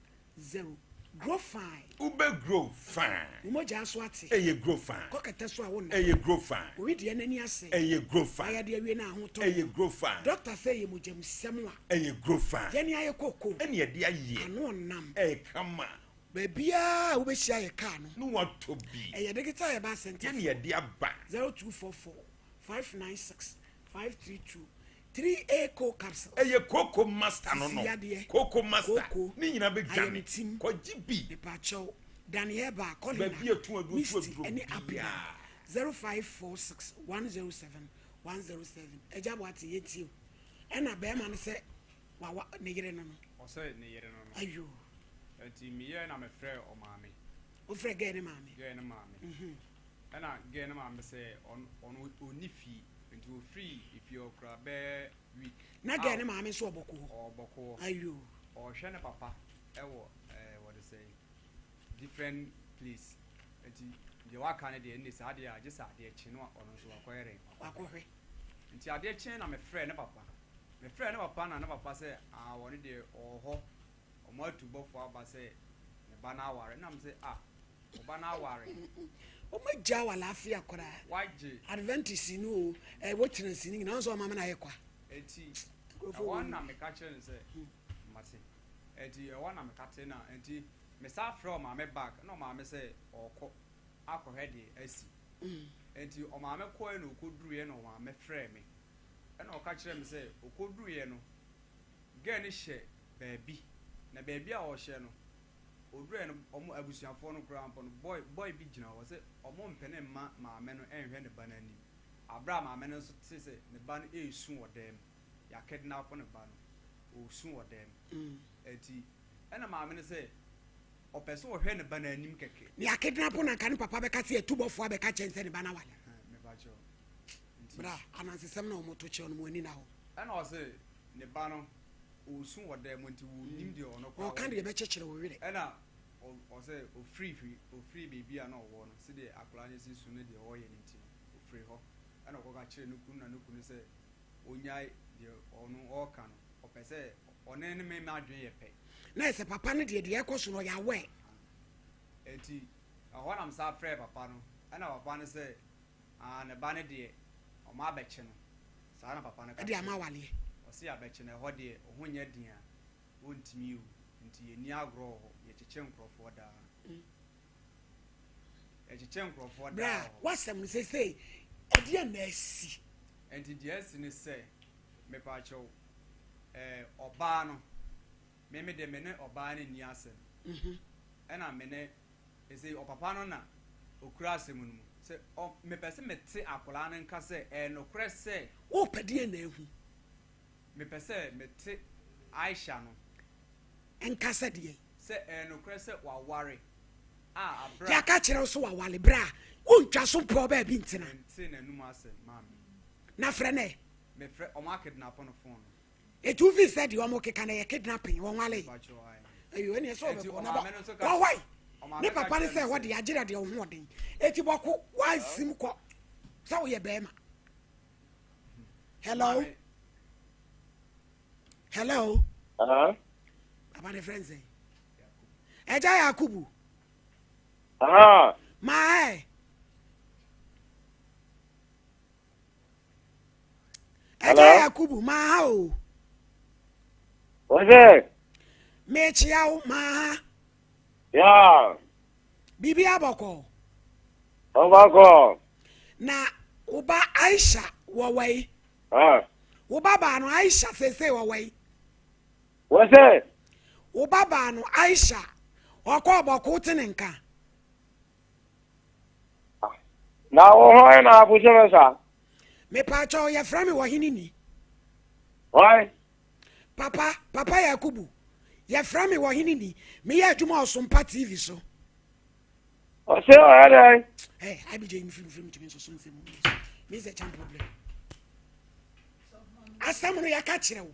Grow fine. Wobɛ grow fine. Wo mogya so ate. Ɛyɛ grow fine. Kɔ kɛtɛ so a wonna. Ɛyɛ grow fine. Owi deɛ n'ani asɛ. Ɛyɛ grow fine. Ayɛ de awie na ahotɔ. Ɛyɛ grow fine. Doctor sɛ ɛyɛ mogyamusɛm a. Ɛyɛ grow fine. Yɛne ayɛ koko. Ɛne yɛde ayɛ. Ano ɔnam. Ɛyɛ kama. Baabiara a wobɛhyia yɛ kaa no. Ne watɔ bi. Ɛyɛ digital herbal center. Yɛne yɛde aba. 0244 596 532 3A co capsule. Ɛyɛ koko master no no. Sisi yadeɛ. Koko master. Koko. Ne nyinaa bɛdwane. Ayamtim. Kɔgye bi. Mepakyɛw. Dan Herbal, Colina, Baabi a ɛtu aduro, tu Misty, aduro ɛne biara. Abinab. 0546 107 107. Ɛgya Boate yɛtie o. Ɛna bɛrima no sɛ wawa ne yere no no. Ɔsɛ ne yere no no. Ayo. Nti meyɛ na mefrɛ ɔmaame. Wofrɛ gɛɛ ne maame? Gɛɛ ne maame. Ɛna gɛɛ ne maame sɛ ɔno ɔno ɔnni fie. Nti ofiri efie hɔ koraa bɛyɛ week. Na gɛɛ ne maame nso ɔbɔko hɔ? Ɔbɔko hɔ. Ayo. Ɔhwɛ ne papa ɛwɔ ɛɛ wɔde sɛ different place. Nti deɛ waka no deɛ ɛnne saa adeɛ a gye sɛ adeɛ kye no a ɔno nso wakɔyɛ dɛn? Wakɔhwɛ. Nti adeɛ kye na mefrɛ ne papa. Mefrɛ ne papa na ne papa sɛ ah ɔno deɛ ɔwɔ hɔ. Ɔmo atu bɔfoɔ aba sɛ ne ba no aware. Ɛna me sɛ ah ɔba no aware. Ɔmo agya wɔ alaafia koraa. Wagye. Adventist ni o, ɛ wɔkyerɛ si ni nyinaa nso ɔmo amena ayɛ kwa. Eti Nkurɔfoɔ ɛhɔ wɔ na mu. meka kyerɛ no sɛ mate. Eti ɛhɔ na meka te na nti me san frɛ ɔmaame back na ɔmaame sɛ ɔkɔ akɔhwɛ deɛ asi. Nti ɔmaame kɔɛ na ɔkɔduruiɛ na ɔmaame frɛ me. Ɛna ɔka kyerɛ me sɛ ɔkɔduruiɛ no girl no hyɛ baabi na baabi a ɔhyɛ no ɔduruiɛ no ɔmo abusuafoɔ no koraa mpo no boy boy bi gyina hɔ sɛ ɔmo mpene mma maame no ɛnhwɛ ne ba no anim. Abere a maame no nso te sɛ ne ba no ɛresu wɔ dan mu. Yɛakidnap ne ba no. Ɔresu wɔ dan mu. Nti ɛna maame no sɛ ɔpɛ sɛ ɔhwɛ ne ba no anim kɛkɛ. Ne yɛakidnap no anka ne papa bɛka sɛ yɛtu bɔfoɔ abɛka kyɛn sɛ ne ba no awale. Mepa kyɛw. Nti Bra anansesɛm na ɔmo to kyerɛ no mo ani na hɔ. Ɛna ɔse ne ba no ɔresu wɔ dan mu nti wɔnnim deɛ ɔno koraa Ɔka deɛ ɛbɛkyekyere wo werɛ. Ɛna ɔsɛ ofiri fi ofiri baabi a na ɔwɔ no sɛdeɛ akwadaa no si su ne deɛ ɔreyɛ no nti no ofiri hɔ ɛna ɔkɔka kyerɛ ne kunu na ne kunu sɛ onyae deɛ ɔno ɔreka no ɔpɛ sɛ ɔne ne mmarima adwene yɛ pɛ. Na ɛsɛ papa no deɛ deɛ ɛkɔ so no ɔyɛ aware. Nti ɛhɔ na mesan frɛɛ papa no ɛna papa no sɛ aa ne ba no deɛ ɔmo abɛkye no saa na papa no ka Ɛde ama kyerɛ awaleɛ. Ɔse abɛkye no ɛhɔ deɛ ɔho nyɛ den a ɔntumi o nti yɛnni agorɔ wɔ hɔ yɛkyekyɛ nkurɔfoɔ daa. Yɛkyekyɛ nkurɔfoɔ daa Bra wɔ hɔ. w'asɛm no seesei ɛdeɛn na asi? Nti deɛ asi ne sɛ mepaakyɛw ɛɛ ɔbaa no me me deɛ me ne ɔbaa no nni asɛm ɛna me ne ɛsɛ ɔpapa no na okura asɛm no mu sɛ ɔ mepɛ sɛ mete akwadaa no nka sɛ ɛyɛ nokorɛ sɛ. Wopɛ deɛ na ehu. Mepɛ sɛ mete Aisha no. Nka sɛ deɛ. Sɛ ɛyɛ nokorɛ sɛ waware a abira. Yɛaka kyerɛ wo so wawale berɛ a wontwa so mpɔ baabi ntena. Mente n'anum asɛm maame. Na frɛ no ɛ. Mefrɛ ɔmo akidnap no phone no. Eti wofi sɛ deɛ ɔmo keka no yɛ kidnapping wɔn wale. Ayo ɛne ɛsɛ ɔbɛkɔ na bɔ kɔ hɔ ne papa ne sɛ ɛhɔ deɛ agyerɛ deɛ ɔho ɔden. Eti bɔko wansim kɔ sɛ woyɛ bɛrima. Hello. Hello. Papa ne frɛ nsɛn. Ɛgya Yakubu. Maa ɛ. Ɛgya Yakubu maa ha o. Wɔsɛ. Mekyia wo maa ha. Yeah. Biribi abɔkɔ. Ɔbɔkɔ. Na wo ba Aisha wɔ wɔ yi. Wo ba baa no Aisha sese wɔ wɔ yi. Wɔsɛ. Wo ba baa no Aisha ɔkɔ ɔbɔko te ne nka. Na wo hwan na abusa me saa? Mepaakyɛw, yɛfrɛ me ɔhene ni. Hwan? Papa, Papa Yakubu, yɛfrɛ me ɔhene ni. Meyɛ adwuma Ɔsompa TV so. Ɔse ɔyɛ dɛn? Hey, IBJ mfiri mfiri mtumi nsoso nsɛm mu. Me sɛ kyɛn problem. Asɛm no yɛka kyerɛ wo.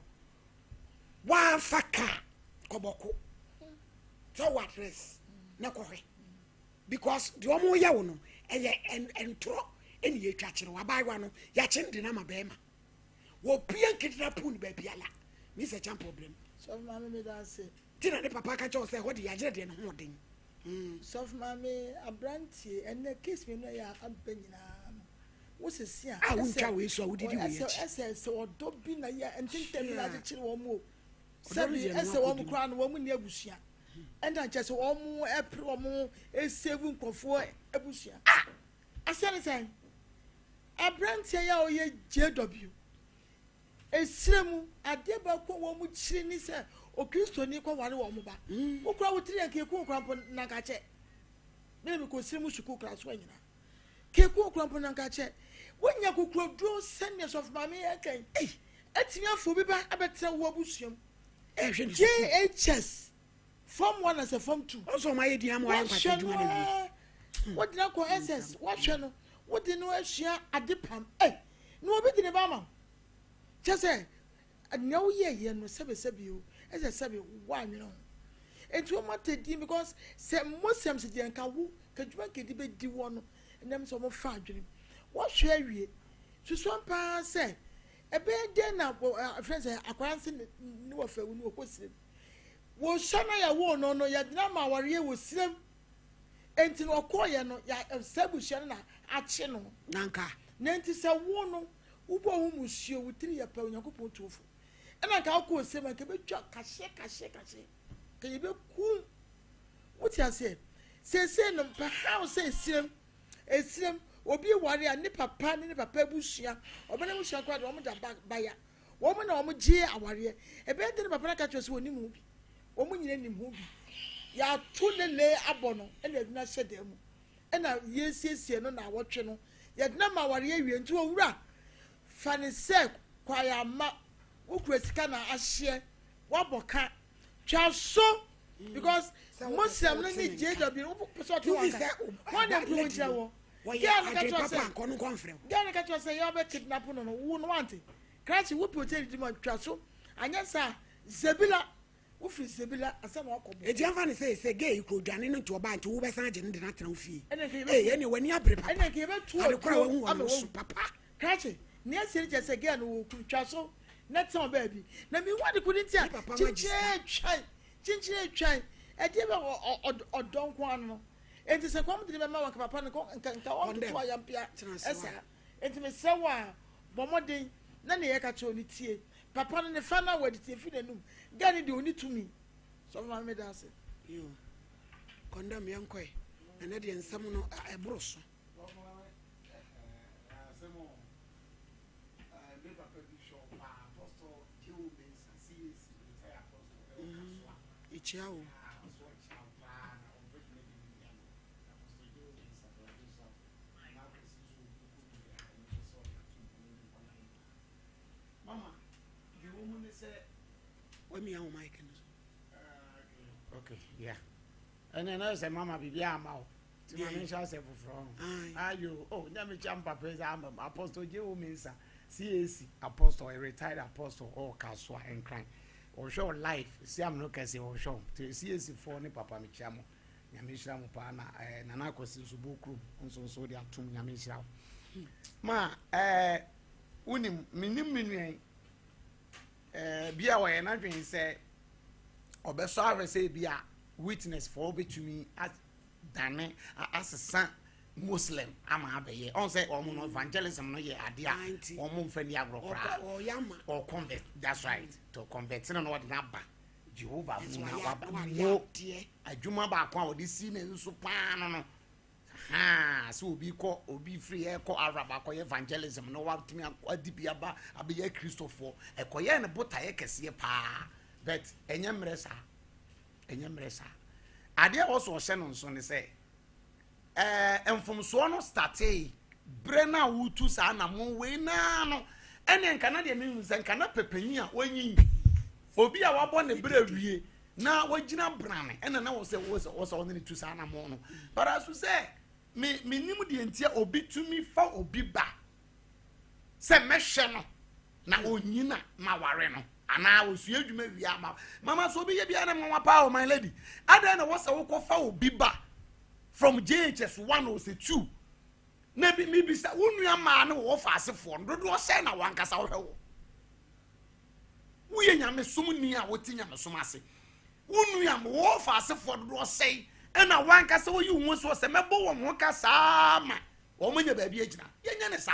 Woamfa kaa kɔbɔko. Sɛ wo address na kɔhwɛ. Because deɛ wɔn yɛ wo no ɛyɛ ntorɔ ɛna yɛtwa kyerɛ wo. Abaayewa no yɛakye no de no ama bɛrima. Wɔpia nkedina pool no baabi ala. Me sɛ kyɛn problem. Sɔfo maame mi da ase. Ti na ne papa ka kyerɛ wo sɛ ɛhɔ de yɛagyerɛ deɛ ne ho ɔden. Sɔfo maame abrantie ɛnɛ case mmienu a ɛyɛ aba nyinaa no wo sisi a A wontwa wei so a wodidi wei akyi. ɛsɛ sɛ ɔdɔ bi na yɛ ntentɛm bi na akyekyere wɔn o. Ɔdɔ no Sɛbi deɛ ne ɛsɛ ho wɔn akɔdi mu. koraa no wɔn nni abusua. Ɛna nkyɛ sɛ wɔn ɛpere wɔn ɛsave nkurɔfoɔ abusua. Asɛ ne sɛn? Abranteɛ yi a ɔyɛ JW Esrɛ mu, adeɛ baako a wɔn kyiri ne sɛ Okristoni kɔware wɔn ba. Wo koraa wo tiri yɛ nka eku wo koraa mpo na nka kyɛ. Me na mekɔ srɛ mu sukuu koraa so anyina. Ka eku wo koraa mpo na nka kyɛ. Wonya kokoroduro sɛdeɛ sɔfo maame yɛ kan. Ei, atumi afa obi ba abɛtena wo abusua mu. Ɛhwɛ ne sukuu. JHS, form 1 asɛ form 2. Ɔsɔ ɔmo ayɛ din ama wayɛ nkwasi adwuma na wie. Wode no akɔ SS, woahwɛ no, wode no asua ade pam. Ei, na obi de ne ba ama wo. Kyerɛ sɛ, nea woyɛeɛ no sɛbesɛbe o, ɛsɛ sɛbe woannwene ho. Enti wɔn atɛ din because sɛ Muslims deɛ nka wo, nka adwuma nka ɛde bɛdi woɔ no, ɛnam sɛ wɔfa adwene. Wɔhwɛ awie, susu ampa ara sɛ ɛbɛyɛ dɛn na ɛfrɛ sɛ akwadaa nse ne wɔfa awu no wɔkɔ sirem. Wɔsua na yɛwoo no no, yɛde no ama awareɛ wɔ sirem. Enti no ɔkɔɔyɛ no, yɛ saa abusua no na akye no. Nanka. Na enti sɛ wo no, Wobɔ wo ho musuo, wo tiri yɛ pɛ, Onyankopɔn tu wo fo. Ɛna nka wokɔ ose ma nka bɛtwa kahye kahye kahye. Nka yɛbɛkum. Wote aseɛ? Seesei no mpɛ how sɛ esirem, esirem, obi ware a ne papa ne ne papa abusua, ɔbɛn abusua koraa de wɔn da ba baya. Wɔn na wɔn gye awareɛ. Ɛbɛyɛ dɛ ne papa no aka kyerɛ sɛ wɔnim ho bi. Wɔn nyina nim ho bi. Yɛato lele abɔ no ɛna yɛde no ahyɛ dan mu. Ɛna yɛsiesie no naawɔtwe no yɛde no ama awareɛ awie nti owura fa no sɛ kwae ama wo kura sika na ahyeɛ wabɔ ka twa so because Muslim no ne JW no wopɛ sɛ ɔte wɔn ka wɔn na mpumu nkyerɛ wɔ gɛɛ no ka kyerɛ sɛ gɛɛ no ka kyerɛ sɛ yɛ ɔbɛ kidnap no no wo no wante krakye wopɛ ɔkyɛ didi ma twa so anyɛ saa zebila Wofiri Zebila ansa na wakɔ Enti ɛmfa no sɛ sɛ gay yi kura odwane no nti ɔbaa nti wobɛsan agye no de no atena wo fie. Ei ɛneɛ w'ani abere papa. Ɛnna nka yɛbɛtu Ade koro a aduro wahu wɔ ama ne ho so wawu. papa. Krakye, nea asie no kyerɛ sɛ girl no wɔ kunu, twa so na tena wo baabi. Na minhu ade koro nti a Ne papa ma gye kyinkyin sika. atwan, kyinkyin atwan. Ɛdeɛ bɛ ɔ ɔ ɔd ɔdɔ nko ara no. Enti sɛ kɔm de no bɛma wo anka papa no nka nka nka ɔntoto Condemn. ayampea Tena ase saa. why? Enti mesrɛ wo a, bɔ mmɔden na nea yɛka kyerɛ wo no tie. Papa no ne fa no a wɔde tie fi n'anum. Girl no deɛ ɔnni tumi. Sɔfo maame meda ase. Yo. Condemn yɛnkɔe. Ɛnɛ deɛ nsɛm no ɛboro so. Ɛkyia wo. Mama, deɛ wɔ mu ne sɛ. Wamia wo mic no so. Okay, yeah. Ɛnna na sɛ mama biribi ama wo. Ti ma menhyɛ asɛ foforɔ ho. Ayo, oh, nyɛ mekyia mpapa yi sɛ ama m. Apostle J. O. Mensah, CAC apostle, a retired apostle, ɔwɔ Kasoa, Nkran. Ɔhwɛ wo life, siam no kɛse, ɔhwɛ wo. Ti CAC foɔ ne papa mekyia mo. Nyame nhyira mo paa na eh, Nana Akwasi nso bɔ kurom nso nso de atom Nyame nhyira wo. Ma eh, wonim menim me nua yi eh, bi a wɔyɛ n'adwene sɛ ɔbɛsɔ ahwɛ sɛ bi a witness foɔ bɛtumi adane asesa muslim ama abɛyɛ ɔn sɛ wɔn no evangelism no yɛ adeɛ a wɔn mfa ni agorɔ koraa ɔ convert that's right to convert no na ɔde n'aba Jehovah mu na waba mo adwuma baako a ɔde si ne nso paa no no haa sɛ obi kɔ obi firi ɛkɔ Arab akɔyɛ evangelism na watumi adi bi aba abɛyɛ Kristofoɔ ɛkɔyɛ ne botaeɛ kɛseɛ paa but ɛnyɛ mmerɛ saa ɛnyɛ mmerɛ saa adeɛ a wɔsɔ ɔhyɛ no nso ne sɛ ɛɛ mfomsoɔ no startee. Berɛ no a woretu saa anammɔn wei no ara no, ɛnneɛ nka na deɛ mehu sɛ nka na pɛ panyin a wanyin, obi a wabɔ ne berɛ awie na wagyina brane ɛna na wɔ sɛ wɔ sɛ wɔ sɛ ɔne ne tu saa anammɔn no. But aso sɛ me menim deɛ nti a obi tumi fa obi ba sɛ mɛhwɛ no na ɔnyin a maware no anaa ɔsua adwuma wie ama mama so obi yɛ biara na nwanwa paa o my lady adɛn na wɔ sɛ wokɔfa obi ba from JHS 1 or sɛ 2 na bi mebisa wo nua maa ne wɔwɔ faasefoɔ no dodoɔ sɛn na wankasa wohwɛ wɔ woyɛ nyamesom ni a wote nyamesom ase wo nua ma wɔwɔ faasefoɔ dodoɔ sɛn ɛna wankasa woyi wo ho soɔ sɛ mɛbɔ wɔn ho ka saa ma wɔn anya baabi agyina yɛnyɛ ne saa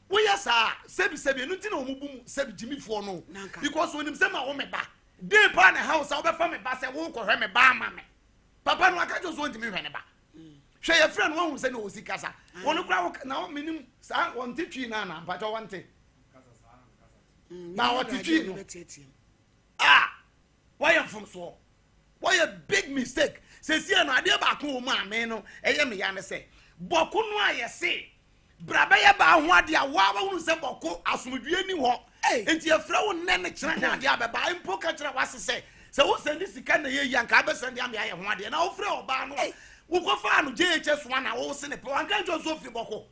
woyɛ saa sɛbi sɛbi ɛno nti na wɔn bu mu sɛbi gyimifoɔ no because wɔnim sɛ ma wo me ba den paa na ɛha wo sɛ wobɛfa me ba sɛ wokɔhwɛ me ba ama me papa no aka kyerɛ so wɔntumi hwɛ ne ba hwɛ yɛfrɛ no wahu sɛ ne ɔsi kasa wɔn kora na menim saa wɔnte twi no ana mpakyɛ wɔnte na wɔte twi no a wɔyɛ mfomsoɔ wɔyɛ big mistake sɛsi no adeɛ baako wɔ mu a me no ɛyɛ me ya ne sɛ bɔko no a yɛse bra bɛyɛ baa ho adeɛ a woa wahunu sɛ bɔko asomdwie ni hɔ nti yɛfrɛ wo nnɛ ne kyerɛ ne adeɛ abɛba mpo ka kyerɛ wase sɛ sɛ wo sɛnde sika na yɛyi anka abɛsɛnde ame ayɛ ho adeɛ na wofrɛ ɔbaa no a wokɔfaa no JHS one a wo se ne pɛ wanka nkyɛ nso ofiri bɔko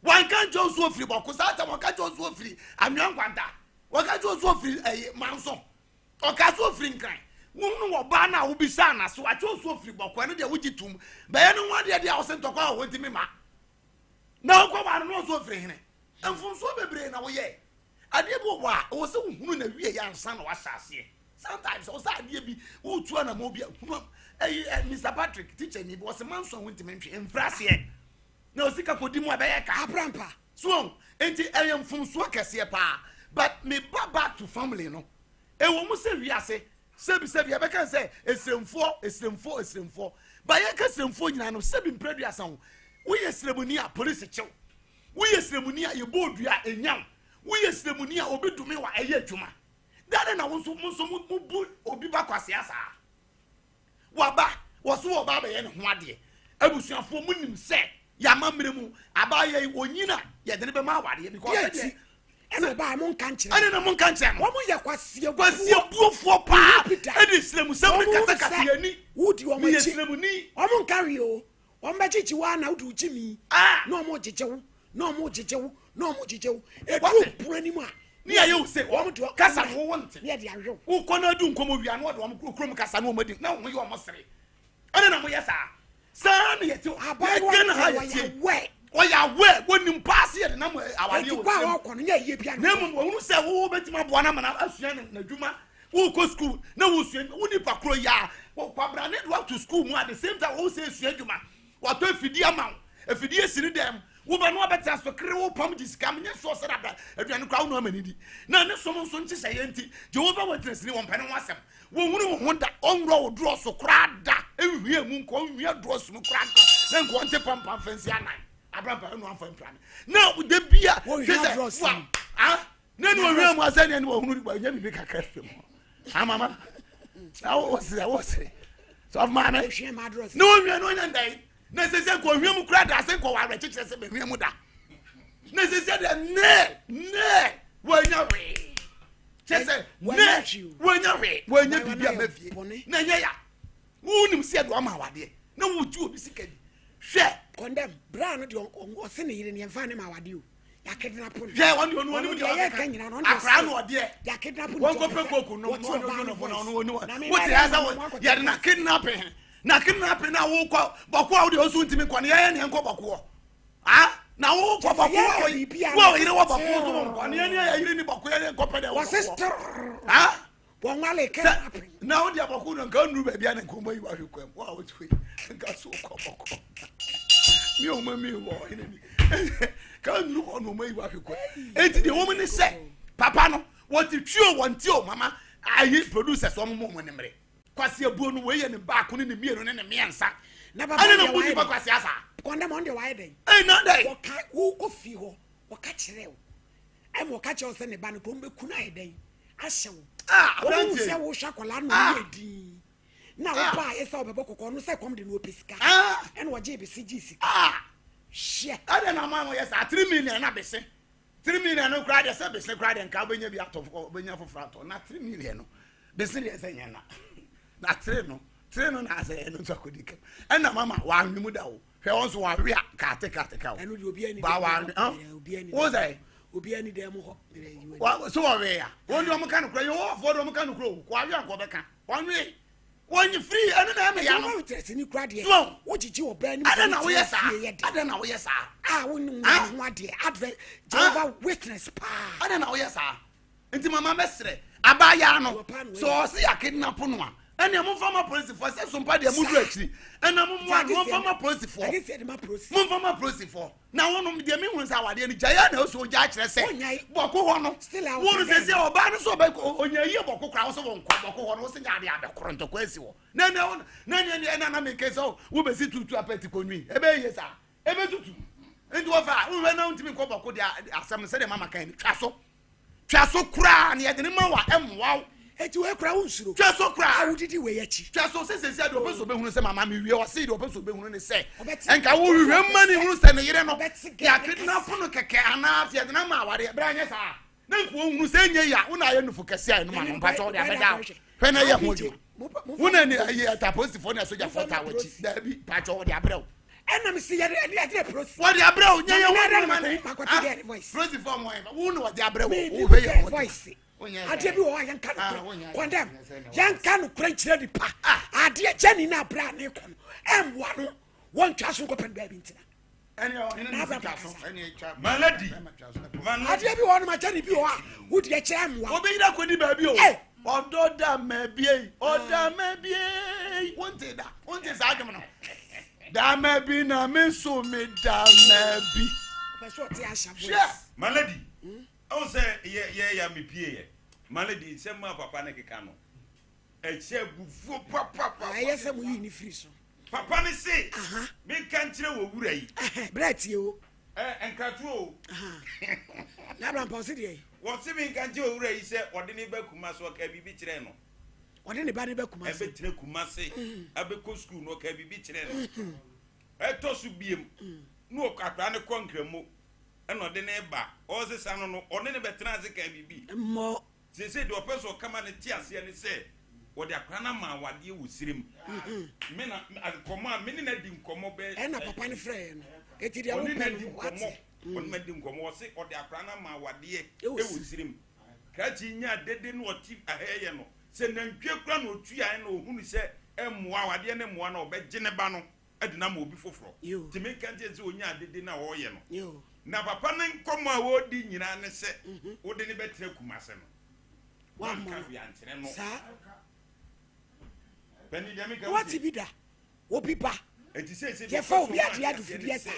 wanka nkyɛ nso ofiri bɔko saa tam wɔka kyɛ nso ofiri anwea nkwanta wɔka kyɛ nso ofiri ɛyi manso ɔka so ofiri nkran wohunu wɔ baa no a wobisaa na so akyɛ nso ofiri bɔko ɛno deɛ wogye tum bɛyɛ ne ho adeɛ deɛ a wɔse ntɔkwa wɔ hɔ ntimi ma na wokɔ waa no na ɔso ofiri hene mfomsoɔ bebree na woyɛ adeɛ bi wɔ hɔ a ɛwɔ sɛ wohunu na wie yɛ ansa na wahyɛ aseɛ sometimes ɛwɔ sɛ adeɛ bi wotu anamɔ bi a hunu ɛyi ɛ Mr Patrick teacher ni bi wɔsɛ manso a wontumi ntwe mfiri aseɛ na osika kɔdi mu a ɛbɛyɛ ka abrampa so nti ɛyɛ mfomsoɔ kɛseɛ paa but me ba back to family no ɛwɔ mu sɛ wiase sɛbi sɛbi yɛbɛka sɛ esiremfoɔ esiremfoɔ esiremfoɔ ba yɛka esiremfoɔ nyinaa no sɛbi mprɛduasa ho woyɛ siremuni a polisi kyew woyɛ siremuni a yɛbɔ odua enyaw woyɛ siremuni a obi dome wa ɛyɛ adwuma dade na wo nso mo nso mo bu obi ba kwasea saa waba wɔso wɔ ba abɛyɛ ne ho adeɛ abusuafoɔ mo nim sɛ yɛama mmerɛ mu abaayɛ yi onyina yɛde ne bɛma awadeɛ because ɛdeɛ ɛna ɔbaa mo nka nkyerɛ ɛne na mo nka nkyerɛ no wɔn yɛ kwaseɛ kwaseɛ buofoɔ paa ɛde siramusɛm ne katakata yɛn ni wodi wɔn meyɛ akyi siramuni wɔn nka hwee o wɔn bɛgyegye wo ana wode wogye mi ah na wɔn gyegye wo na wɔn gyegye wo na wɔn gyegye wo edu pono anim a ne yɛ wo se wɔn de kasa no wɔwɔ nte ne yɛ de ahwɛ wo wokɔ na adu nkɔmɔ wia na wɔde wɔn kurom kasa na wɔn adi na wɔn yɛ wɔn sere ɛne na moyɛ saa saa na yɛte abaayewa yɛdwe na ha no yɛtie wɔyɛ awɛ ɔyɛ awɛ wɔnim paase yɛde nam awadeɛ eti wɔ kɔ a sɛm wɔkɔ no nyɛ yie bia na mmom wɔhunu sɛ wo bɛtumi aboa no ama no asua ne n'adwuma wokɔ sukuu na wosua wo nipa koro yi a kwabra ne de wato sukuu mu at the same time wɔwo sɛ esua adwuma watɔ afidie ama wo afidie si ne dɛm wobɛ no wabɛtena so kere wo pam gye sika menyɛ soɔ sɛ dabra aduane koraa wo no ama ne di na ne som nso nhyehyɛeɛ nti Jehovah Witness ni wɔmpɛ ne ho asɛm wɔhunu wo ho da ɔnwura wo dorɔ so koraa da nhwie mu nkɔ nhwie dorɔ so mu koraa nka na nkɔ nte pampam fɛnsi anan abrampa ɛnu amfa mpira me na da bia Wɔnhwia hwɛ sɛ dorɔ so wa mu. ah na ne wɔhwia mu asɛ ne ne wɔhunu wɔnyɛ biribi kakra firi mu amama na wɔsere wɔsere sɔfo maame wɔhwia ma adrɔs na wɔhwia no ɔnya ndan na ɛsɛ sɛ nkɔhwia mu kura da ase nkɔ wɔ awerɛkyekyerɛ sɛ bɛhwia mu da na ɛsɛ sɛ deɛ ne ne wɔanya hwee kyɛ sɛ ne Wɔanya hwee o. wɔanya hwee wɔanya Wɔanya biribi a yɛ mafie bɔne. na ɛnyɛ ya wonim sɛ ɛde ɔma awadeɛ na wogye obi sika di hwɛ condemn bra no deɛ ɔse ne yere ne yɛmfa ne ma awade o yɛakidnap no hwɛ wɔn deɛ ɔno Ɔno ɔnim deɛ deɛ yɛka ɔkeka nyina no ɔno deɛ akora ɔse no ɔdeɛ yɛakidnap no wɔn nti kɔ pɛ ɔpɛ koku nom wɔte na ɔno ɔbaa ɔno no ɔno ɔno voice ɔno na me wote bɛyɛ ya dɛ sɛ na mo akɔte yɛde na kidnapping na kidnapping na wokɔ bɔko a wode ɔso ntumi nkɔ no yɛyɛ neɛ nkɔ bɔkoɔ ah na wokɔ Kyɛ sɛ bɔko yɛka a biribi a wo a na ɔyere wɔ bɔko so wɔ nkɔ ne yɛne yɛ yere ni bɔko yɛne nkɔ pɛ dɛ wɔ wɔse bɔkoɔ strrr ah wɔn wale sɛ kidnapping na wode abɔko no nka nnuru baabi a na nkɔmmɔ yi wahwe kwam wo a wote hɔ yi nka so wokɔ bɔkɔ me ɔma mi wɔ ɔhene ni ka nnuru hɔ na ɔma yi wahwe kwam enti deɛ wɔm ne sɛ papa no wɔte twi o wɔnte o mama ayi producers wɔn mo wɔn nimere kwasi abuo no wei yɛ ne baako ne ne mmienu ne ne mmiɛnsa na papa ɛne na deɛ bu wayɛ nipa dɛn kwasi asa condemn ɔno deɛ wayɛ dɛn ɛyi na dɛ wɔka wokɔ fie hɔ wɔka kyerɛ wo ɛma wɔka kyerɛ wo sɛ ne ba no kuro mbɛku no ayɛ dɛn ahyɛ wo ah wɔn mu aberanteɛ sɛ wohwɛ akwadaa no Ah. ɔyɛ din na Ah. woba a ɛsɛ ɔbɛbɔ kɔkɔɔ no sɛ kɔm de no ɔpɛ sika ah ɛna ɔgye bɛsi gye sika ah. Hwɛ. Adɛn na ama wɔyɛ saa? 3 million na bese. 3 million no koraa deɛ sɛ bese koraa deɛ nka wobɛnya bi atɔ wobɛnya foforɔ atɔ na 3 million no bese deɛ sɛ nyɛ na na 3 no 3 no na asɛ ɛno nso akɔdi kam ɛna mama wɔanwe mu da o hwɛ wɔn nso wɔawe a kaate kaate ka o ɛno deɛ obiara ni ba wɔanwe hɔn wo sɛ obiara ni dɛm hɔ so wɔwe a wɔn deɛ wɔn ka no korɛ yɛ wɔfoɔ deɛ wɔn ka no korɛ o wɔawe a nkɔ bɛka wɔnwe wɔnye firi ɛno na ɛmɛ ya no wɔn tẹ̀sí ni kura deɛ so wogyegye ɔbaa ni adɛn na woyɛ saa adɛn na woyɛ saa a wone ho adeɛ advent Jehovah Witness paa adɛn na woyɛ saa nti mama mɛsrɛ abaayaa no sɛ ɔse yɛ kidnap no a ɛnea momfa ma polisifoɔ sɛ sompa deɛ moduru akyiri ɛna mommoa no momfa ma polisifoɔ momfa ma polisifoɔ na wonom deɛ mehu sɛ awadeɛ no gyaeɛ na ɔsɛ ɔgya akyerɛ sɛ bɔko hɔ no wo no sɛ sɛ ɔbaa no sɛ ɔnya yie bɔko koraa wo sɛ wɔnkɔ bɔko hɔ no wo sɛ nyɛ adeɛ abɛkorɔ ntɔkwa asi hɔ na ɛnɛ na ɛnɛ ɛnɛ na meke sɛ wobɛsi tutu apɛti kɔnwi ɛbɛyɛ saa ɛbɛtutu nti wɔfa wohwɛ na wontumi nkɔ bɔko deɛ asɛm no sɛdeɛ mama kan no twa so twa so koraa na yɛde ne ma wa ɛmmoa wo eti wei kura wo nsuro twa so koraa a wodidi wei akyi twa so sɛ sɛsi adeɛ ɔpɛ sɛ ɔbɛhunu sɛ mama mewie ɔse deɛ ɔpɛ sɛ ɔbɛhunu ne sɛ ɛnka wo hwehwɛ mma ne hunu sɛ ne yere no yɛakednapo no kɛkɛ anaa sɛ yɛde no ama awareɛ berɛ anyɛ saa na nka ɔhunu sɛ ɛnyɛ yi a wo na ayɛ nufo kɛse a ɛnom ano mpakyɛ wode abɛda hwɛ na ɛyɛ ho adwuma wo na ni ayi ɛta polisifoɔ ne asogyafoɔ taa w'akyi daabi pakyɛ wɔde abrɛ wo ɛna mi si yɛde ɛde ɛde polisi wɔde abrɛ wo nyɛ yɛ ho adwuma ne polisifoɔ mo ayɛ wo na wɔde abrɛ wo wo hwɛ yɛ ho voice adeɛ bi wɔ hɔ a yɛnka nokorɛ kɔndɛm yɛnka nokorɛ nkyerɛ nipa adeɛ kyɛ ni na abrɛ a ne kɔ no ɛmmoa no wɔntwa so nkɔpɛ no baabi ntina Malady. Adeɛ bi wɔ hɔ no ma kyɛ ne bi wɔ hɔ a wodi akyerɛ mmoa. Obi yira kɔdi baabi o. Ɔdɔ da ma bie, ɔda ma bie. Wonte da, wonte saa adwom no. Da ma bi na me nso me da ma bi. Ɔpɛ sɛ ɔte ahyɛ voice. Hwɛ. Malady, ɛwɔ sɛ yɛ yɛ ya me pie yɛ. Malady, nsɛm a papa ne keka no. Ɛkyɛ abufuo papapapa. Ɛyɛ sɛ mo yi ne firi so. Papa no se, Menka nkyerɛ wɔ wura yi. Berɛ tie o. Ɛ nkratoɔ o. Na Abraham pa ɔse deɛ. Wɔse menka nkyerɛ wɔ wura yi sɛ ɔde ne ba Kumase ɔkaa biribi kyerɛɛ no. Ɔde ne ba ne ba Kumase. Ɛbɛtena Kumase abɛkɔ sukuu no ɔkaa biribi kyerɛɛ no. Ɛtɔ so biem na akwadaa no kɔ Nkramo ɛna ɔde ne ba ɔresesa no no ɔne ne bɛtena ase kaa biribi. Mmɔ. Seesei deɛ ɔpɛ sɛ ɔka ma no te aseɛ ne sɛ wɔde akwadaa no ama awadeɛ wɔ serem. Me na nkɔmmɔ a me ne no adi nkɔmmɔ bɛyɛ. Ɛna papa no frɛɛ no. Eti deɛ Ɔne no wopɛ adi no nkɔmmɔ. wate. Ɔne no adi nkɔmmɔ. Ɔse ɔde akwadaa no ama awadeɛ wɔ serem. Krakye yi nyaa dede na ɔte ahɛɛyɛ no. Sɛ nantwie koraa na ɔtuaeɛ na ɔhunu sɛ ɛmmoa, awadeɛ no mmoa no a, ɔbɛgye ne ba no de no ama obi foforɔ. Nti menka nkyerɛ no sɛ ɔnyaa dede no a ɔreyɛ no. Na papa no nkɔmmɔ a wɔredi nyinaa ne sɛ wode no bɛtena Kumase no. Wanka hwee ankyerɛ no. Saa. Panin deɛ menka Wate bi da. Obi ba. Enti seesei deɛ Yɛfa ɔpɛ sɛ obi ɔma adeɛ ate ade aseɛ ne fideɛ sɛ saa.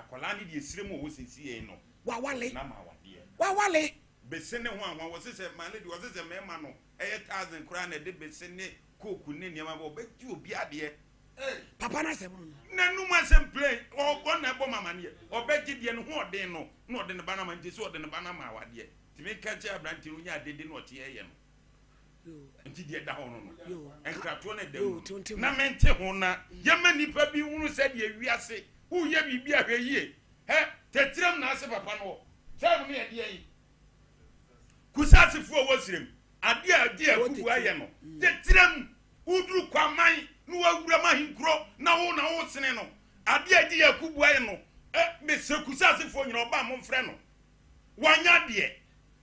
akwadaa no deɛ sire mu ɔwɔ seesei no. Wawale. Na ma awadeɛ. Wawale. Bese ne ho ahoa wɔse sɛ maame deɛ wɔse sɛ mmarima no ɛyɛ thousand koraa na ɛde bese ne coke ne nneɛma bɛ ɔbɛgye obi adeɛ. Papa no asɛm no no. N'anum asɛm plain ɔ na ɛbɔ ma amaneɛ ɔbɛgye deɛ ne ho ɔden no na ɔde ne ba no ama nti sɛ ɔde ne ba no ama awadeɛ nti meka kyerɛ aberante no ɔnya adede na ɔte ɛyɛ no nti deɛ ɛda hɔ no no nkratoɔ no ɛda mu na mente ho na yɛma nnipa bi hunu sɛ deɛ wiase woyɛ biribi ahwɛ yie hɛ tɛtiram na ase papa no wɔ sɛ no yɛ deɛ yi Kusasefoɔ wɔ serem adeɛ a ɛde akubu ayɛ no tɛtiram Woduru Kwaman na wawura m'ahenkuro na wo na wosene no. Adeɛ a ɛgye Yakubu ayɛ no, ɛ, mesrɛ Kusasefoɔ nyinaa, ɔba a momfrɛ no. Wanyɛ adeɛ.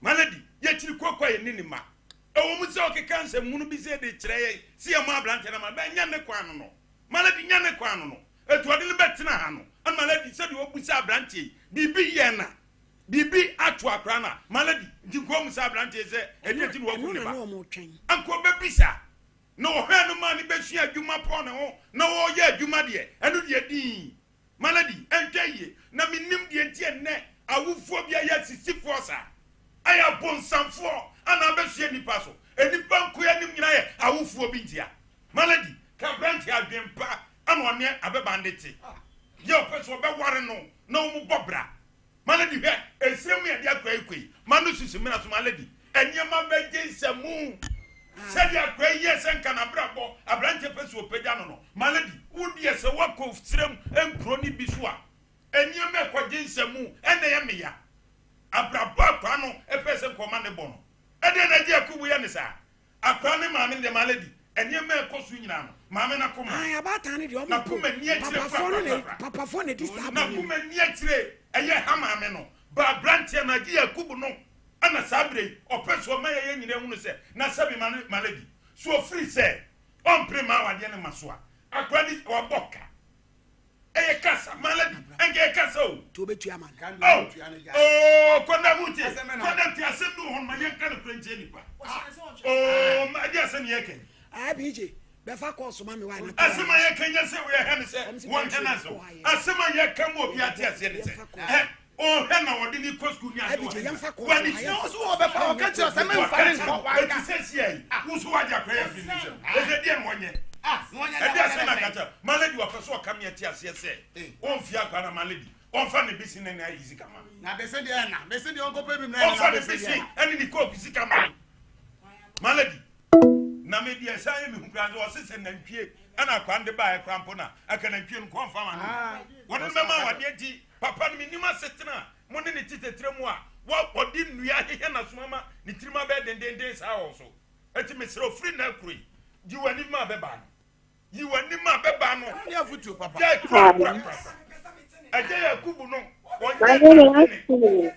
Malady, yɛkyiri kooko a yɛnni ne mma. Ɛwɔ mu sɛ ɔkeka nsɛmhunu bi sei de kyerɛ yɛn sɛ yɛmmɔ aberanteɛ no amanneɛ, but ɛnyɛ ne kwan no no. Malady, nyɛ ne kwan no no. Ɛtu ɔde no bɛtena ha no, ɛna Malady, sɛdeɛ ɔbu sɛ aberanteɛ yi, biribi yɛ na biribi ato akora no a, Malady, nti nka ɔmmu sɛ aberanteɛ yi sɛ ɛdeɛ nti na wakum ne ba. Anka ɔbɛbisa. Na ɔhwɛɛ no maa no bɛsua adwuma pɔɔ ne ho na ɔreyɛ adwuma deɛ, ɛno deɛ dinn. Malady, ɛntwa yie. Na mennim deɛ nti ɛnnɛ awofoɔ bi ayɛ asisifoɔ saa. Ayɛ abonsamfoɔ ana abɛsoɛ nnipa so. Nnipa nkoa anim nyinaa yɛ awofoɔ bi ntia. Malady, ka aberanteɛ adwen pa ana ɔne abɛbande te. Yɛ ɔpɛ sɛ ɔbɛware no na wɔn bɔ bra. Malady hwɛ, ɛsrɛ mu yɛde akora yi kɔ yi, ma no sisi mena so Malady, nneɛma bɛgye nsamu. Sɛdeɛ akora yi yɛ sɛ nka n'abrabɔ aberanteɛ pɛ sɛ ɔpagya no no, Malady, wo deɛ sɛ woakɔ serɛ mu nkuro no bi so a, Nneɛma ɛkɔgye nsɛmu ɛna ɛyɛ meya. Abrabɔ akwa no ɛpɛ sɛ nkɔma ne bɔ no. Ɛdeɛ na agye Yakubu yɛ ne saa. Akwa ne maame no deɛ malady. Nneɛma ɛkɔ so nyinaa no maame no akoma. Ayi abaatan no deɛ ɔmo po. N'akoma ni akyire Papafoɔ no na korakorakora. papafoɔ na di saa bɔne no. N'akoma ni akyire ɛyɛ ha maame no. Ba aberanteɛ no agye Yakubu no ɛna saa berɛ yi ɔpɛ so ɔma yɛyɛ nyinaa hunu sɛ na sɛbi malady. So ofiri sɛ ɔmpere ma awadeɛ no ma so a akwa ni wabɔ ka. Ɛyɛ kasa malady ɛnka ɛyɛ kasa o. Tí o bɛ tuya ma no. Oh oh kɔnda mu tie kɔnda tie asɛm bi wɔ hɔ no ma yɛn ka no kura nkyɛn nipa. Oh ma ɛdi asɛm yɛ kɛn. Aa BJ bɛfa kɔɔso ma mi wa na. Asɛm a yɛ kɛn yɛ sɛ wɔyɛ hɛ ne sɛ wɔn hɛ na so asɛm a yɛ ka mu obi ate aseɛ ne sɛ ɛ ɔhɛ na wɔde ne kɔ sukuu ni ase wɔ hɛ wɔ ne ti. Ɔsɛ wɔbɛfa ɔka kyerɛ sɛ mɛmfa ne nkɔ wanka. Eti sɛ si ayi wusu wagye akɔyɛ afiri ne nsam ɛsɛ deɛ na wɔnyɛ. Ɛde asɛm na kakyɛ malady wɔpɛ so ɔka mi ɛte aseɛ sɛ ɔnfi akwa na malady ɔnfa ne bisi ne ne ayi sika ma. Na bese deɛ na bese deɛ ɔnkɔpɛ bi mmerɛ ɔnfa ne bisi ɛne ne kooku sika ma malady na me deɛ ɛsan yɛ me hu kura sɛ ɔse sɛ nantwie ɛna akwa de baeɛ kora mpo na aka nantwie no kɔnfa ma no wɔde bɛma wadeɛ nti papa no menim asetena a mo ne ne titetire mu a wɔde nnua ahehɛ n'asoma ma ne tirim abɛɛ dendenden saa wɔ so eti mesrɛ ofiri na akuro yi yi w'anim a bɛba no yi w'anim a bɛba no gyae kura kura kura ɛgya yɛ kubu no wɔnyɛ n'adwene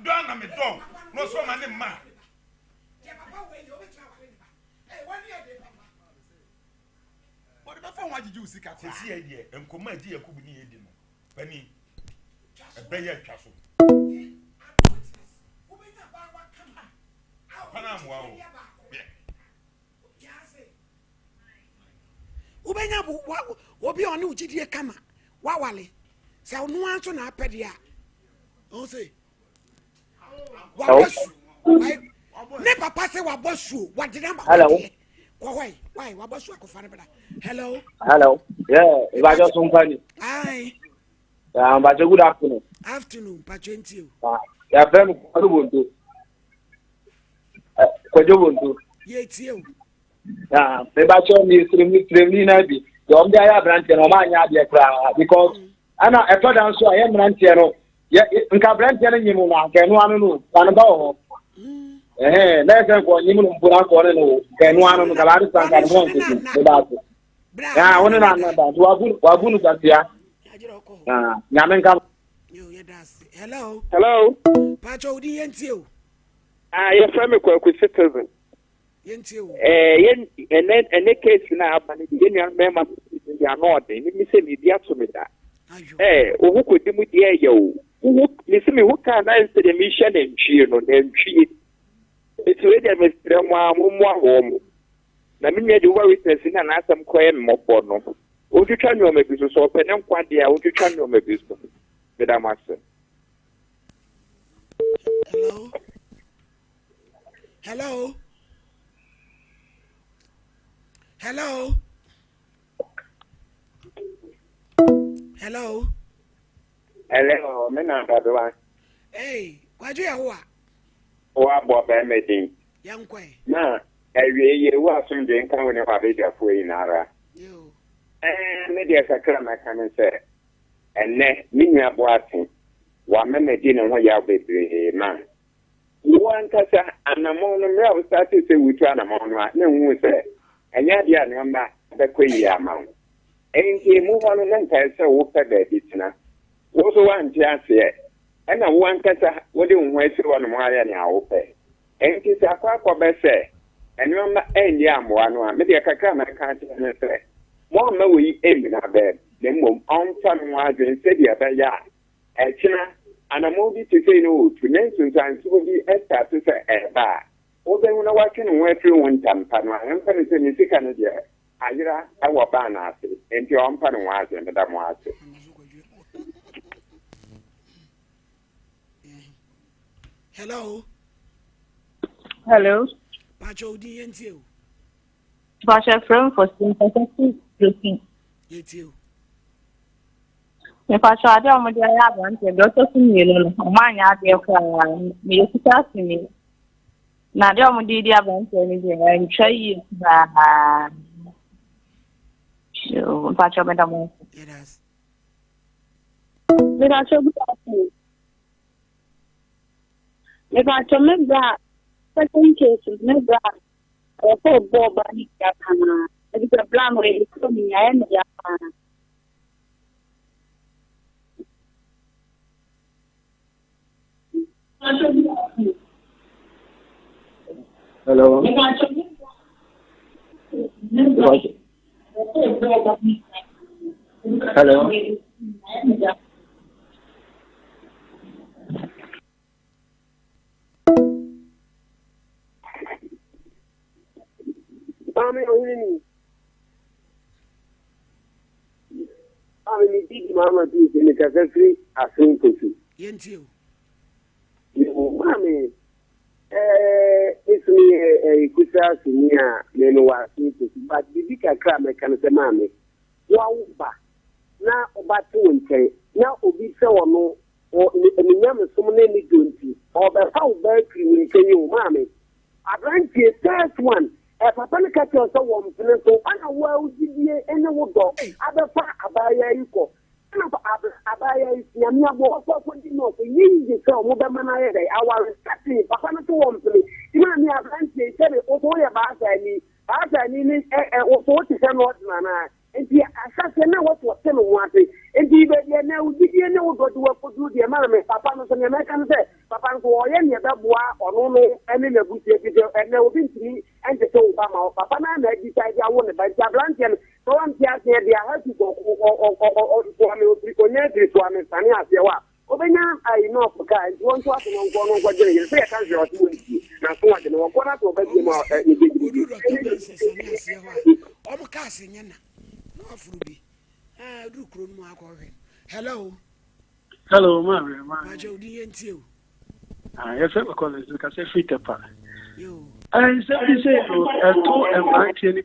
dɔ na me dɔn na ɔsɔ ma ne mma. Wɔde bɛfa ho agyegye wo sika koraa. Sisi yɛ deɛ nkɔmɔ a ɛgye Yakubu ne yɛ di no panin ɛbɛyɛ atwa so. Papa no amoa o. Wobɛnya obi a ɔne wo gyidie kama wawale sɛ ɔno ara nso na apɛ deɛ a ɔho sɛ wabɔ su ne papa sɛ wabɔ suo wɔde no ama wadeɛ kɔ hɔ yi wae wabɔ su akɔfa no bra hello hello yeah ìbàjọ́ sún pani. ayi. Mpacho good afternoon. Afternoon mpacho nti o. Yàfẹ́ mi Kwadwo Bonto. Kwadwo Bonto. Yé tie o. Mebakyɛ mi siremi siremi na bi. Deɛ wɔn de ayɛ aberanteɛ no wɔn anyɛ adeɛ koraa because ɛna ɛtɔ da nso a yɛ mmeranteɛ no yɛ nka aberanteɛ no nyim no anka ɛno ano no ba no ba wɔ hɔ. Ɛhɛn na ɛsɛ nka ɔnyim no mpo na nka ɔne no wo nka ɛno ano no nka baade sa nka ne ho nkosi ne baako. Na wo ne no anna da nti wabu wabu no kwasia. Nyame nka. Hello. Hello. Pacho odi yɛn tie o. Ah, yɛfrɛ me Kwaku Citizen. Yɛn tie o. Eh, yɛn ɛnɛ ɛnɛ case na aba no yɛn nua mmarima no de ano ɔden ne mi sɛ biribi ato me da. Eh, wo ho kɔdi mu deɛ ɛyɛ o. Wo ho me sɛ me ho kaa na sɛ deɛ mehyɛ nantwie no nantwie. Eti wei deɛ mesrɛ mo a mo mmoa wɔn mo. Na me nua Jehovah Witness na n'asɛm kɔyɛ me mmɔbɔ no. Ɔntwitwa nneɛma bi so sɛ ɔpɛ ne nkwa deɛ a ɔntwitwa nneɛma bi so. Meda mo ase. Hello. Hello. Hello. Hello. Hello, me na Dadoa. Hey, Kwadwo Yehowa. Woabɔ bɛrima din. Yɛnkɔ ɛ. Na awie yɛ wo asomdwe nka wo ne w'abadwafoɔ nyinara. Ɛɛ, me deɛ kakra mɛka ne sɛ, ɛnnɛ me nua Boate, wama madi ne ho yaw bebree ma wo ankasa anammɔn no, mmerɛ a wo startee sɛ wotu anammɔn no a, na nhuu sɛ ɛnyɛ adeɛ a nneɛma bɛkɔ yie ama wo. Enti emu hɔ no, na nka ɛsɛ sɛ wopɛ baabi tena. Wo nso woante aseɛ, ɛna wo ankasa wode wo ho asi hɔnom ayɛ nea wopɛ. Enti sɛ akɔ akɔbɛ sɛ nneɛma anni ammoa no a, me deɛ kakra a mɛka akyerɛ ne sɛ, moamma wei mmina bɛm, na mmom ɔmfa ne ho adwene sɛdeɛ ɛbɛyɛ a ɛkyena anammɔn bi te sei na ɔretu na nsunsuansoɔ bi starte sɛ ɛreba a, wobɛhu na watwe ne ho afiri ho ntɛmpa no a, ɛmfa no sɛ ne sika no deɛ ayera wɔ ban no ase, enti ɔmfa ne ho adwene. Meda mo ase. Hello. Hello. Pacho odi yɛn tie o. Pacho frɛ m for sympathetic protein. Yɛ tie o. Mepacho adeɛ a wɔde ayɛ aberanteɛ deɛ ɔtɔ so mmienu no wɔn anyɛ adeɛ koraa meyɛ sika aseni na adeɛ a wɔde di aberanteɛ no deɛ ɛntwa yie koraa. Mpacho meda mo ase. Yɛda ase. Mepakyɛw good afternoon. Mepakyɛw me bra second case no me bra ɔwɔ sɛ ɔbɔ ɔbaa ne dua paa efisɛ bra no ɔyɛ ne kurom ni ayɛ ne ya paa. Hello. Hello. Maame ɔhene ni. Maame mi di di maama pii sɛ mekasa firi asen nkosi. Yɛntie o. Maame ɛɛ mesu meyɛ ɛɛ kusa sini a me no wɔ asen nkosi but biribi kakra a mɛka no sɛ maame wawo ba na ɔba te wo nkyɛn na obi sɛ ɔno Wɔ ne ne nyamesom ne ne dɔ nti, ɔrebɛfa wo ba afiri wo nkyɛn o, maame. Aberanteɛ, first one, ɛ papa no ka kyerɛ wo sɛ wɔmpene so, ɛna wo ara wo gyidie ne wo dɔ abɛfa abaayaa yi kɔ. Ɛna ab abaayaa yi, Nyame aboa wakɔ akɔdi nɔɔse, ɛnyɛ easy sɛ wɔbɛma no ayɛ dɛn, aware. Starting, papa no so wɔmpene. Nti maame, aberanteɛ yi, sɛbe wo so woyɛ baasaani, baasaani ne ɛ ɛ wo so wote sɛ nɔɔse anaa? Enti ahyɛaseɛ na ɛwɔ sɛ ɔte ne ho ase. Enti baabi a ɛnnɛ wo gyidie ne wo dɔ de wo akɔduru deɛ, maame, papa no nso, deɛ mɛka ne sɛ, papa no nso ɔreyɛ deɛ ɛbɛboa ɔno no ne n'abusua, ɛfiri sɛ ɛnnɛ obi ntumi ntete wo ba ma wo. Papa no ara na adecide awo ne ba. Nti aberanteɛ no, sɛ wante aseɛ deɛ, aha tu kɔ, ɔ, ɔ, ɔ, ɔ, ɔ, soa me, ɔfiri, ɔnya afiri soa me sane aseɛ hɔ a, ɔbɛnya ayi nɔɔso kaa, nti wɔnto aso no nkɔ no nkɔgye ne yere. Sɛ yɛka hwee a, ɔse wɔntie, na so ɔgye no, ɔkɔ na sɛ ɔba bio a, ɛ, ne gyegye Odu bi. Dɔkta Benson sane aseɛ hɔ a, wɔn cars nyɛ na, na waforo bi. Ah, oduru kuro no mu akɔhwɛ no. Hello. Hello, maame, maame. Pakyɛ odin yɛ ntie o. Ah, yɛfrɛ me Collins, mekasa firi Tɛpa. Nsɛm bi sɛ no, ɛto mmeranteɛ no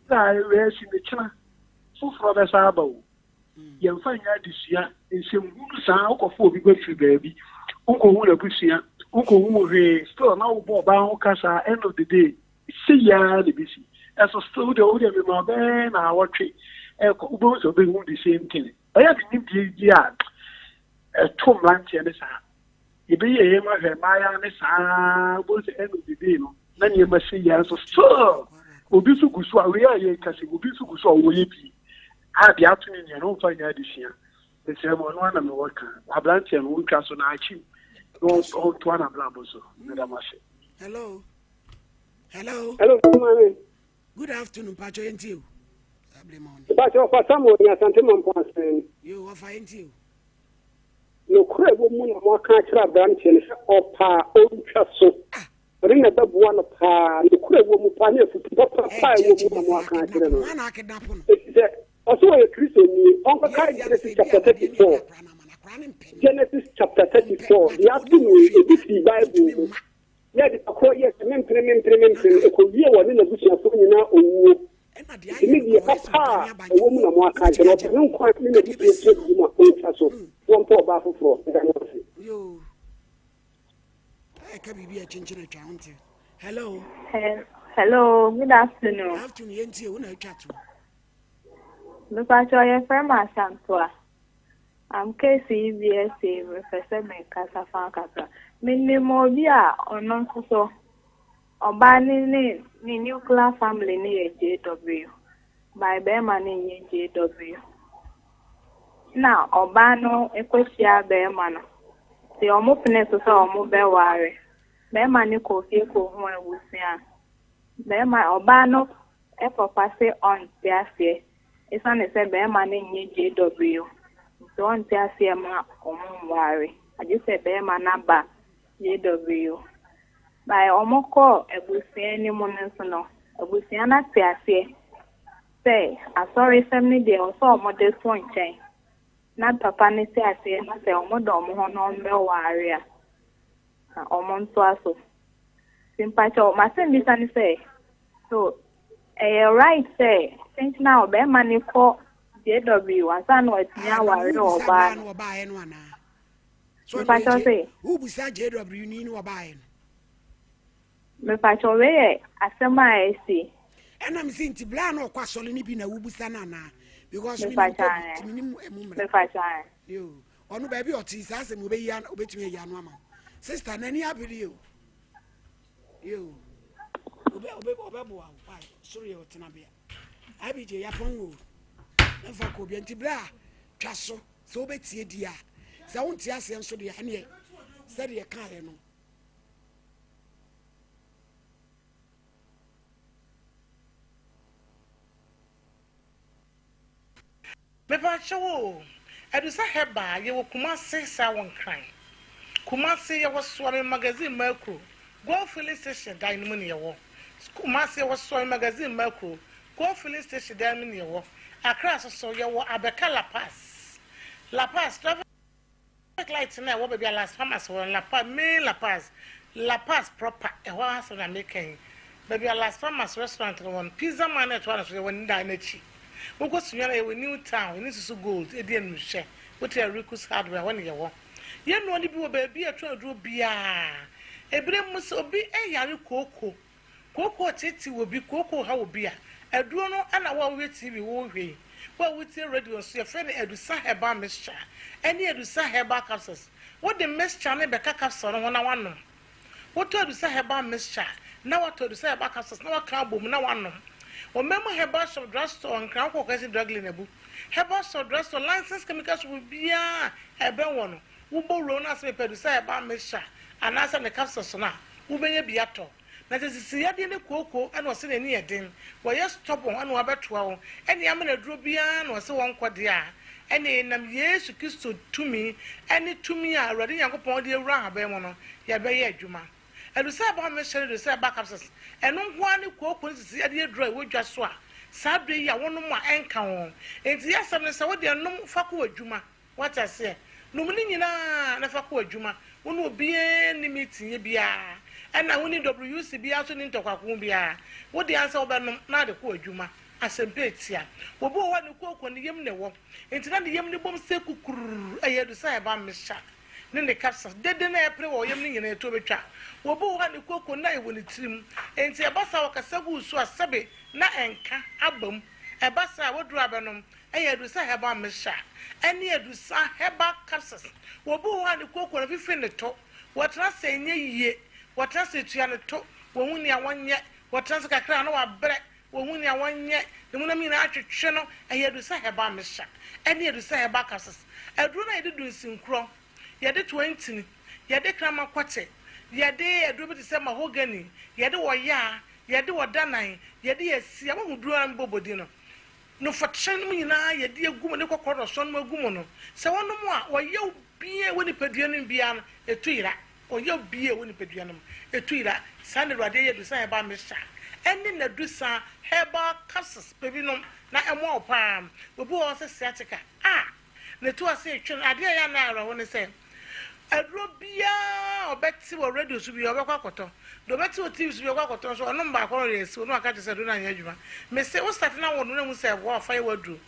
na ɛsi ne kyena foforɔ bɛsa aba o. Yɛmfa nyɛ adesua, nsɛmhunu saa, wokɔfa obi ba firi baabi, wonkɔhu n'abusua, wonkɔhu hwee, still na wobɔ ɔbaa ho ka saa, end of the day, sei ara na ɛbɛsi. Ɛso still wodeɛ wodeɛ mema bɛɛ na awɔtwe ɛkɔ, wobɛhu sɛ wobɛhu the same thing. Ɛyɛ menim deɛ bi a ɛto mmeranteɛ ne saa. Yɛbɛyi yɛn yam ahwɛ mmaayewa ne saa, wobɛhu sɛ end of the day no, na nneɛma si yɛ nso still obi nso gu so a wei a yɛka sɛ obi nso gu so a wɔyɛ bi a deɛ ato ne nua no ɔmfa nyɛ adesua mesrɛ mu ɔno ana mewɔ ka aberanteɛ no ɔntwa so na akyim na ɔntoa n'abrabɔ so meda mo ase. Hello. Hello. Hello, maame. Good afternoon, Pacho yɛntie o. Pacho ɔfa Samuel ní Asante Mampɔn asɛn. Yo, ɔfa yɛntie o. Nokorɛ a ɛwɔ mu na moaka akyerɛ aberanteɛ no sɛ ɔpɛ a ɔntwa so. Ɔno na ɛbɛboa no paa. Nokorɛ a ɛwɔ mu paa ne afutu papa pa a ɛwɔ mu na moaka akyerɛ no. Ɛfiri sɛ ɔse ɔyɛ Kristoni. Ɔnkɔkae Genesis chapter 34. Genesis chapter 34. Deɛ ato no yi, ebi firi Bible mu. Na nipa korɔ yɛɛ sɛ mempene, mempene, mempene no, ɛkɔwiee wɔ ne n'abusuafoɔ nyinaa owuo. Nti me deɛ, papa a ɛwɔ mu na moaka akyerɛ no, ɔpɛ ne nkwa ne n'abusua firi adidi mu a, ɔntwa so, na ɔmpɛ ɔbaa foforɔ. Meda mo ase. Yoo. Ɛka biribi a kyenkyen atwa ho nte. Hello. Hello, good afternoon. Afternoon, yɛntie wo na atwa to. Mepakyɛ yɛfrɛ me Asantoa. Am case yi bi asi mepɛ sɛ me kasa fa kakra. Me nim obi a ɔno nso so ɔbaa ne ne ne nuclear family ne yɛ JW by bɛrima no nyɛ JW. Na ɔbaa no kɔhyia bɛrima no nti ɔmo pene so sɛ ɔmo bɛware. Bɛrima no kɔ fie kɔhu abusua. Bɛrima ɔbaa no papa se ɔnte aseɛ Esiane sɛ barima no nyɛ JW nti ɔnte aseɛ mma wɔn nware agye sɛ barima no aba JW. By wɔn kɔɔ abusua no mu no nso no, abusua no ate aseɛ sɛ asɔresɛm no deɛ ɛwɔ sɛ wɔn de to nkyɛn na papa no te aseɛ na sɛ wɔn dɔ wɔn ho na wɔn bɛware a, na wɔn ntoa so. Nti mpakyɛw m'asɛmbisa ne sɛ, so ɛyɛ right sɛ kyenkyen a ɔbɛrima no kɔ JW ansa na watumi Ah, na aware wobisa ɔbaa bra no? no ɔbaeɛ no anaa? So ɔno Mpakyɛw yɛ se. Wobisa JW ni no ɔbaeɛ no? Mepakyɛw wei yɛ asɛm a asi. Ɛna mese nti bra na ɔkɔ asɔre no bi na wobisa no anaa? Because mi nim kɔ bi, ti mi nim ɛmu mmerɛ. Yo, ɔno baabi ɔte saa asɛm obeyi ano, obetumi ayi ano ama wo. Sister, n'ani abere o. Yo, obe obe ɔbɛboa wo. Why? Soro yɛ ɔtenabea. IBJ yapɔn o. Ɛnfa kɔ obi nti bere a twa so sɛ wobɛtie di a sɛ wonte aseɛ nso deɛ ɛneɛ sɛdeɛ kaeɛ no. Mepakyɛw oo, Adusa Herbal yɛwɔ Kumasi saa wɔ Nkran. Kumasi yɛwɔ Soame Magazine Makuro, Gold Filling Station dan no mu na yɛwɔ. Kumasi yɛwɔ Soame Magazine Makuro, Gold Filling Station dan mu na yɛwɔ. Accra nso so yɛwɔ Abɛka La Paz. La Paz traffic. Traffic light no a ɛwɔ baabi a Las Palmas wɔ no, La Paz, main La Paz, La Paz proper, ɛhɔ ara asɛm na meka yi. Baabi a Las Palmas restaurant no wɔ no, Pizza Man no a ɛtoa no so, yɛwɔ ne dan no akyi. Wokɔ Sunyani a, yɛwɔ New Town, ɛne Susu Gold di animhwɛ. Wote Ericus Hardware, ɛhɔ na yɛwɔ. Yɛn nnuro no bi wɔ baabi a ɛtɔn aduro biara. Ebinom sɛ obi yare kooko Kookoo tete wɔ bi, kookoo ha wɔ bi a, aduro no na wo a wohwɛ TV wo hwɛ yi, wo a wotie radio nso yɛfrɛ no Adusa Herbal Mixture ɛne Adusa Herbal Capsules. Wode mixture no bɛka capsule no ho na woanom. Wotɔ Adusa Herbal Mixture a, na woatɔ Adusa Herbal Capsules na woaka abɔ mu na woanom. Ɔman mu herbal shop, drug store, Nkran wokɔ Kwasi Drug Lane Abu, herbal shop, drug store, licensed chemical shop biara a ɛbɛn wɔ no, wobɔ wura mu na sɛ mepɛ Adusa Herbal Mixture anaasɛ ne capsules no a, wobɛnya bi atɔ. Na sɛ sisiyadeɛ ne kooko na ɔse n'ani yɛ den, wɔyɛ stubborn na wabɛtoa wo ne ama no aduro biara na ɔse wɔnkɔ deɛ a, ɛneɛ yɛnam Yesu Kristo tumi ne tumi a Awurade Nyankopɔn de awura ahaban mu no, yɛbɛyɛ adwuma. Adusɛ ɛba mixture ne adusɛ ɛba capsules, ɛno nko ara ne kooko ne sisiyadeɛ aduro a ɛwɔ dwa so a saa berɛ yi a wonom a ɛnka ho. Enti y'asɛm ne sɛ wodeɛ nom fa kɔ w'adwuma. Woate aseɛ? Nom ne nyinaa na fa kɔ w'adwuma. Wo ne obiara nni meeting yɛ biara, ɛna wo ne WC biara nso nni ntɔkwako biara. Wo deɛ ara ne sɛ wobɛnom na wode kɔ w'adwuma. Asɛmpa etia. Obi wɔ hɔ a ne kooko ne yam na ɛwɔ, enti na ne yam no bom sɛ kukururu, ɛyɛ adu sɛ ɛba mmehya ne ne capsules. Dede no a ɛpere wɔ yam no nyinaa ɛtuo bɛtwa. Obi wɔ hɔ a ne kooko no na ɛwɔ ne tirim, enti ɛba saa a ɔkasa gu wo so a sɛbe na ɛnka aba mu. Ɛba saa a, w'aduru a bɛnom yɛ adusa herbal mixture ne adusa herbal capsules. Obi wɔ hɔ a ne kooko no afifi ne to, wɔtena ase a ɛnyɛ yie, wɔtena ase tua ne to, wɔhu nea wɔnyɛ, wɔtena ase kakra a na wabrɛ, wɔhu nea wɔnyɛ, ne honam nyinaa atwetwe no, ɛyɛ adusa herbal mixture ne adusa herbal capsules. Aduro no a yɛde du nsinkorɔ, yɛde toa ntini, yɛde kraman kɔte, yɛde aduro bi te sɛ mahogany, yɛde ɔyaa, yɛde ɔdanan, yɛde asia, woahu duro a mebɔbɔ din no? Nofɔkyerɛ nom nyinaa yɛde agu mu ne kɔkɔɔ dɔsɔn nom agu mu no, sɛ wɔnom a, ɔyaw biara a ɛwɔ nipadua no mu biara no, ɛtu yera. Ɔyaw biara a ɛwɔ nipadua no mu, ɛtu yera. Saa na Awurade ayɛ Adusa Herbal Mixture ɛne N'adusa Herbal Capsules. Pɛ bi nom na ɛmmoa wo paa. Obi wɔ hɔ sɛ sciatica a, Ne to ase retwe no. Adeɛ a ɛyɛ a na awerɛho ne sɛ, aduro biara a ɔbɛte wɔ radio so biara, ɔbɛkɔ akɔtɔ. Deɛ ɔbɛte wɔ TV so biara, ɔbɛkɔ akɔtɔ nso, ɔnom baako na ɔde asi hɔ na waka akyerɛ sɛ aduro no anyɛ adwuma. Mese, wo start na wonom na hu sɛ ɛboa wo fa yɛ w'aduro.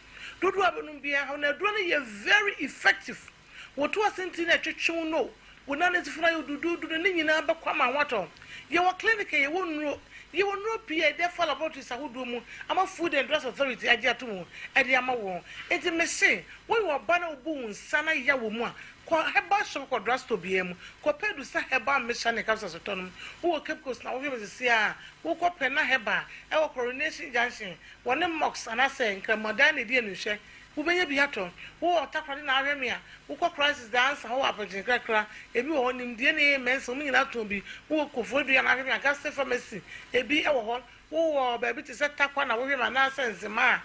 Dodoɔ a wobɛnom biara, haw no. Aduro no yɛ very effective. Wo to ase ntini na ɛtwetwe wo no, wo nan atifi no ayɛ duduudu no, ne nyinaa bɛkɔ ama ho atɔ wo. Yɛwɔ clinic a yɛwɔ nnuro, yɛwɔ nnuro pii a yɛde afa laboratories ahodoɔ mu ama Food and Drugs Authority agye ato mu de ama wɔn. Enti mese, woyɛ ɔba na wobu wo nsa na yaw wɔ mu a, kɔ herbal shop kɔ drug store biara mu, kɔpɛ Adusa herbal mixture ne capsules tɔ nom. Wowɔ Cape Coast na wohwɛ me seesei a, wokɔ Penna Herbal ɛwɔ Coronation Junction, wɔne Mox anaasɛ Nkramodan na ɛdi animhwɛ. Wobɛnya bi atɔ. Wowɔ Takoradi na ahwɛ me a, wokɔ Crisis de ansa hɔ wɔ Apɔnkyenkrakra, ebi wɔ hɔ, Nimdeɛ ne Mensah, wɔn nyinaa tɔn bi. Wowɔ Koforidua na ahwɛ me a, Gaste Pharmacy, ebi wɔ hɔ. Wowɔ baabi te sɛ Tarkwa na wohwɛ me anaasɛ Nzema a,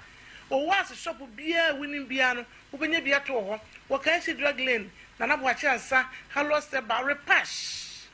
Owaase shop biara a wonim biara no, wobɛnya bi atɔ wɔ hɔ. Wɔ Kanshi Drug Lane, Nana Boakye Ansah, Hallos Herbal, Repash,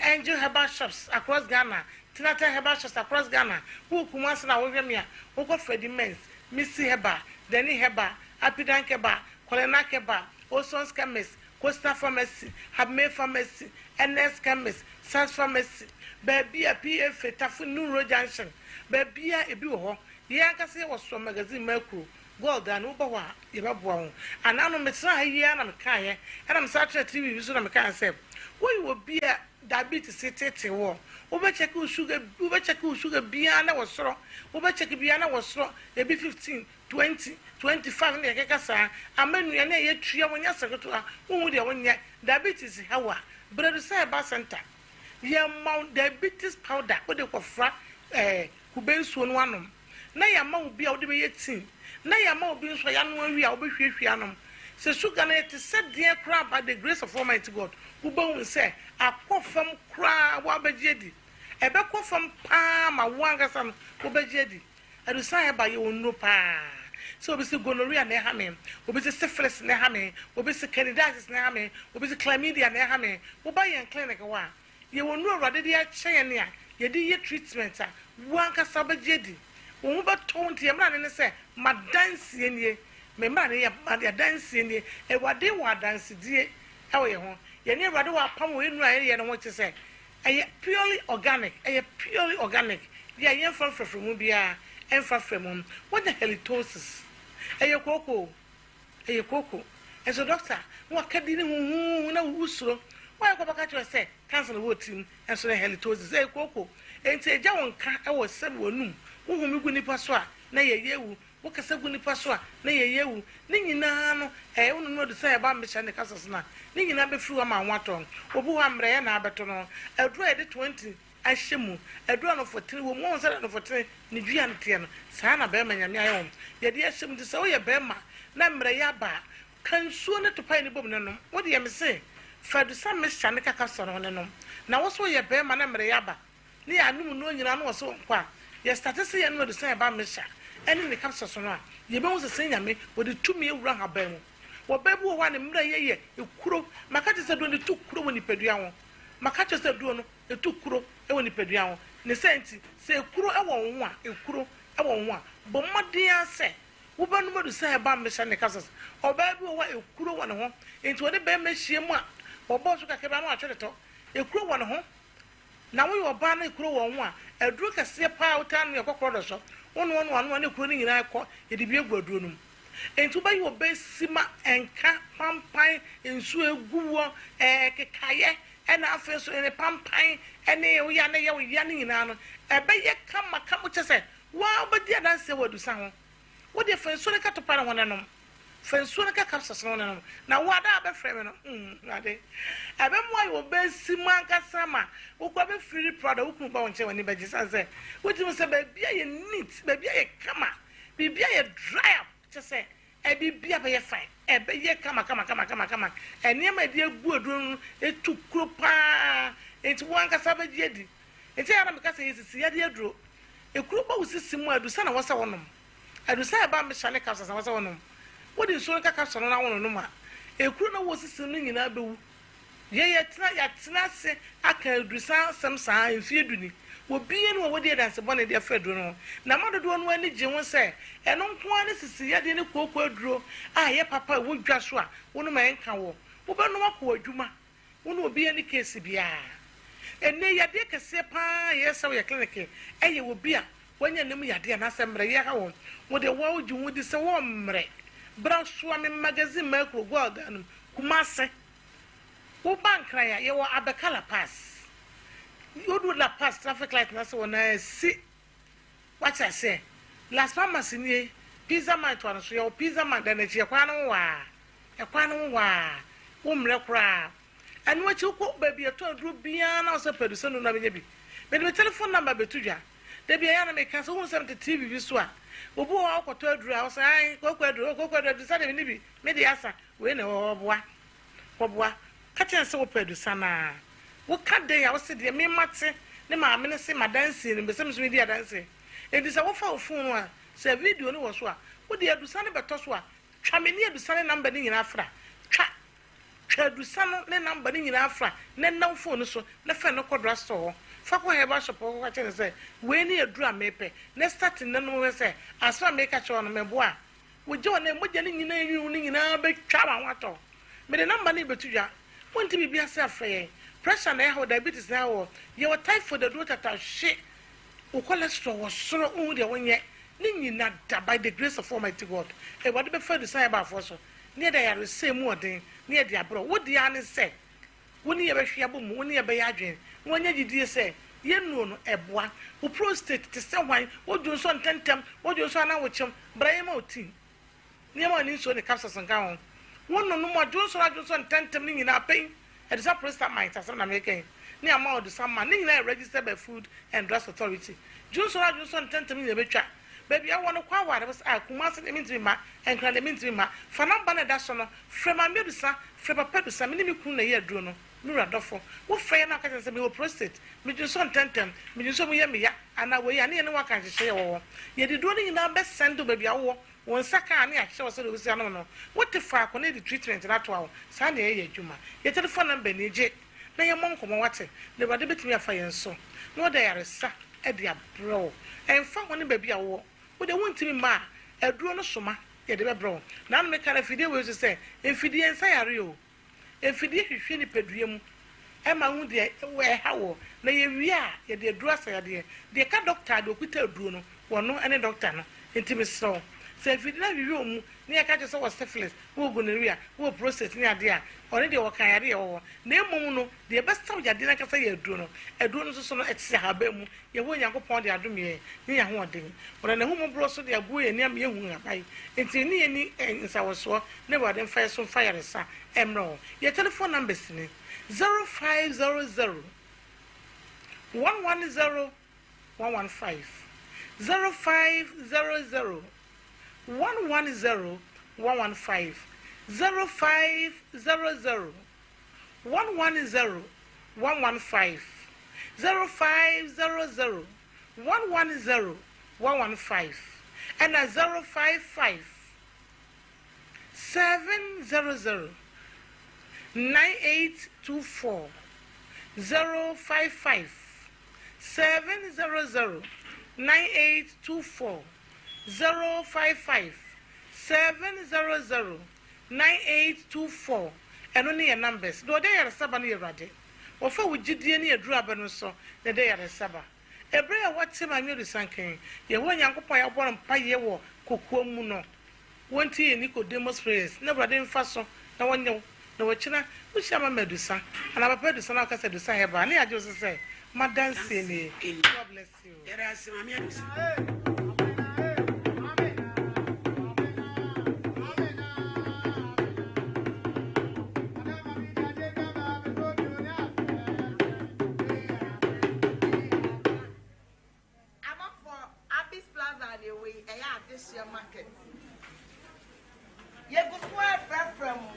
Angel Herbal Shops across Ghana, Tinata Herbal Shops across Ghana. Wowɔ Kumasi na wohwɛ me a, wokɔ Freddie Mens, Missy Herbal, Danny Herbal, Apidank Herbal, Kolenak Herbal, Olson's Chemist, Coastal Pharmacy, Habmay Pharmacy, Ernest Chemist, Sans Pharmacy, baabi a PFA, Tafo New Road Junction, baabiara ebi wɔ hɔ. Yɛn ankasa yɛwɔ Soɔ Magazine Mercury, Gold a, na woba hɔ a, yɛbɛboa wo. Anaa no, metenaa ha yi ara na mekaeɛ, ɛna mesan tenaa TV bi so na mekaeɛ sɛ, woyɛ obi a diabetes reteetee woɔ, wobɛkyɛke wo sugar, wobɛkyɛke wo sugar biara na ɛwɔ soro, wobɛkyɛke biara na ɛwɔ soro, ebi 15, 20, 25 ne deɛ ɛkeka saa. Ama nnuane a yɛtua wo nyɛ asɛ ketewa, wonhu deɛ wonyɛ. Diabetes ha wo a, brɛ no sɛ herbal center. Yɛma wo diabetes powder wode kɔfra eh, kube nsuo no anom. Na yɛama wo bi a wode bɛyɛ tea. Na yɛama wo bi nso a yɛanoa awie a wobɛhwiehwie anom. Sɛ sugar no ɛte sɛ deɛn koraa by the grace of Almighty God, wobɛhu sɛ akɔ fam koraa woabɛgye adi. Ɛbɛkɔ fam paa ma wo ankasa no wobɛgye adi. Adusan ɛba yɛ onnuro paa. Sɛ obi se gonorrhea na ɛha me, obi se syphilis na ɛha me, obi se candidiasis na ɛha me, obi se chlamydia na ɛha me, woba yɛn clinic hɔ a, yɛwɔ nnuro Awurade de akyɛ yɛn a yɛde yɛ treatment a, wo ankasa wobɛgye adi. Wo ho bɛtɔ wo nti yɛn mmara no ne sɛ, m'adanseɛ nie, me mmara no yɛ m'adanseɛ nie. Awurade wɔ adansedie wɔ yɛn ho. Yɛne Awurade wɔ apam wɔ yɛn nnuro a yɛyɛ no ho kyerɛ sɛ Ɛyɛ purely organic, ɛyɛ purely organic, deɛ a yɛnfa mfraframu biara mfrafra mu. Woanya halitosis, ɛyɛ kooko o, ɛyɛ kooko. Nso doctor na waka din no huhuuhu na wosuro. Woayɛ kɔ bɛka kyerɛ wo sɛ cancer na ɛwɔ wo tirim, nso no halitosis, ɛyɛ kooko. Enti egya wo nka wɔ sɛbe w'anum, wo home gu nipa so a na yɛyɛ awu, Wo kasa gu nipa so a, na yɛyɛ awu. Ne nyinaa no, ɛɛ, wo nunu adu sɛ ɛba mmehyɛ ne kasa so no a, ne nyinaa bɛfiri hɔ ama wo ho atɔ wo. Obi wɔ hɔ a, mmerɛyɛ na abɛto no. Aduru a yɛde 20 ahyɛ mu, aduru a anofotene wɔ mu. Woahu sɛdeɛ anofotene ne dua no teɛ no? Saa na barima Nyame ayɛ wo. Yɛde ahyɛ mu nti sɛ woyɛ barima na mmerɛyɛ aba a, ka nsuo ne topae no bom na nom. Wo deɛ mese, fa adusa mixture ne kaka sɔ ne ho na nom. Na wo nso woyɛ barima na mmerɛyɛ aba, ne yɛ anom nnuro nyinaa na wɔse wɔnkɔ a, yɛ starte sɛ yɛnom adusan a ɛba Mesha ɛne ne capsules no a, yɛbɛhu sɛ sɛ Nyame wɔde tumi awura nhaban mu. Wɔbaa bi wɔ hɔ a ne mmerɛ yɛ yɛ ekuro, maka kyerɛ sɛ aduro no etu kuro wɔ nipadua ho, maka kyerɛ sɛ aduro no etu kuro wɔ nipadua ho, ne saa nti sɛ ekuro wɔ wo ho a, ekuro wɔ wo ho a, bɔ mmɔden ara sɛ wobɛnom adusan a ɛba Mesha ne capsules. Ɔbaa bi wɔ hɔ a ekuro wɔ ne ho, nti ɔne bɛrima hyia mu a, ɔbɔɔ so kakra bi a na watwe ne tɔ, ekuro wɔ ne ho. Na woyɛ ɔbaa na ekuro wɔ wo ho a, aduro kɛseɛ paa a wotaa nom yɛ kɔkorɔ dɔsɔ. Wonoa noa noa na ekuro no nyinaa kɔ, yɛde bi agu aduro no mu. Enti wobɛyɛ ɔbaa sima, nka, pampan, nsuo a ɛgu woɔ, ɛɛ kekaeɛ, ɛna afei nso ne pampan, ɛne wo ya na ɛyɛ wo ya no nyinaa no, ɛbɛyɛ kama kama, kyerɛ sɛ, wo ara wobɛdi adanseɛ wɔ adusa ho. Wo deɛ fa nsuo no ka topa no ho na nom. Fa nsuo no ka capsules no ho na nom. Na wo ada a wobɛfrɛ me no, hmm, Awurade, ɛbɛma woayɛ ɔbaa mu ankasa ma wo koraa bɛfiri proud a wo kunu ba wo nkyɛn w'ani bɛgye sane sɛ wotumi sɛ baabi ayɛ neat, baabi ayɛ kama, biribi ayɛ dry up, kyɛ sɛ biribi abɛyɛ fine, ɛbɛyɛ kama kama kama kama kama. Nneɛma a yɛde agu aduro no etu kuro paa, nti wo ankasa bɛgye adi. Nti ɛyɛ a na meka sɛ yɛsisi yadeɛ aduro. Ekuro ba wo sisi mu a, adusa na ɛwɔ sɛ wonom. Adusa a ɛba mmehyɛ ne capsules na ɛwɔ sɛ wonom. Wode nsuo no ka capsule no na wononom a, ekuro na ɛwɔ wo sisi no nyinaa bɛwu. Yɛn yɛtena yɛatena ase aka adusa asɛm saa mfeɛ du ni. Obiara nni hɔ a wadi adanse bɔne de afa aduro no ho. Na mma dodoɔ no ani gye ho sɛ ɛno nko ara ne sisi yadeɛ ne kooko aduro a ɛyɛ papa a ɛwɔ dwa so a wonom a ɛnka woɔ. Wobɛnom akɔ w'adwuma. Wo ne obiara nni case biara. Ɛnnɛ yi yadeɛ kɛseɛ pa ara a yɛresa wɔ yɛn clinic yɛ obi a wanya nna mu yadeɛ anaasɛ mmerɛyɛ ha wɔn. Wo deɛ wo ara wogye wo ho di sɛ wɔmmrɛ. Bra soa me magazine Mercury Goil dan no mu, Kumasi. Wo ba Nkran a, yɛwɔ Abɛka La Paz. Wodu La Paz traffic light no ase hɔ no ara si. Wate aseɛ? Las Palmas nie, Pizza Man toa no so. Yɛwɔ Pizza Man dan no akyi, ɛkwan no ho waa. Ɛkwan no ho waa. Wommrɛ koraa. Ɛno akyi wokɔ baabi a yɛtɔn aduro biara na wosɛ pɛ adusɛm no na wobɛnya bi. Mede me telephone number bɛto dwa. Da bi ɛyɛ a na meka sɛ wohu sɛ mete TV bi so a, obi wɔ hɔ a wokɔtɔ aduro a, ɔsɛ ae, kooko aduro, oh, kooko aduro, adusa deɛ menni bi, me deɛ asa, wei na ɛwɔ hɔ, boa. Kɔboa. Ka kyerɛ no sɛ wopɛ adusa no a. Woka dɛn a wose deɛ me mate ne maame no se madansie no, mepɛ sɛ me nso medi adanseɛ. Enti sɛ wofa wo phone no a, sɛ video no wɔ so a, wode adusa no bɛtɔ so a, Twa me ne adusa ne number no nyinaa fra. Twa Twa adusa no ne number no nyinaa fra na ɛnna wo phone no so na fɛn no kɔ drug store hɔ. Fa kɔ herbal shop hɔ kɔka kyerɛ no sɛ wei ne aduru a mepɛ na start nnɛ nom hwɛ sɛ asɛm a meka kyerɛ wo no meboa a. Wogye wo anaa mogya no nyinaa nwini wo no nyinaa bɛtwa ma ho atɔ wo. Mede number no rebɛto dwa. Wonte biribi ase a frɛ yɛn. Pressure na ɛha wo, diabetes na ɛha wo, yɛwɔ typhoid aduro tatahwe. Wo cholesterol wɔ soro wonhu deɛ wonyɛ ne nyina da by the grace of Almighty God Awurade bɛfa adusan ɛbaafoɔ so ne yɛde ayaresa emu ɔden ne yɛde abrɛ wo. Wo deɛ ara ne sɛ wo ne yɛ bɛhwe abɔ mu, wo ne yɛ bɛyɛ adwene na wanya gyidie sɛ Yɛn nnuro no, ɛboa. Wo prostate te sɛ hwan? Wodwo nsɔ ntɛmntɛm, wodwo nsɔ anaa wokyem, bra yɛmma wo tea. Nneɛma a ne nsuo ne capsules nka ho. Wo nonom a, dwo nsɔ na dwo nsɔ ntɛmntɛm no nyinaa pɛn. Adusa Prostamite asɛm na mereka yi, ne ama wo Adusa man, ne nyinaa yɛ registered by Food and Drugs Authority. Dwo nsɔ na dwo nsɔ ntɛmntɛm no nyinaa bɛtwa. Baabi a wowɔ no, kɔ aware, wo sɛ ah, Kumasi deɛ mentumi mma, Nkran deɛ mentumi mma. Fa number no a ɛda so no, frɛ Maame Adusa, frɛ Papa Adusa, me ne me kunu na ɛyɛ aduro no. Me wura dɔfo, wofrɛ yɛn na woka kyerɛ yɛn sɛ, 'Mewɔ prostate, midwensɔ ntɛmntɛm, midwensɔ mu yɛ me ya, anaa wei a, ne yɛne wo aka nhyehyɛe a ɛwɔ hɔ. Yɛde duro no nyinaa bɛsɛnde wo baabi a wowɔ, wo nsa ka a, na yɛahyehyɛ wo sɛdeɛ wobɛsi anom no. Wote faako na yɛde treatment no atoa wo. Saa na yɛyɛ adwuma. Yɛn telephone number ni, gye na yɛmmɔ nkɔmmɔ, woate? Na Awurade bɛtumi afa yɛn so na ɔde ayaresa de abrɛ wo. Ɛmfa ho ne baabi a wowɔ, wo deɛ wontumi mma a, aduro no soma, yɛde bɛbrɛ wo. Naano mekaa no afidie wei so sɛ, mfidie nsa yare o. Mfidie hwehwɛ nipadua mu ma hu deɛ ɛha woɔ, na yɛwie a yɛde aduro asa yadeɛ. Deɛ ɛka dɔkta a deɛ ɔkuta aduro no, wɔno ne dɔkta no. Nti mesrɛ wo, sɛ mfidie no ahwehwɛ wo mu na yɛka kyerɛ wo sɛ wowɔ syphilis, wowɔ gonorrhea, wowɔ prostate ne adeɛ a, ɔno deɛ wɔka yadeɛ a ɛwɔ hɔ. Na mmom no, deɛ ɛbɛsa wo yadeɛ no ankasa yɛ aduro no. Aduro no nso so no, ɛte ahaban mu. Yehowa Nyankopɔn de adom yɛn ne yɛn ahoɔden. Ɔnam n'ahummɔborɔ so de agow yɛn ani ama yɛahu nhaban. Enti ne yɛn nni nsawɔsoɔ na Awurade mfa yɛn so mfa ayaresa mmrɛ wo. Yɛn telephone numbers ni, 0500 110 115, 0500 110 115, 0500 110 115, 0500 110 115 ɛna 055 700 9824 055 700 9824 055 700 9824 Ɛno ne yɛn numbers. Deɛ ɔde ayaresa ba no yɛ Awurade. Wɔfa wo gyidie ne aduru aba no so na ɛde ayaresa ba. Ɛberɛ a wɔte Maame Olusankan, Yehowa Nyankopɔn a yɛabɔ no mpaeɛ wɔ kokoam mu no, wɔntie yɛn Nicodemus prayers na Awurade mfa so na wɔnyɛ wo na wɔkyena wohyia Mama Adusa anaa Papa Adusa na wɔka sɛ Adusa Herbal a na yɛagye wo so sɛ m'adanseɛ nie. God bless you. Yɛda ase Maame Adusa. Abɔfoɔ, Abis Plaza na ɛwɔ yi, ɛyɛ adehyeɛ market. Yɛgu so ara frɛfrɛ mo.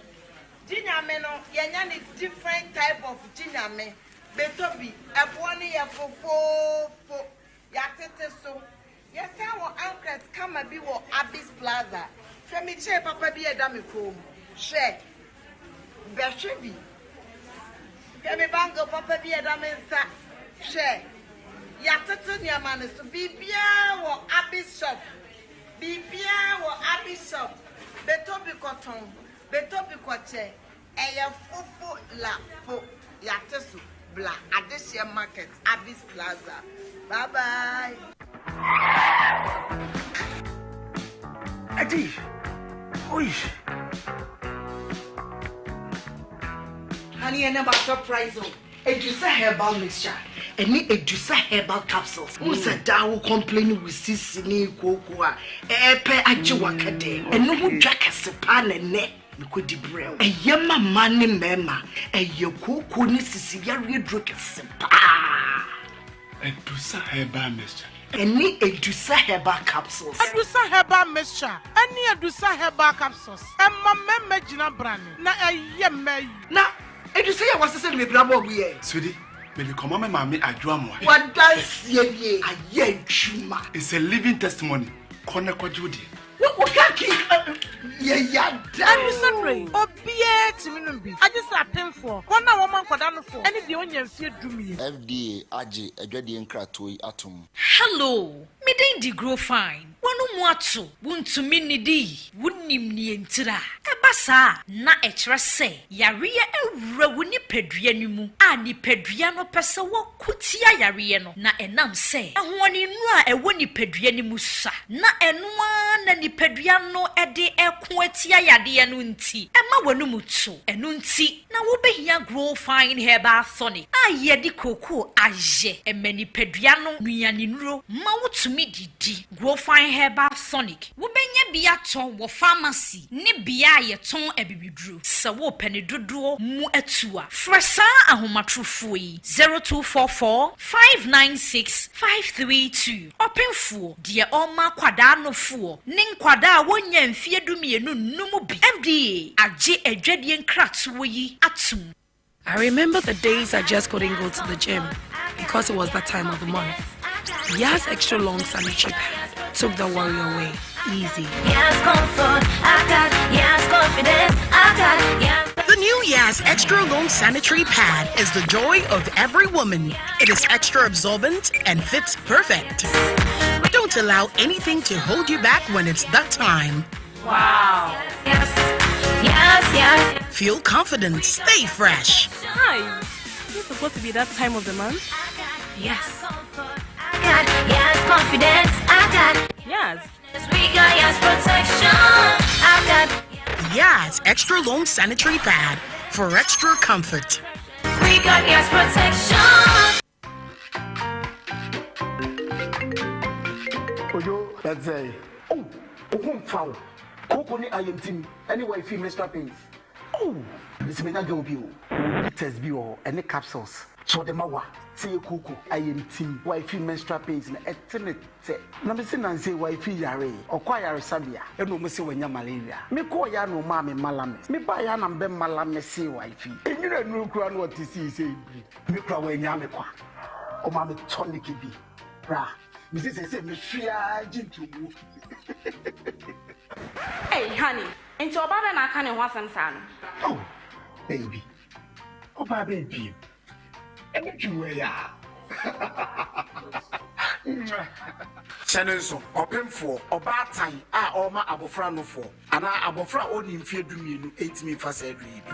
Gye Nyame no, yɛanya ne different type of Gye Nyame. Bɛtɔ bi, ɛboɔ no yɛ fofoofo. Yɛatete so. Yɛsan wɔ ankret kama bi wɔ Abis Plaza. Hwɛ me chair papa bi a ɛda me kɔn mu. Hwɛ. Bɛhwɛ bi. Hwɛ me bangle papa bi a ɛda me nsa. Hwɛ. Yɛatete nneɛma no so. Biribiara wɔ Abis shop. Biribiara wɔ Abis shop. Bɛtɔ bi kɔtɔn. Bɛtɔ bi kɔkyɛ. Ɛyɛ fofo la fo yate so bla adehyeɛ market Abis plaza bye bye. Adi, oi. Honey, ɛnɛ ma surprise o. Edusa herbal mixture ɛne Edusa herbal capsules. Wohu sɛ daa wo complain wo sisi ne kooko a ɛɛpɛ agye w'akɛdɛ. Ɛno ho dwa kɛse paa na ɛnɛ Mekɔdi brɛ wo. Ɛyɛ ma mmaa ne mmarima. Ɛyɛ kooko ne sisi yareɛ duro kɛse paa. Adusa herbal mixture. Ɛne Adusa herbal capsules. Adusa herbal mixture ɛne Adusa herbal capsules ɛma mmarima gyina brane na ɛyɛ mmaa yi. Na Adusa yi a wɔasesa no bebree abɔ ɔmo yɛ. Sweetie, mede kɔma me maame Adwo Amoah. W'adanseɛ nie, ayɛ adwuma. It's a living testimony, kɔ na kɔgye wo deɛ. Wo ka ki yɛ ya da. Ɛno sɛ bere yi, obiara tumi nom bi, agye sɛ apemfoɔ, wɔn a wɔma nkwadaa nufoɔ, ne deɛ ɔnnya mfeɛ dumien. FDA agye adwadie nkratoɔ yi atom. Hello, me din de Grow Fine. W'ano mu ato, wuntumi nnidi, wunnim nea entira. Ɛba saa a, na ɛkyerɛ sɛ yareɛ awura wo nipadua no mu a nipadua no pɛ sɛ wɔko tia yareɛ no, na ɛnam sɛ ahoɔdennuro a ɛwɔ nipadua no mu sua, na ɛno ara na nipadua no de reko atia yadeɛ no nti, ɛma. Ɛma w'anum to. Ɛno nti na wobɛhia Grow Fine Herbal Tonic a yɛde kookoo ayɛ. Ɛma nipadua no nnuanennuro ma wotumi didi. Grow Fine Herbal Tonic, wobɛnya bi atɔ wɔ pharmacy ne bea a yɛtɔn abibiduro. Sɛ worepɛ ne dodoɔ mu atu a, frɛ saa ahomatorofoɔ yi, 0244 596 532. Ɔpemfoɔ, deɛ ɔrema akwadaa nofoɔ ne nkwadaa a wɔnnya mfeɛ dumienu nnom bi. FDA agye adwadie nkratoɔ yi atom. I remember the days I just couldn't go to the gym because it was that time of the month. Yas Extra Long Sanitary Pad took the worry away. Easy. Yas comfort, I got Yas confidence, I got Yas. The new Yas Extra Long Sanitary Pad is the joy of every woman. It is extra absorbent and fits perfect. Don't allow anything to hold you back when it's that time. Wow. Yes, yes, yes. Feel confident, stay fresh. Hi. Is it supposed to be that time of the month? Yes. I got yes confidence. I got yes. We got yes protection. I got Yas Extra Long Sanitary Pad for extra comfort. We got yes protection. Ojo, that's a oh, oh, foul. Koko ne ayɛntim ɛne wifi menstrual pains. Oh, mesi menya girl bi o. Bitters bi wɔ hɔ ɛne capsules. Sɛ ɔde ma wa sɛ yɛ koko ayɛntim wifi menstrual pains na ɛte ne tɛ. Na mesi nanse wifi yare ɔkɔ ayaresabea ɛna ɔmo se wanya malaria. Me kɔɔ ya na ɔmaa me malamis. Me baa ya na mbɛ malamisi wifi. Enwura nuru kura na ɔte sii sɛ ebiri. Me kura wanya me kwa. Ɔmaa me tonic bi. Bra. Mesi sɛ sɛ mehwea gye ntomu. Hey honey, nti ɔbaa bɛn na aka ne ho asɛm saa no? Oh baby, ɔbaa bɛn bio? Ɛne dwuma yi a. Hyɛ no nso, ɔpemfoɔ, ɔbaatan a ɔrema abɔfra nofoɔ, anaa abɔfra a ɔnnii mfeɛ dumienu ntumi mfa saa aduro yi bi.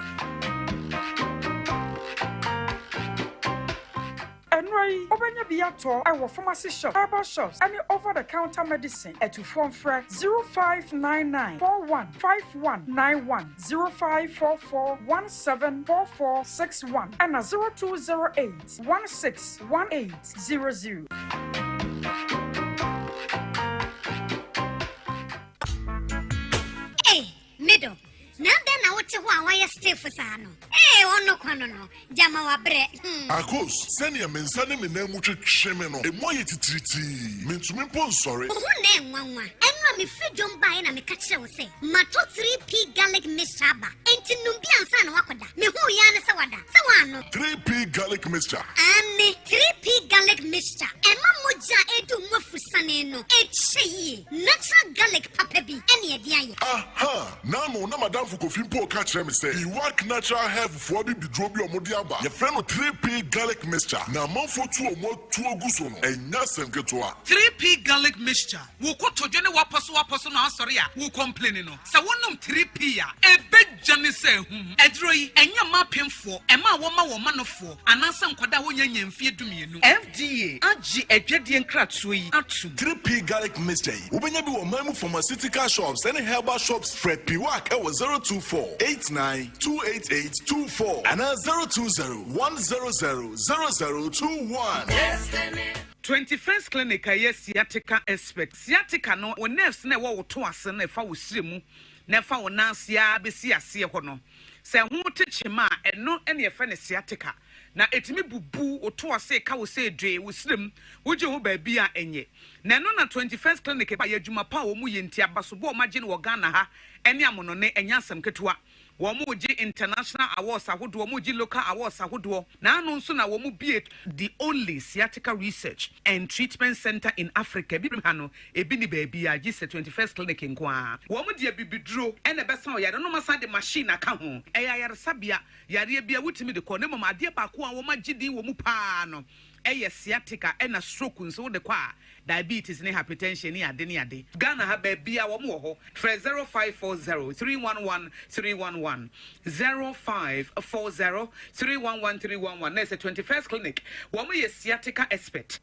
Nnuro yi, wobɛnya bi atɔ wɔ pharmacy shops, herbal shops ne over the counter medicine. Atufoɔ mfrɛ 0599 41 5191, 0544 17 4461 ɛna 0208 16 1800. Ei, me dɔ, na adɛn na wote hɔ a woayɛ stiff saa no? Ei, ɔno kwa no no, gyama wabrɛ, hmm. Akos, sɛnea me nsa ne me nan mu twetwe me no, emu ayɛ titiritii. Mintumi mpo nsɔre. Wo ho na ɛnwanwa. Ɛno a mefiri dwom baeɛ na meka kyerɛɛ wo sɛ matɔ 3P garlic mixture aba, enti nom bi ansa na woakɔda. Mehuu yi ara ne sɛ wada. Sɛ woannom. 3P garlic mixture. Aane, 3P garlic mixture. Ɛma mogya a ɛredi wo mu afusane no kyɛ yie. Natural garlic papa bi ne ɛde ayɛ. Aha! N'ano na m'adamfo Kofi mpo reka kyerɛ me sɛ Iwak Natural Health foɔ abibiduro bi a wɔde aba, yɛfrɛ no 3P Garlic Mixture, na amanfoɔ tu wɔn atuo gu so no, ɛnyɛ asɛm ketewa. 3P Garlic Mixture, Wo kotodwe ne w'apɔsowapɔso no asɔre a wo complaini no, sɛ wonom 3P a, ɛbɛdwane sɛ ahum. Aduro yi, ɛnyɛ mma apemfoɔ, ɛma a wɔma wɔn manofoɔ, anaasɛ nkwadaa a wɔnnya nnya mfeɛ dumienu. FDA agye adwadie nkratoɔ yi atom. 3P Garlic Mixture yi, wobɛnya bi wɔ ɔman mu pharmaceutical shops ne herbal shops. Frɛ Piwak wɔ 024 89 288 24 anaa 020 100 0021. 21st Clinic a ɛyɛ sciatica expert. Sciatica no, wo nerves no a ɛwɔ wo to ase no a ɛfa wo srɛ mu na ɛfa wo nan ase ara bɛsi aseɛ hɔ no, sɛ ɛho te kyema a, ɛno na yɛfrɛ no sciatica. Na ɛtumi bubu wo to ase, ɛka wo sɛ dwee, wo srɛ mu, wogye ho baabi a ɛnyɛ. Na ɛno na 21st Clinic baeɛ, adwuma pa a wɔyɛ nti, abasobɔ a wɔagye no wɔ Ghana ha ne amonɔne, ɛnyɛ asɛm ketewa. Wɔregye international awards ahodoɔ, wɔregye local awards ahodoɔ, na ano nso na wɔbue the only sciatica research and treatment centre in Africa. Abibirem ha no, ebi nni baabiara gye sɛ 21st Clinic nko ara. Wɔde abibiduro na ɛbɛsa ɔyare no, na wɔasan de machine aka ho. Ɛyɛ ayaresabea, yareɛ biara wotumi de kɔ, na mmom adeɛ baako a wɔagye din wɔ mu pa ara no yɛ sciatica ɛna stroke nso wode kɔ a, diabetes ne hypertension ne ade ne ade. Ghana ha baabiaa wɔn wɔ hɔ, frɛ 0540 311 311, 0540 311 311 na ɛsɛ 21st clinic, wɔn yɛ sciatica expert.